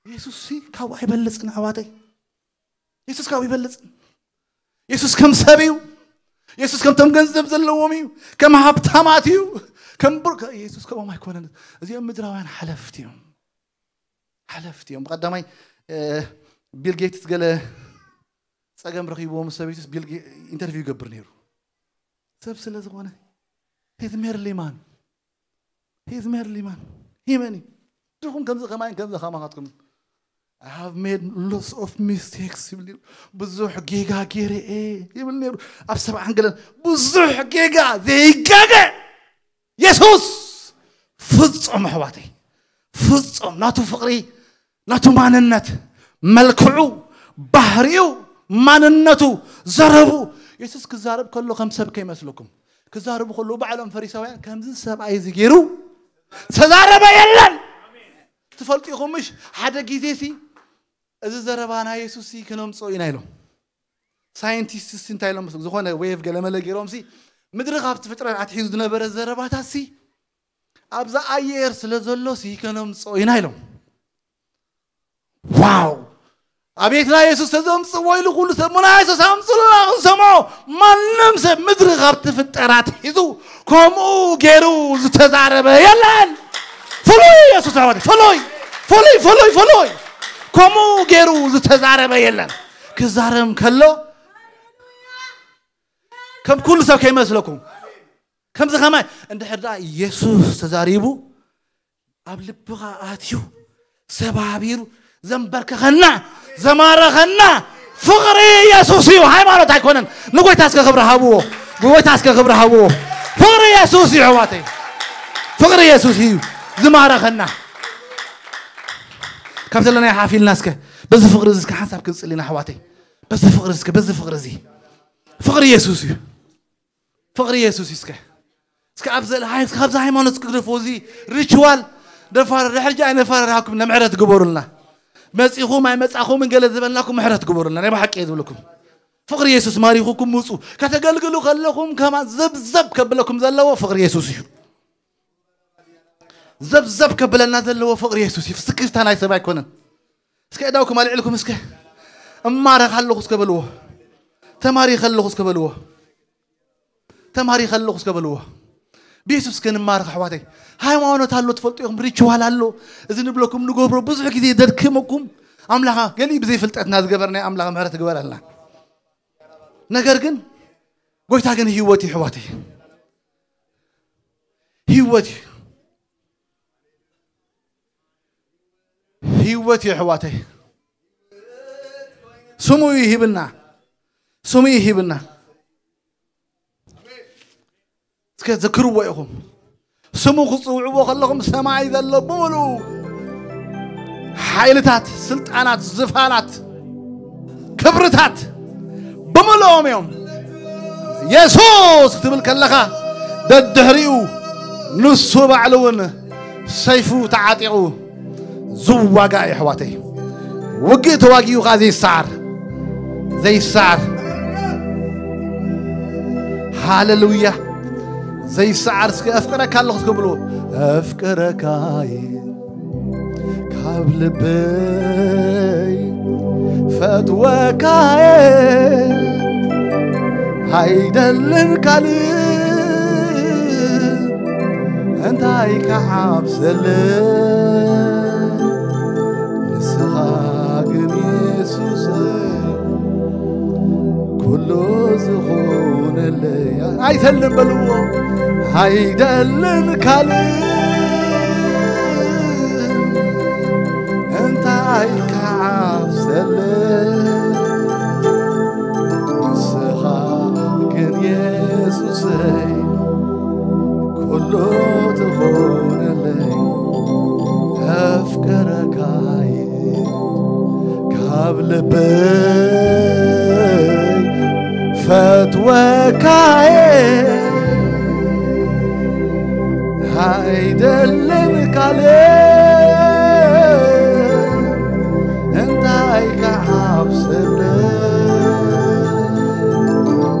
የሱስ ሲ ካብኡ ኣይበልጽን ኣሕዋተይ። የሱስ ካብኡ ይበልጽን። የሱስ ከም ሰብ እዩ። የሱስ ከምቶም ገንዘብ ዘለዎም እዩ። ከም ሃብታማት እዩ። ከም ብር-፣ የሱስ ከምኦም ኣይኮነን። እዚኦም ምድራውያን ሓለፍቲ እዮም። ሓለፍቲ እዮም። ብቐዳማይ፣ እ፣ ቢል ጌትስ ገለ ጸገም ረኺብዎ ምስ ሰበይቱስ ቢል ጌ-፣ ኢንተርቪው ይገብር ነይሩ። ሰብ ስለ ዝኾነ፣ he's merely man. He's merely man. Human እዩ። ድኹም ከምዚ ከማይን ከምዚ ከማኻትኩም። I have made lots of mistakes ይብል ነይሩ። ብዙሕ ጌጋ ገይረ እየ ይብል ነይሩ። ኣብ ሰብዓን ገለን ብዙሕ ጌጋ ዘይጋገ የሱስ ፍጹም ኣሕዋተይ፣ ፍጹም ናቱ ፍቕሪ፣ ናቱ ማንነት፣ መልክዑ፣ ባህሪኡ፣ ማንነቱ፣ ዘረቡ። የሱስ ክዛረብ ከሎ ከም ሰብ ከይመስለኩም። ክዛረቡ ከለዉ ባዕሎም ፈሪሳውያን ከምዚ ሰብኣይ እዚ ገይሩ ዝተዛረበ የለን። ትፈልጡ ኢኹም ምሽ? ሓደ ግዜ ሲ እዚ ዘረባ ናይ የሱስ ሲ ክነምፅኦ ኢና ኢሎም። ሳይንቲስት ሲ እንታይ ኢሎም? ዝኾነ ዌቭ ገለመለ ገይሮም ሲ ምድሪ ካብ ትፍጥረት ኣትሒዙ ዝነበረ ዘረባታት ሲ ኣብዛ ኣየር ስለ ዘሎ ሲ ከነምፅኦ ኢና ኢሎም። ዋው! ኣቤት ናይ የሱስ ተዘምፅዎ ኢሉ ኩሉ ሰብ ሙና የሱስ ኣምፅሉና ክንሰምዖ። ማንም ሰብ ምድሪ ካብ ትፍጠር ኣትሒዙ ከምኡ ገይሩ ዝተዛረበ የለን። ፍሉይ የሱስ ኣወድ ፍሉይ ፍሉይ ፍሉይ ፍሉይ ከምኡ ገይሩ ዝተዛረበ የለን። ክዛረብ ከሎ ከም ኩሉ ሰብ ከይመስለኩም ከምዚ ከማይ እንድሕር ደኣ የሱስ ተዛሪቡ ኣብ ልብኻ ኣትዩ ሰባቢሩ ዘንበርከኸና ዘማረኸና ፍቕሪ የሱስ እዩ። ሃይማኖት ኣይኮነን። ንጎይታ እስከ ክብሪ ሃብዎ። ጎይታ እስከ ክብሪ ሃብዎ። ፍቕሪ የሱስ እዩ ኣሕዋተይ። ፍቕሪ የሱስ እዩ ዝማረኸና። ካብ ዘለና ሓፊልና እስከ በዚ ፍቕሪ እዚ እስከ ሓንሳብ ክንጽልና ኣሕዋተይ። በዚ ፍቕሪ እስከ በዚ ፍቕሪ እዚ ፍቕሪ የሱስ እዩ። ፍቕሪ የሱስ እዩ። እስከ እስከ ኣብዚ ሃይ- እስከ ኣብዚ ሃይማኖት እስከ ግደፎ። እዚ ሪችዋል ደፋር ሕርጃ ኣይነፋረርሃኩም። ንምሕረት ግበሩልና። መጺኹም ኣይመጻኹምን ገለ ዝበልናኩም ምሕረት ግበሩልና። ናይ ብሓቂ እየ ዝብለኩም። ፍቕሪ የሱስ ማሪኹኩም ምጹ። ከተገልግሉ ከለኹም ከማን ዘብዘብ ከብለኩም ዘለዎ ፍቕሪ የሱስ እዩ። ዘብዘብ ከብለና ዘለዎ ፍቕሪ የሱስ እዩ። ስክፍታ ናይ ሰብ ኣይኮነን። እስከ እዳውኩም ኣልዕልኩም እስከ እማረኽ ኣለኹ እስከ በልዎ። ተማሪኸ ኣለኹ እስከ በልዎ። ተማሪኸ ኣለኹ እስከ በልዎ። ብየሱስ እስከ ንማረኽ ኣሕዋተይ። ሃይማኖት ኣሎ ትፈልጡ ኢኹም፣ ሪችዋል ኣሎ። እዚ ንብለኩም ንገብሮ ብዙሕ ግዜ ደድክመኩም ኣምላኻ ገሊኡ ብዘይ ፍልጠትና ዝገበርናዮ ኣምላኽ ምሕረት ግበረልና። ነገር ግን ጎይታ ግን ህይወት እዩ ኣሕዋተይ። ህይወት እዩ። ህይወት እዩ ኣሕዋተይ። ስሙ እዩ ሂብና። ስሙ እዩ ሂብና። እስከ ዘክርዎ ኢኹም። ስሙ ክጽውዕዎ ከለኹም ሰማይ ዘሎ ብምሉኡ ሓይልታት፣ ስልጣናት፣ ዝፋናት፣ ክብርታት ብምሉኦም እዮም። የሱስ ክትብል ከለኻ ደድሕሪኡ ንሱ ባዕሉ እውን ሰይፉ ተዓጢቑ ዝዋጋእ እዩ ኣሕዋተይ። ውግእ ተዋጊኡ ከዓ ዘይሰዓር ዘይሰዓር ሃሌሉያ ዘይሰዓር እስከ ኣፍቅረካ ኣለኹ እስከ ብሎ ኣፍቅረካ እየ ካብ ልበይ ፈትወካ እየ ኣይደልን ካልእ እንታይ ክሓፍሰለ ንስኻ ግን የሱስ ኩሉ ዝኾነለይ ኣይተልን በልዎ ኣይደልን ካልእ እንታይ ክሓፍሰለ ንስኻ ግን የሱሰይ ኩሉ ትኾነለይ ኣፍቀረካይ ካብ ልበይ ፈትወካየ ኣይደልን ካልእ እንታይ ክሓፍሰለ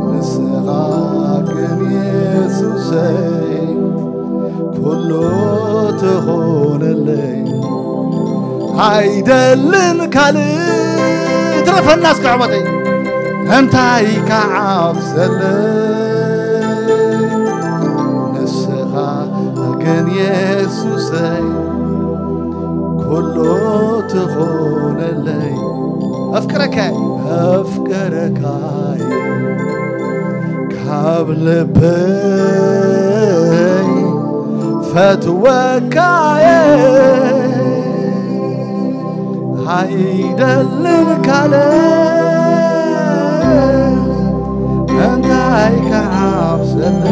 ንስኻ ግን የሱሰይ ኩሉ ትኾነለይ ኣይደልን ካልእ ትረፈና እስከ ኣሕዋተይ እንታይ ክሓፍሰለ ንስኻ ግን የሱሰይ ኩሉ ትኾነለይ ኣፍቅረካ ኣፍቅረካይ ካብ ልበይ ፈትወካየ ኣይደልን ካልእ እንታይ ክሓፍሰለ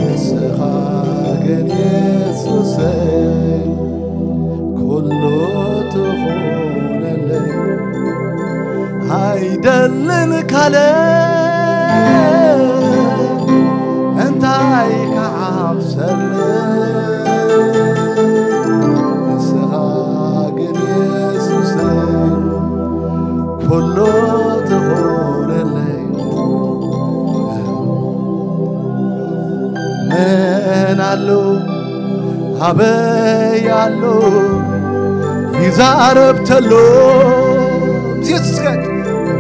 ንስኻ ግን የሱሰይ ኩሉ ትኾነለይ ኣይደልን ካልእ ሰለ ንስኻ ግን የሱሰይ ኩሉ ትኾነለይ። መን ኣሎ ኣበይ ኣሎ ይዛረብ ተሎ ምስ የሱስ ከ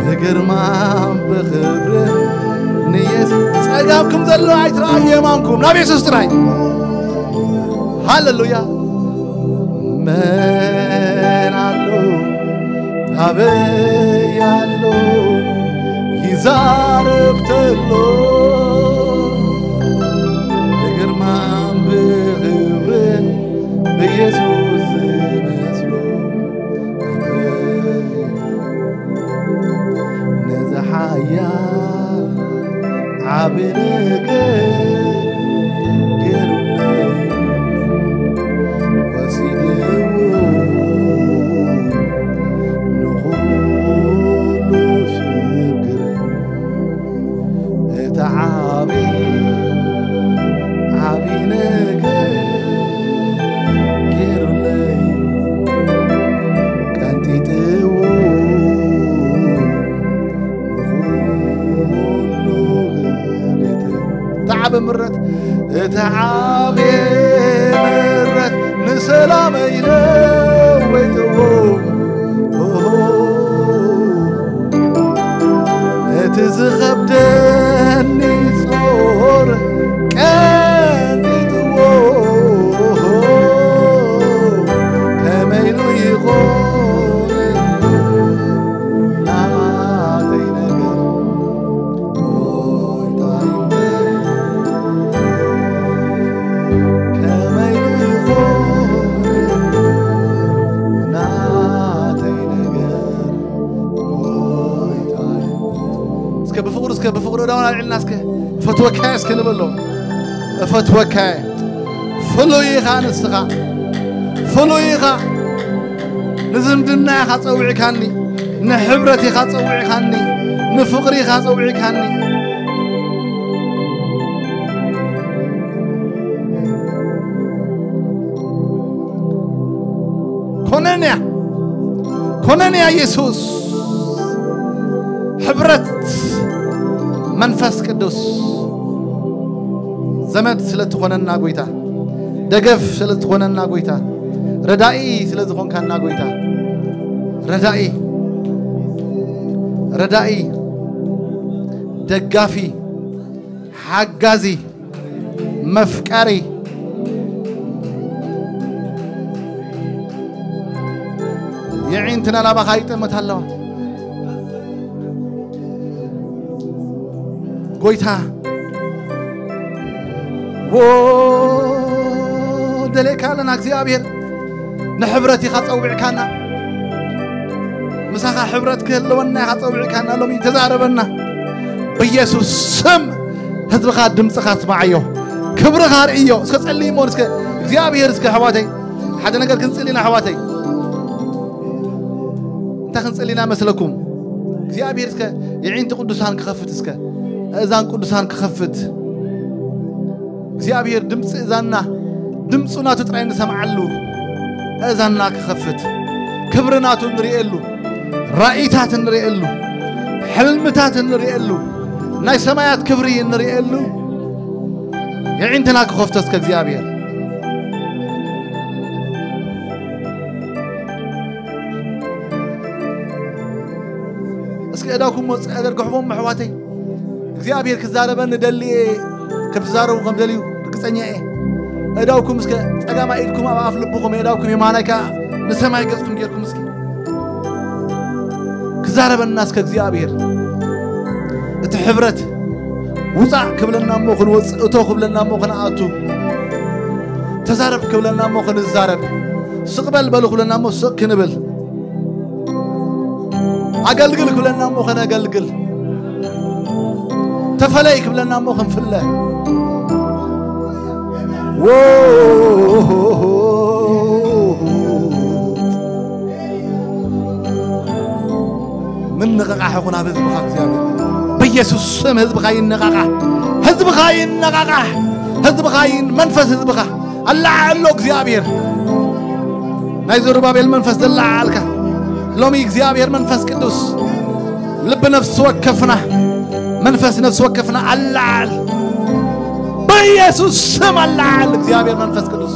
ብግርማን ብኽብርን ንየሱስ። ጸጋምኩም ዘሎ ኣይትረኣዩ የማንኩም ናብ የሱስ ጥራይ። ሃሌሉያ። መን ኣሎ ኣበይ ኣሎ ይዛረብ ተሎ ብግርማን ብኽብርን ብየሱስ ዝመስሎ ኣበይ ነዚ ሓያል ዓቢ ነገር ገይሩለይ ወሲድዎ ንኹሉ ሽግረይ። እቲ ዓቢ ዓቢ ነገር ገይሩለይ ቀንጢጥዎ ንኹሉ ቤተይ። እቲ ዓቢ ምረት፣ እቲ ዓቢ ምረት ንሰላመይ ለወጥዎ። እቲ ዝኸብደኒ ጾር ቀንጢጥዎ። ከመይ ኢሉ ይኾን ናተይ ነገር? ጎይታይ ከመይ ኢሉ ይኾን ናተይ ነገር? ጎይታይ እስከ ብፍቕሩ እስከ ብፍቕሩ እዳውን ኣልዕልና እስከ እፈትወካየ እስከ ንበሎ። እፈትወካየ። ፍሉይ ኢኻ ንስኻ። ፍሉይ ኢኻ። ንዝምድና ኢኻ ጸዊዕካኒ። ንሕብረት ኢኻ ጸዊዕካኒ። ንፍቕሪ ኢኻ ጸዊዕካኒ። ኮነንያ። ኮነንያ የሱስ። ሕብረት መንፈስ ቅዱስ። ዘመድ ስለ ትኾነና ጎይታ፣ ደገፍ ስለ ትኾነና ጎይታ፣ ረዳኢ ስለ ዝኾንካና ጎይታ፣ ረዳኢ፣ ረዳኢ፣ ደጋፊ፣ ሓጋዚ፣ መፍቀሪ፣ የዒንትና ናባኻ ይጠመት ኣለዋ። ጎይታ፣ ዎ፣ ደሌካ ኣለና እግዚኣብሔር። ንሕብረት ኢኻ ጸዊዕካና። ምሳኻ ሕብረት ክህልወና ኢኻ ጸዊዕካና። ሎሚ ተዛረበና። ብኢየሱስ ስም ህዝብኻ ድምፅኻ ስማዓዮ። ክብርኻ ርእዮ። እስከ ጸልይ እሞ እስከ እግዚኣብሔር እስከ ኣሕዋተይ። ሓደ ነገር ክንጽሊ ኢና ኣሕዋተይ። እንታይ ክንጽሊ ኢና መስለኩም? እግዚኣብሔር እስከ የዒንቲ ቅዱሳን ክኸፍት፣ እስከ እዛን ቅዱሳን ክኸፍት። እግዚኣብሔር ድምፂ እዛና፣ ድምፁ ናቱ ጥራይ ንሰምዓሉ። እዛና ክኸፍት፣ ክብሪ ናቱ ንርእየሉ፣ ራእይታት ንርእየሉ፣ ሕልምታት ንርእየሉ፣ ናይ ሰማያት ክብሪ ንርእየሉ። የዒንትና ክኸፍቶ እስከ እግዚኣብሔር። እስኪ እዳኩም ወፅእ ኣደርግሕዎም ኣሕዋተይ። እግዚኣብሔር ክዛረበኒ ደልየ፣ ከም ትዛረቡ ከም ደልዩ ርግፀኛ እየ። እዳውኩም እስከ ጸጋማይ ኢድኩም ኣብ ኣፍ ልብኹም፣ እዳውኩም የማናይ ከኣ ንሰማይ ገጽኩም ጌርኩም እስኪ ክዛረበና እስከ እግዚኣብሔር። እቲ ሕብረት ውጻእ ክብለና እሞ ክንወጽእ፣ እቶ ክብለና እሞ ክንኣቱ፣ ተዛረብ ክብለና እሞ ክንዛረብ፣ ስቕ በል በሉ ክብለና እሞ ስቕ ክንብል፣ ኣገልግል ክብለና እሞ ከነገልግል፣ ተፈለይ ክብለና እሞ ክንፍለ። ዎ-፣ ምንቕቓሕ ይኹን ኣብ ህዝብኻ እግዚኣብሔር። በኢየሱስ ስም ህዝብኻ ይነቓቓሕ፣ ህዝብኻ ይነቓቓሕ። ህዝብኻ ይን መንፈስ ህዝብኻ ኣላዓዕሎ እግዚኣብሔር። ናይ ዘሩባቤል መንፈስ ዘላዓልካ ሎሚ እግዚኣብሔር መንፈስ ቅዱስ ልቢ ነፍሲ ወከፍና መንፈስ ነፍሲ ወከፍና ኣላዓል በኢየሱስ ስም ኣላዓል እግዚኣብሔር መንፈስ ቅዱስ።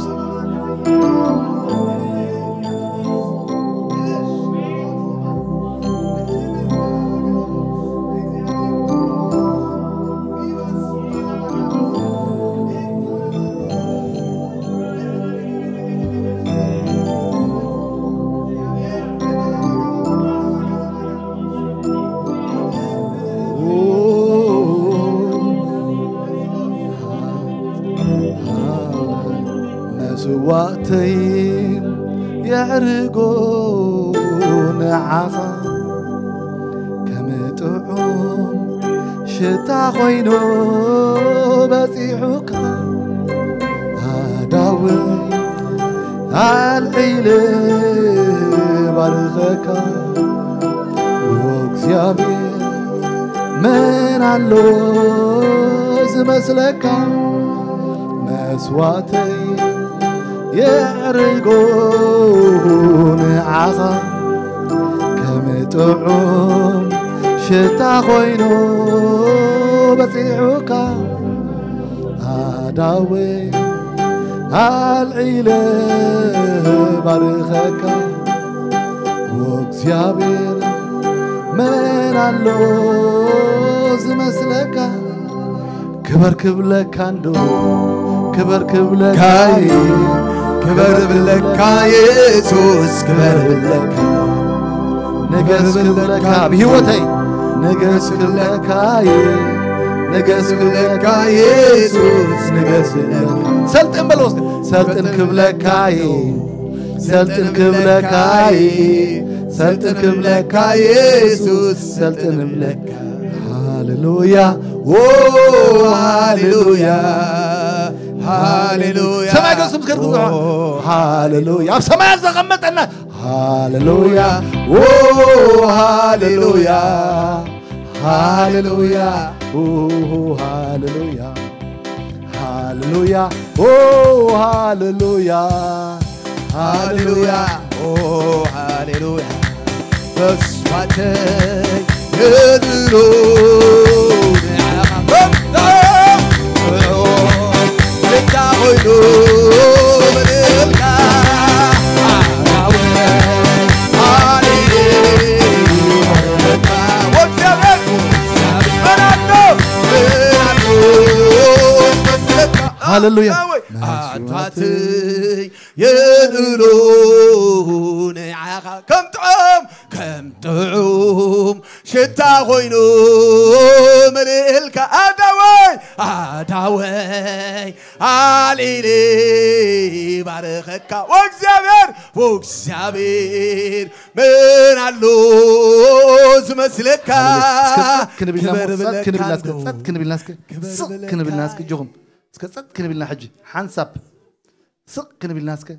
መስዋእተይ የዕርጎ ንዓኻ ከም ጥዑም ሽታ ኮይኑ በጺሑካ ኣዳውይ ኣልዒለ ባርኸካ እግዚኣብሔር መን ኣሎ ዝመስለካ መስዋእተይ የዕርጎ ንዓኻ ከም ጥዑም ሽታ ኮይኑ በጺሑካ ኣዳወይ ኣልዒለ ባርኸካ እግዚኣብሔር መን ኣሎ ዝመስለካ ክበር ክብለካ እንዶ ክበር ክብለካ ክበር ብለካ የሱስ ክበር ብለካ ንገስ ክብለካ ብህይወተይ ንገስ ክብለካ ንገስ ክብለካ የሱስ ንገስ ክብለካ ሰልጥን በል ወስድ ሰልጥን ክብለካ ሰልጥን ክብለካ ሰልጥን ክብለካ የሱስ ሰልጥን ብለካ ሃሌሉያ ሃሌሉያ ሃሌሉያ ሰማይ ገጽኩም ከድግዙ ሃሌሉያ ኣብ ሰማያት ዘቐመጠና ሃሌሉያ ሃሌሉያ ሃሌሉያ ሃሌሉያ ሃሌሉያ ሃሌሉያ ሃሌሉያ ሃሌሉያ መስዋዕተይ የድሎ ንዓኻ ፈታው ሽታ ኮይኑ ምልእልካ ኣዳወይ ኣሊሌ ወግዚኣብሔር መናዶ መናዶ ሃሌሉያ ኣዳወይ ኣትዋትይ የድሎ ንዓኻ ከም ጥዑም ከም ጥዑም ሽታ ኮይኑ ምልእልካ ኣዳወይ ኣዳወይ ኣልዒለ ባርኸካ ወእግዚኣብሔር ወእግዚኣብሔር መን ኣሎ ዝመስለካ ክብር ብለካ ክንብልና እስከ ጸጥ ክንብልና እስከ እጆኹም እስከ ጸጥ ክንብልና ሕጂ ሓንሳብ ስቕ ክንብልና እስከ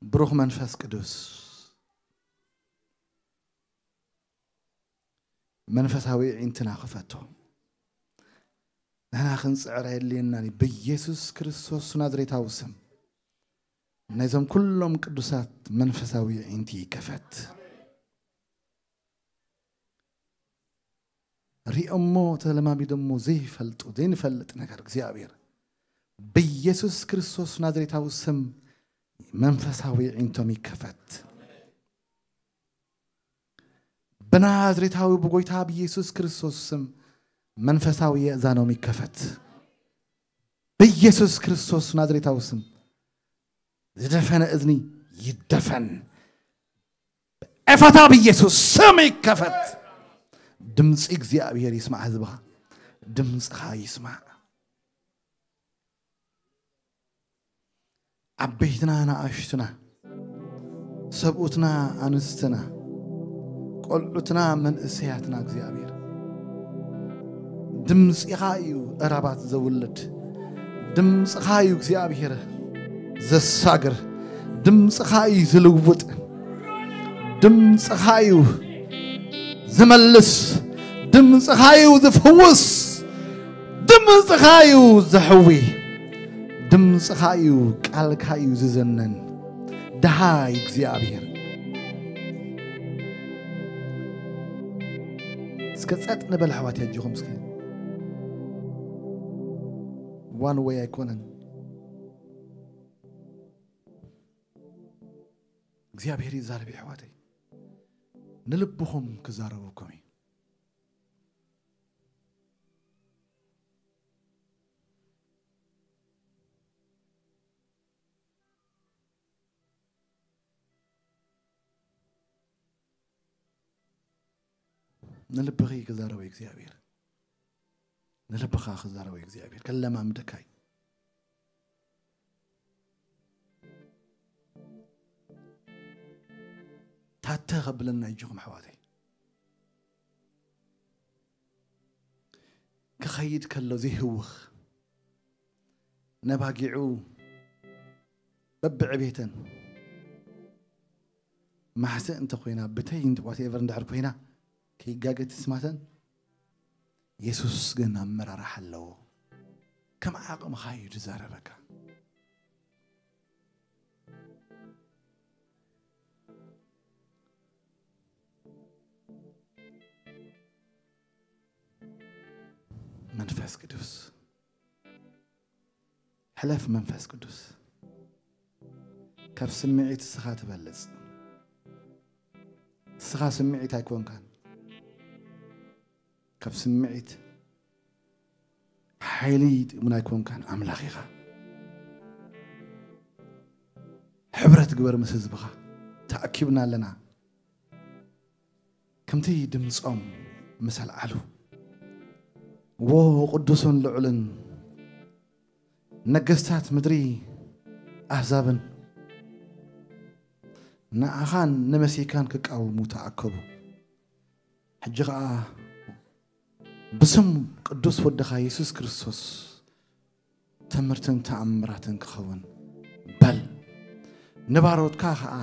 ብሩኽ መንፈስ ቅዱስ መንፈሳዊ ዒንትና ክፈቶ ንሕና ክንፅዕር ኣየድልየናን እዩ ብኢየሱስ ክርስቶስ ናዝሬታዊ ስም ነዞም ኩሎም ቅዱሳት መንፈሳዊ ዒንቲ ይከፈት ሪኦሞ ተለማሚዶሞ ዘይፈልጡ ዘይንፈልጥ ነገር እግዚኣብሔር ብኢየሱስ ክርስቶስ ናዝሬታዊ ስም መንፈሳዊ ዒንቶም ይከፈት ብናዝሬታዊ ብጎይታ ብኢየሱስ ክርስቶስ ስም መንፈሳዊ የእዛኖም ይከፈት ብኢየሱስ ክርስቶስ ናዝሬታዊ ስም ዝደፈነ እዝኒ ይደፈን ኤፋታ ብኢየሱስ ስም ይከፈት ድምፂ እግዚኣብሔር ይስማዕ ህዝብኻ ድምፅኻ ይስማዕ ዓበይትና ንኣሽትና ሰብኡትና ኣንስትና ቆልዑትና መንእሰያትና እግዚኣብሔር ድምፂኻ እዩ እራባት ዘውልድ ድምፅኻ እዩ እግዚኣብሔር ዘሳግር ድምፅኻ እዩ ዝልውጥ ድምፅኻ እዩ ዝመልስ ድምፅኻ እዩ ዝፍውስ ድምፅኻ እዩ ዘሕዊ፣ ድምፅኻ እዩ፣ ቃልካ እዩ ዝዘነን። ደሃይ እግዚኣብሔር። እስከ ጸጥ ንበል ኣሕዋት፣ ያጆኹም እስኪ። ዋን ወይ ኣይኮነን። እግዚኣብሔር ይዛረብ ኣሕዋተይ። ንልብኹም ክዛረበኩም እዩ። ንልብኺ ክዛረብ እግዚኣብሔር። ንልብኻ ክዛረብ እግዚኣብሔር። ከለማምደካ እዩ። ታተ ከብለና ይጅኹም ኣሕዋተይ። ክኸይድ ከሎ ዘይህውኽ ነባጊዑ በብዕቤተን ማሕሰ እንተ ኮይና ብተይ እንተ whatever እንድሕር ኮይና ከይጋገ ትስማተን። የሱስ ግን ኣመራርሓ ኣለዎ። ከም ዓቕምኻ እዩ ዝዛረበካ። መንፈስ ቅዱስ ሕለፍ። መንፈስ ቅዱስ ካብ ስምዒት እስኻ ትበልጽ። እስኻ ስምዒት ኣይኮንካን። ካብ ስምዒት ሓይሊ እውን ኣይኮንካን። ኣምላኽ ኢኻ። ሕብረት ግበር ምስ ህዝብኻ። ተኣኪብና ኣለና። ከምቲ ድምጾም ምስ ኣልዓሉ፣ ዎ ቅዱስን ልዑልን፣ ነገስታት ምድሪ ኣህዛብን ንኣኻን ንመሲካን ክቃወሙ ተኣከቡ። ሕጂ ኸኣ ብስም ቅዱስ ወድኻ የሱስ ክርስቶስ ትምህርትን ተኣምራትን ክኸውን በል። ንባሮትካ ኸኣ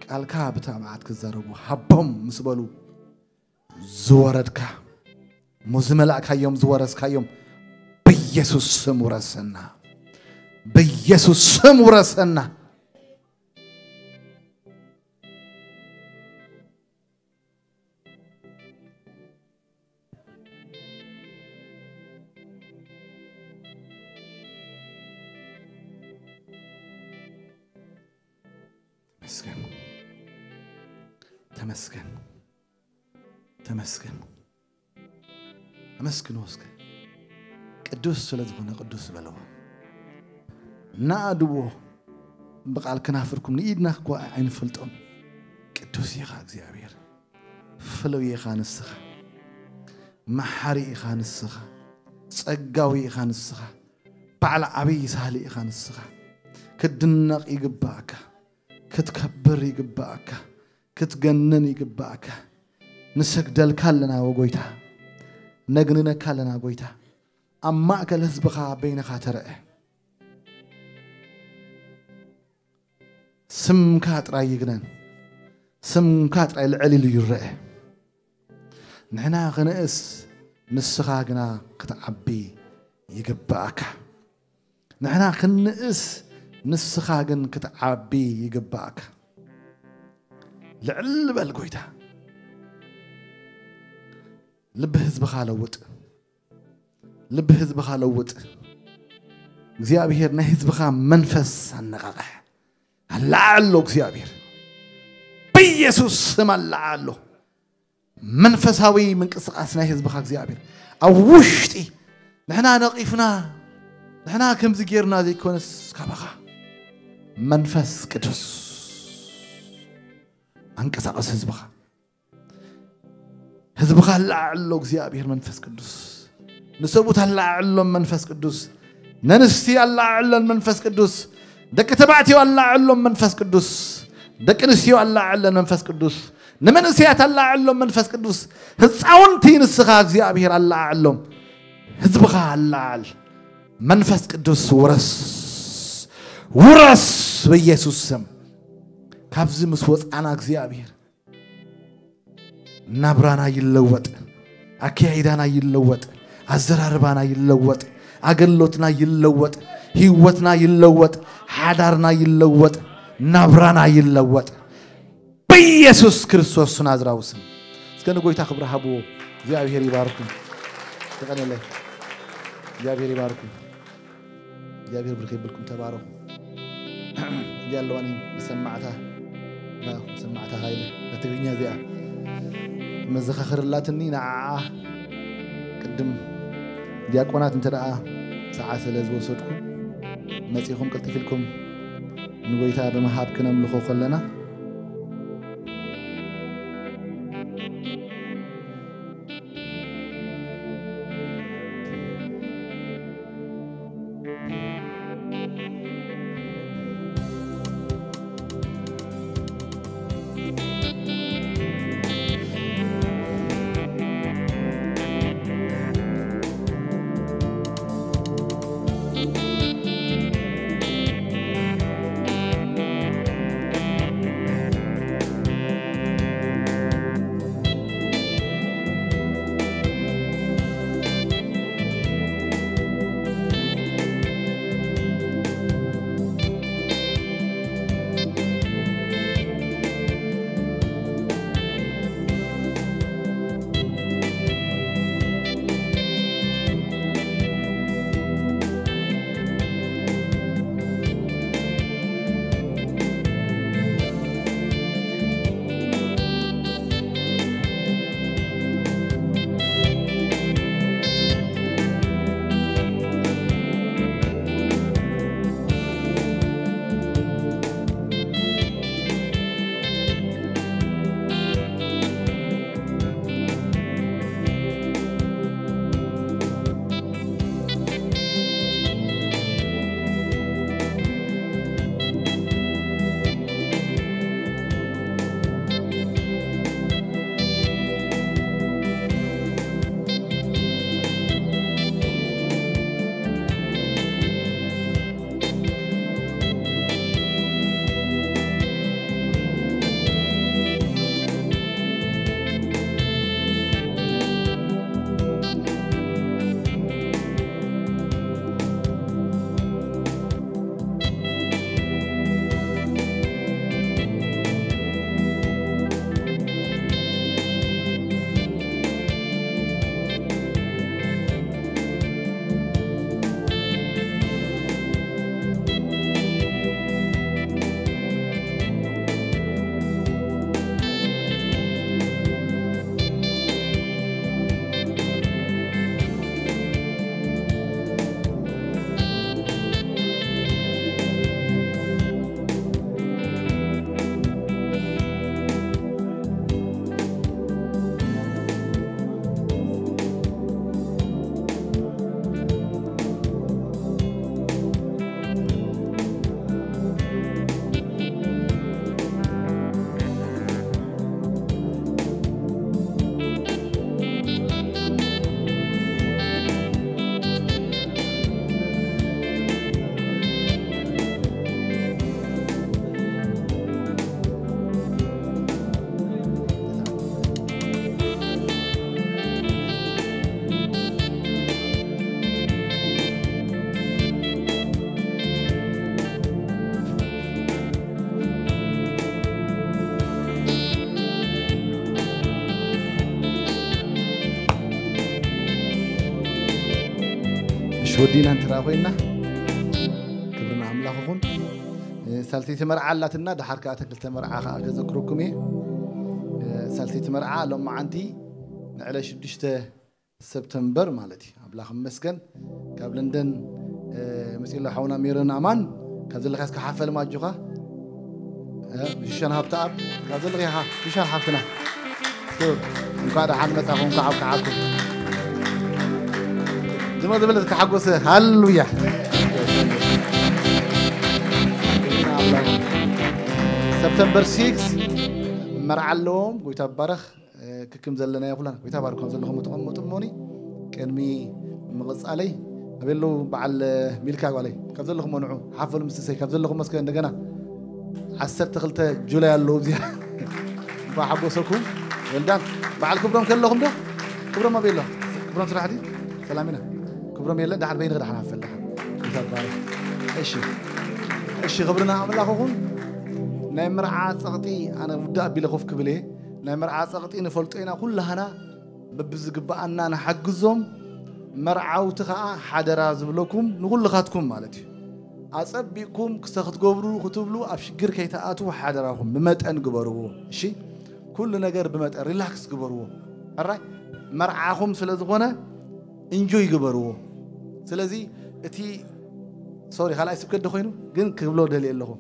ቃልካ ብታምዓት ክዛረቡ ሃቦም ምስ በሉ፣ ዝወረድካ እሞ ዝመላእካዮም ዝወረስካዮም ብኢየሱስ ስም ውረሰና። ብኢየሱስ ስም ውረሰና። ተመስገን። ተመስገን። ተመስገን። ኣመስግንዎ እስከ። ቅዱስ ስለ ዝኾነ ቅዱስ በለዎ። ናኣድዎ ብቓል ክናፍርኩም ንኢድና እኳ ኣይንፈልጦን። ቅዱስ ኢኻ እግዚኣብሔር። ፍሉይ ኢኻ ንስኻ። መሓሪ ኢኻ ንስኻ። ጸጋዊ ኢኻ ንስኻ። በዓል ዓብዪ ሳህሊ ኢኻ ንስኻ። ክትድነቕ ይግባእካ። ክትከብር ይግባእካ። ክትገንን ይግባእካ። ንሰግደልካ ኣለና ወጎይታ። ነግንነካ ኣለና ጎይታ። ኣብ ማእከል ህዝብኻ በይንኻ ተረአ። ስምካ ጥራይ ይግነን። ስምካ ጥራይ ልዕል ኢሉ ይረአ። ንሕና ክንእስ፣ ንስኻ ግና ክትዓቢ ይግባእካ። ንሕና ክንእስ፣ ንስኻ ግን ክትዓቢ ይግባእካ። ልዕል በል ጎይታ። ልቢ ህዝብኻ ለውጥ። ልቢ ህዝብኻ ለውጥ። እግዚኣብሔር ናይ ህዝብኻ መንፈስ ኣነቓቕሕ። ኣለዓሎ እግዚኣብሔር። ብኢየሱስ ስም ኣለዓሎ። መንፈሳዊ ምንቅስቓስ ናይ ህዝብኻ እግዚኣብሔር። ኣብ ውሽጢ ንሕና ነቒፍና፣ ንሕና ከምዚ ጌርና ዘይኮነስ ካባኻ መንፈስ ቅዱስ ኣንቀሳቐስ ህዝብኻ። ህዝብኻ ኣለዓዕሎ እግዚኣብሔር መንፈስ ቅዱስ። ንሰብኡት ኣለዓዕሎም መንፈስ ቅዱስ። ነንስቲ ኣለዓዕለን መንፈስ ቅዱስ። ደቂ ተባዕትዮ ኣለዓዕሎም መንፈስ ቅዱስ። ደቂ ኣንስትዮ ኣለዓዕለን መንፈስ ቅዱስ። ንመንእሰያት ኣለዓዕሎም መንፈስ ቅዱስ። ህፃውንቲ ንስኻ እግዚኣብሔር ኣለዓዕሎም። ህዝብኻ ኣለዓዕል። መንፈስ ቅዱስ ውረስ። ውረስ ብኢየሱስ ስም። ካብዚ ምስ ወፃና እግዚኣብሔር ናብራና ይለወጥ፣ ኣካያይዳና ይለወጥ፣ ኣዘራርባና ይለወጥ፣ ኣገልግሎትና ይለወጥ፣ ህይወትና ይለወጥ፣ ሓዳርና ይለወጥ፣ ናብራና ይለወጥ። ብኢየሱስ ክርስቶስ ናዝራዊ ስም። እስከ ንጎይታ ክብሪ ሃብዎ። እግዚኣብሔር ይባርኩም። ተቐነለይ። እግዚኣብሔር ይባርኩም። እግዚኣብሔር ብርክ ይብልኩም። ተባረኹ። እዚኣ ኣለዋኒ መሰማዕታ፣ ና መሰማዕታ ሃይለ፣ እታ ትግርኛ እዚኣ መዘኻኸርላትኒ። ንዓዓ ቅድም ዲያቆናት እንተ ደኣ ሰዓት ስለ ዝወሰድኩ፣ መጺኹም ቅልጥፍ ኢልኩም ንጎይታ ብምሃብ ክነምልኾ ከለና፣ እሺ፣ ወዲና እንተ ደኣ ኮይንና፣ ክብሪ ንኣምላኽ ይኹን። ሳልሰይቲ መርዓ ኣላትና፣ ደሓር ከኣ እተን ክልተ መርዓ ከኣ ከዘክረኩም እየ። ሳልሰይቲ መርዓ ሎማዓንቲ ንዕለት ሽዱሽተ ሰፕተምበር ማለት እዩ። ኣምላኽ ይመስገን። ካብ ለንደን፣ እ፣ መጺኡ ኣሎ ሓውና ሜሮን ኣማን። ካብ ዘለኻ እስከ ሓፈል ማጆኻ። እ፣ ሹሻን ሃብተኣብ። ካብ ዘለኻ ኢኻ፣ ሹሻን ሓፍትና። እስከ እንኳዕ ደሓን መጻኹም፣ እንኳዕ ኣብቅዓኩም። ዝመ ዝበለ ዝተሓጎሰ፣ ሃሌሉያ። ሰፕተምበር ሲክስ መርዓ ኣለዎም። ጎይታ ይባረኽ። እ፣ ክክም ዘለናዮ ኩላን ጎይታ ባርኮም ዘለኹም ተቐመጡ እሞኒ። ቅድሚ ምቕጻለይ ኣበይ ኣለዉ በዓል ሚልካ ጓለይ? ካብ ዘለኹም ንዑ ሓፈሉ ምስትሰይ፣ ካብ ዘለኹም እስከ እንደገና ዓሰርተ ክልተ ጁላይ ኣለዉ እዚኣ። እንኳዕ ሓጎሰኩም። ወልዳን በዓል ክብሮም ከለኹም ዶ? ክብሮም ኣበይ ኣሎ? ክብሮም ስራሕ ድዩ? ሰላም ኢና። ክብሮም የለ፣ ደሓን በይንኺ ደሓን ኣፈል ደሓን። ይተባረኽ። እሺ። እሺ፣ ክብርና ኣምላኽ ይኹን። ናይ መርዓ ጸቕጢ ኣነ ውዳእ ኣቢለ ኮፍ ክብል እየ። ናይ መርዓ ጸቕጢ ንፈልጦ ኢና ኩላህና፣ በብዝግብኣና ንሓግዞም። መርዓውቲ ኸኣ ሓደራ ዝብለኩም ንኹልኻትኩም ማለት እዩ። ኣጸቢቕኩም ክስተ ክትገብሩ ክትብሉ ኣብ ሽግር ከይትኣትዉ ሓደራኹም ብመጠን ግበርዎ። እሺ፣ ኩሉ ነገር ብመጠን ሪላክስ ግበርዎ። ሕራይ መርዓኹም ስለ ዝኾነ ኢንጆይ ግበርዎ። ስለዚ እቲ ሶሪ ካልኣይ ስብከት ዶ ኮይኑ ግን ክብሎ ደልየ ኣለኹ።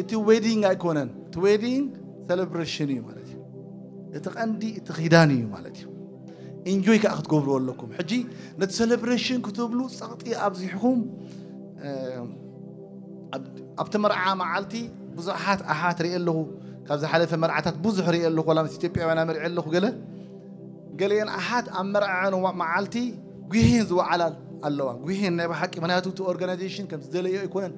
እቲ ዌዲንግ ኣይኮነን። እቲ ዌዲንግ ሴሌብሬሽን እዩ ማለት እዩ። እቲ ቀንዲ እቲ ኺዳን እዩ ማለት እዩ። ኢንጆይ ከዓ ክትገብርዎ ኣለኩም። ሕጂ ነቲ ሴሌብሬሽን ክትብሉ ጸቕጢ ኣብዚሕኹም፣ እ፣ ኣብ-፣ ኣብቲ መርዓ መዓልቲ ብዙሓት ኣሓት ርኢ ኣለኹ። ካብ ዝሓለፈ መርዓታት ብዙሕ ርኢ ኣለኹ። ዋላ ምስ ኢትዮጵያውያን ኣመርዒ ኣለኹ። ገለ ገሊአን ኣሓት ኣብ መርዓዐን ዋ-፣ መዓልቲ ጉሄን ዝወዓላ ኣለዋ። ጉሄን ናይ ብሓቂ፣ ምክንያቱ እቲ ኦርጋናይዜሽን ከም ዝደለዮ ኣይኮነን።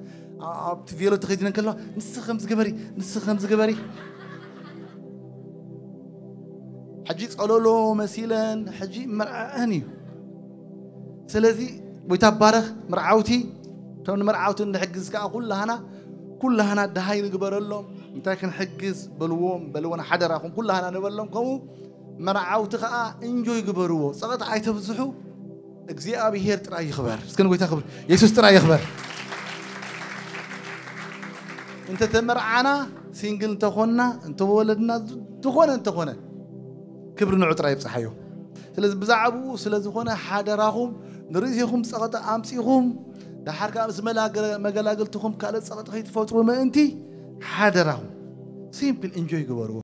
ኣ-፣ ኣብቲ ቬሎ ተኸዲነን ከለዋ፣ "ንስ ከም ዝገበሪ፣ ንስ ከም ዝገበሪ." ሕጂ ጸለሎ መሲለን፣ ሕጂ መርዓዐን እዩ። ስለዚ፣ ጎይታ ባረኽ መርዓውቲ፣ እቶም ንመርዓውቲ እንሕግዝ ከኣ ኩላህና፣ ኩላህና ደሃይ ንግበረሎም። እንታይ ክንሕግዝ በልዎም፣ በልወን ሓደራኹም ኩላህና ንበሎም። ከምኡ መርዓውቲ ከኣ እንጆይ ግበርዎ። ጸቕጢ ኣይተብዝሑ። እግዚኣብሄር ጥራይ ይኽበር። እስኪ ንጎይታ ክብር፣ የሱስ ጥራይ ይኽበር። እንተ ተመርዓና፣ ሲንግል እንተኾንና፣ እንተወለድና፣ ዝኾነ እንተኾነ፣ ክብሪ ንዑ ጥራይ ይብጽሓዮ። ስለዚ ብዛዕባኡ ስለ ዝኾነ ሓደራኹም ንርእሲኹም ጸቕጢ ኣምጺኹም፣ ደሓር ከኣ ምስ መላገ-፣ መገላግልትኹም ካልእ ጸቕጢ ከይትፈጥሩ ምእንቲ ሓደራኹም ሲምፕል ኢንጆይ ግበርዎ።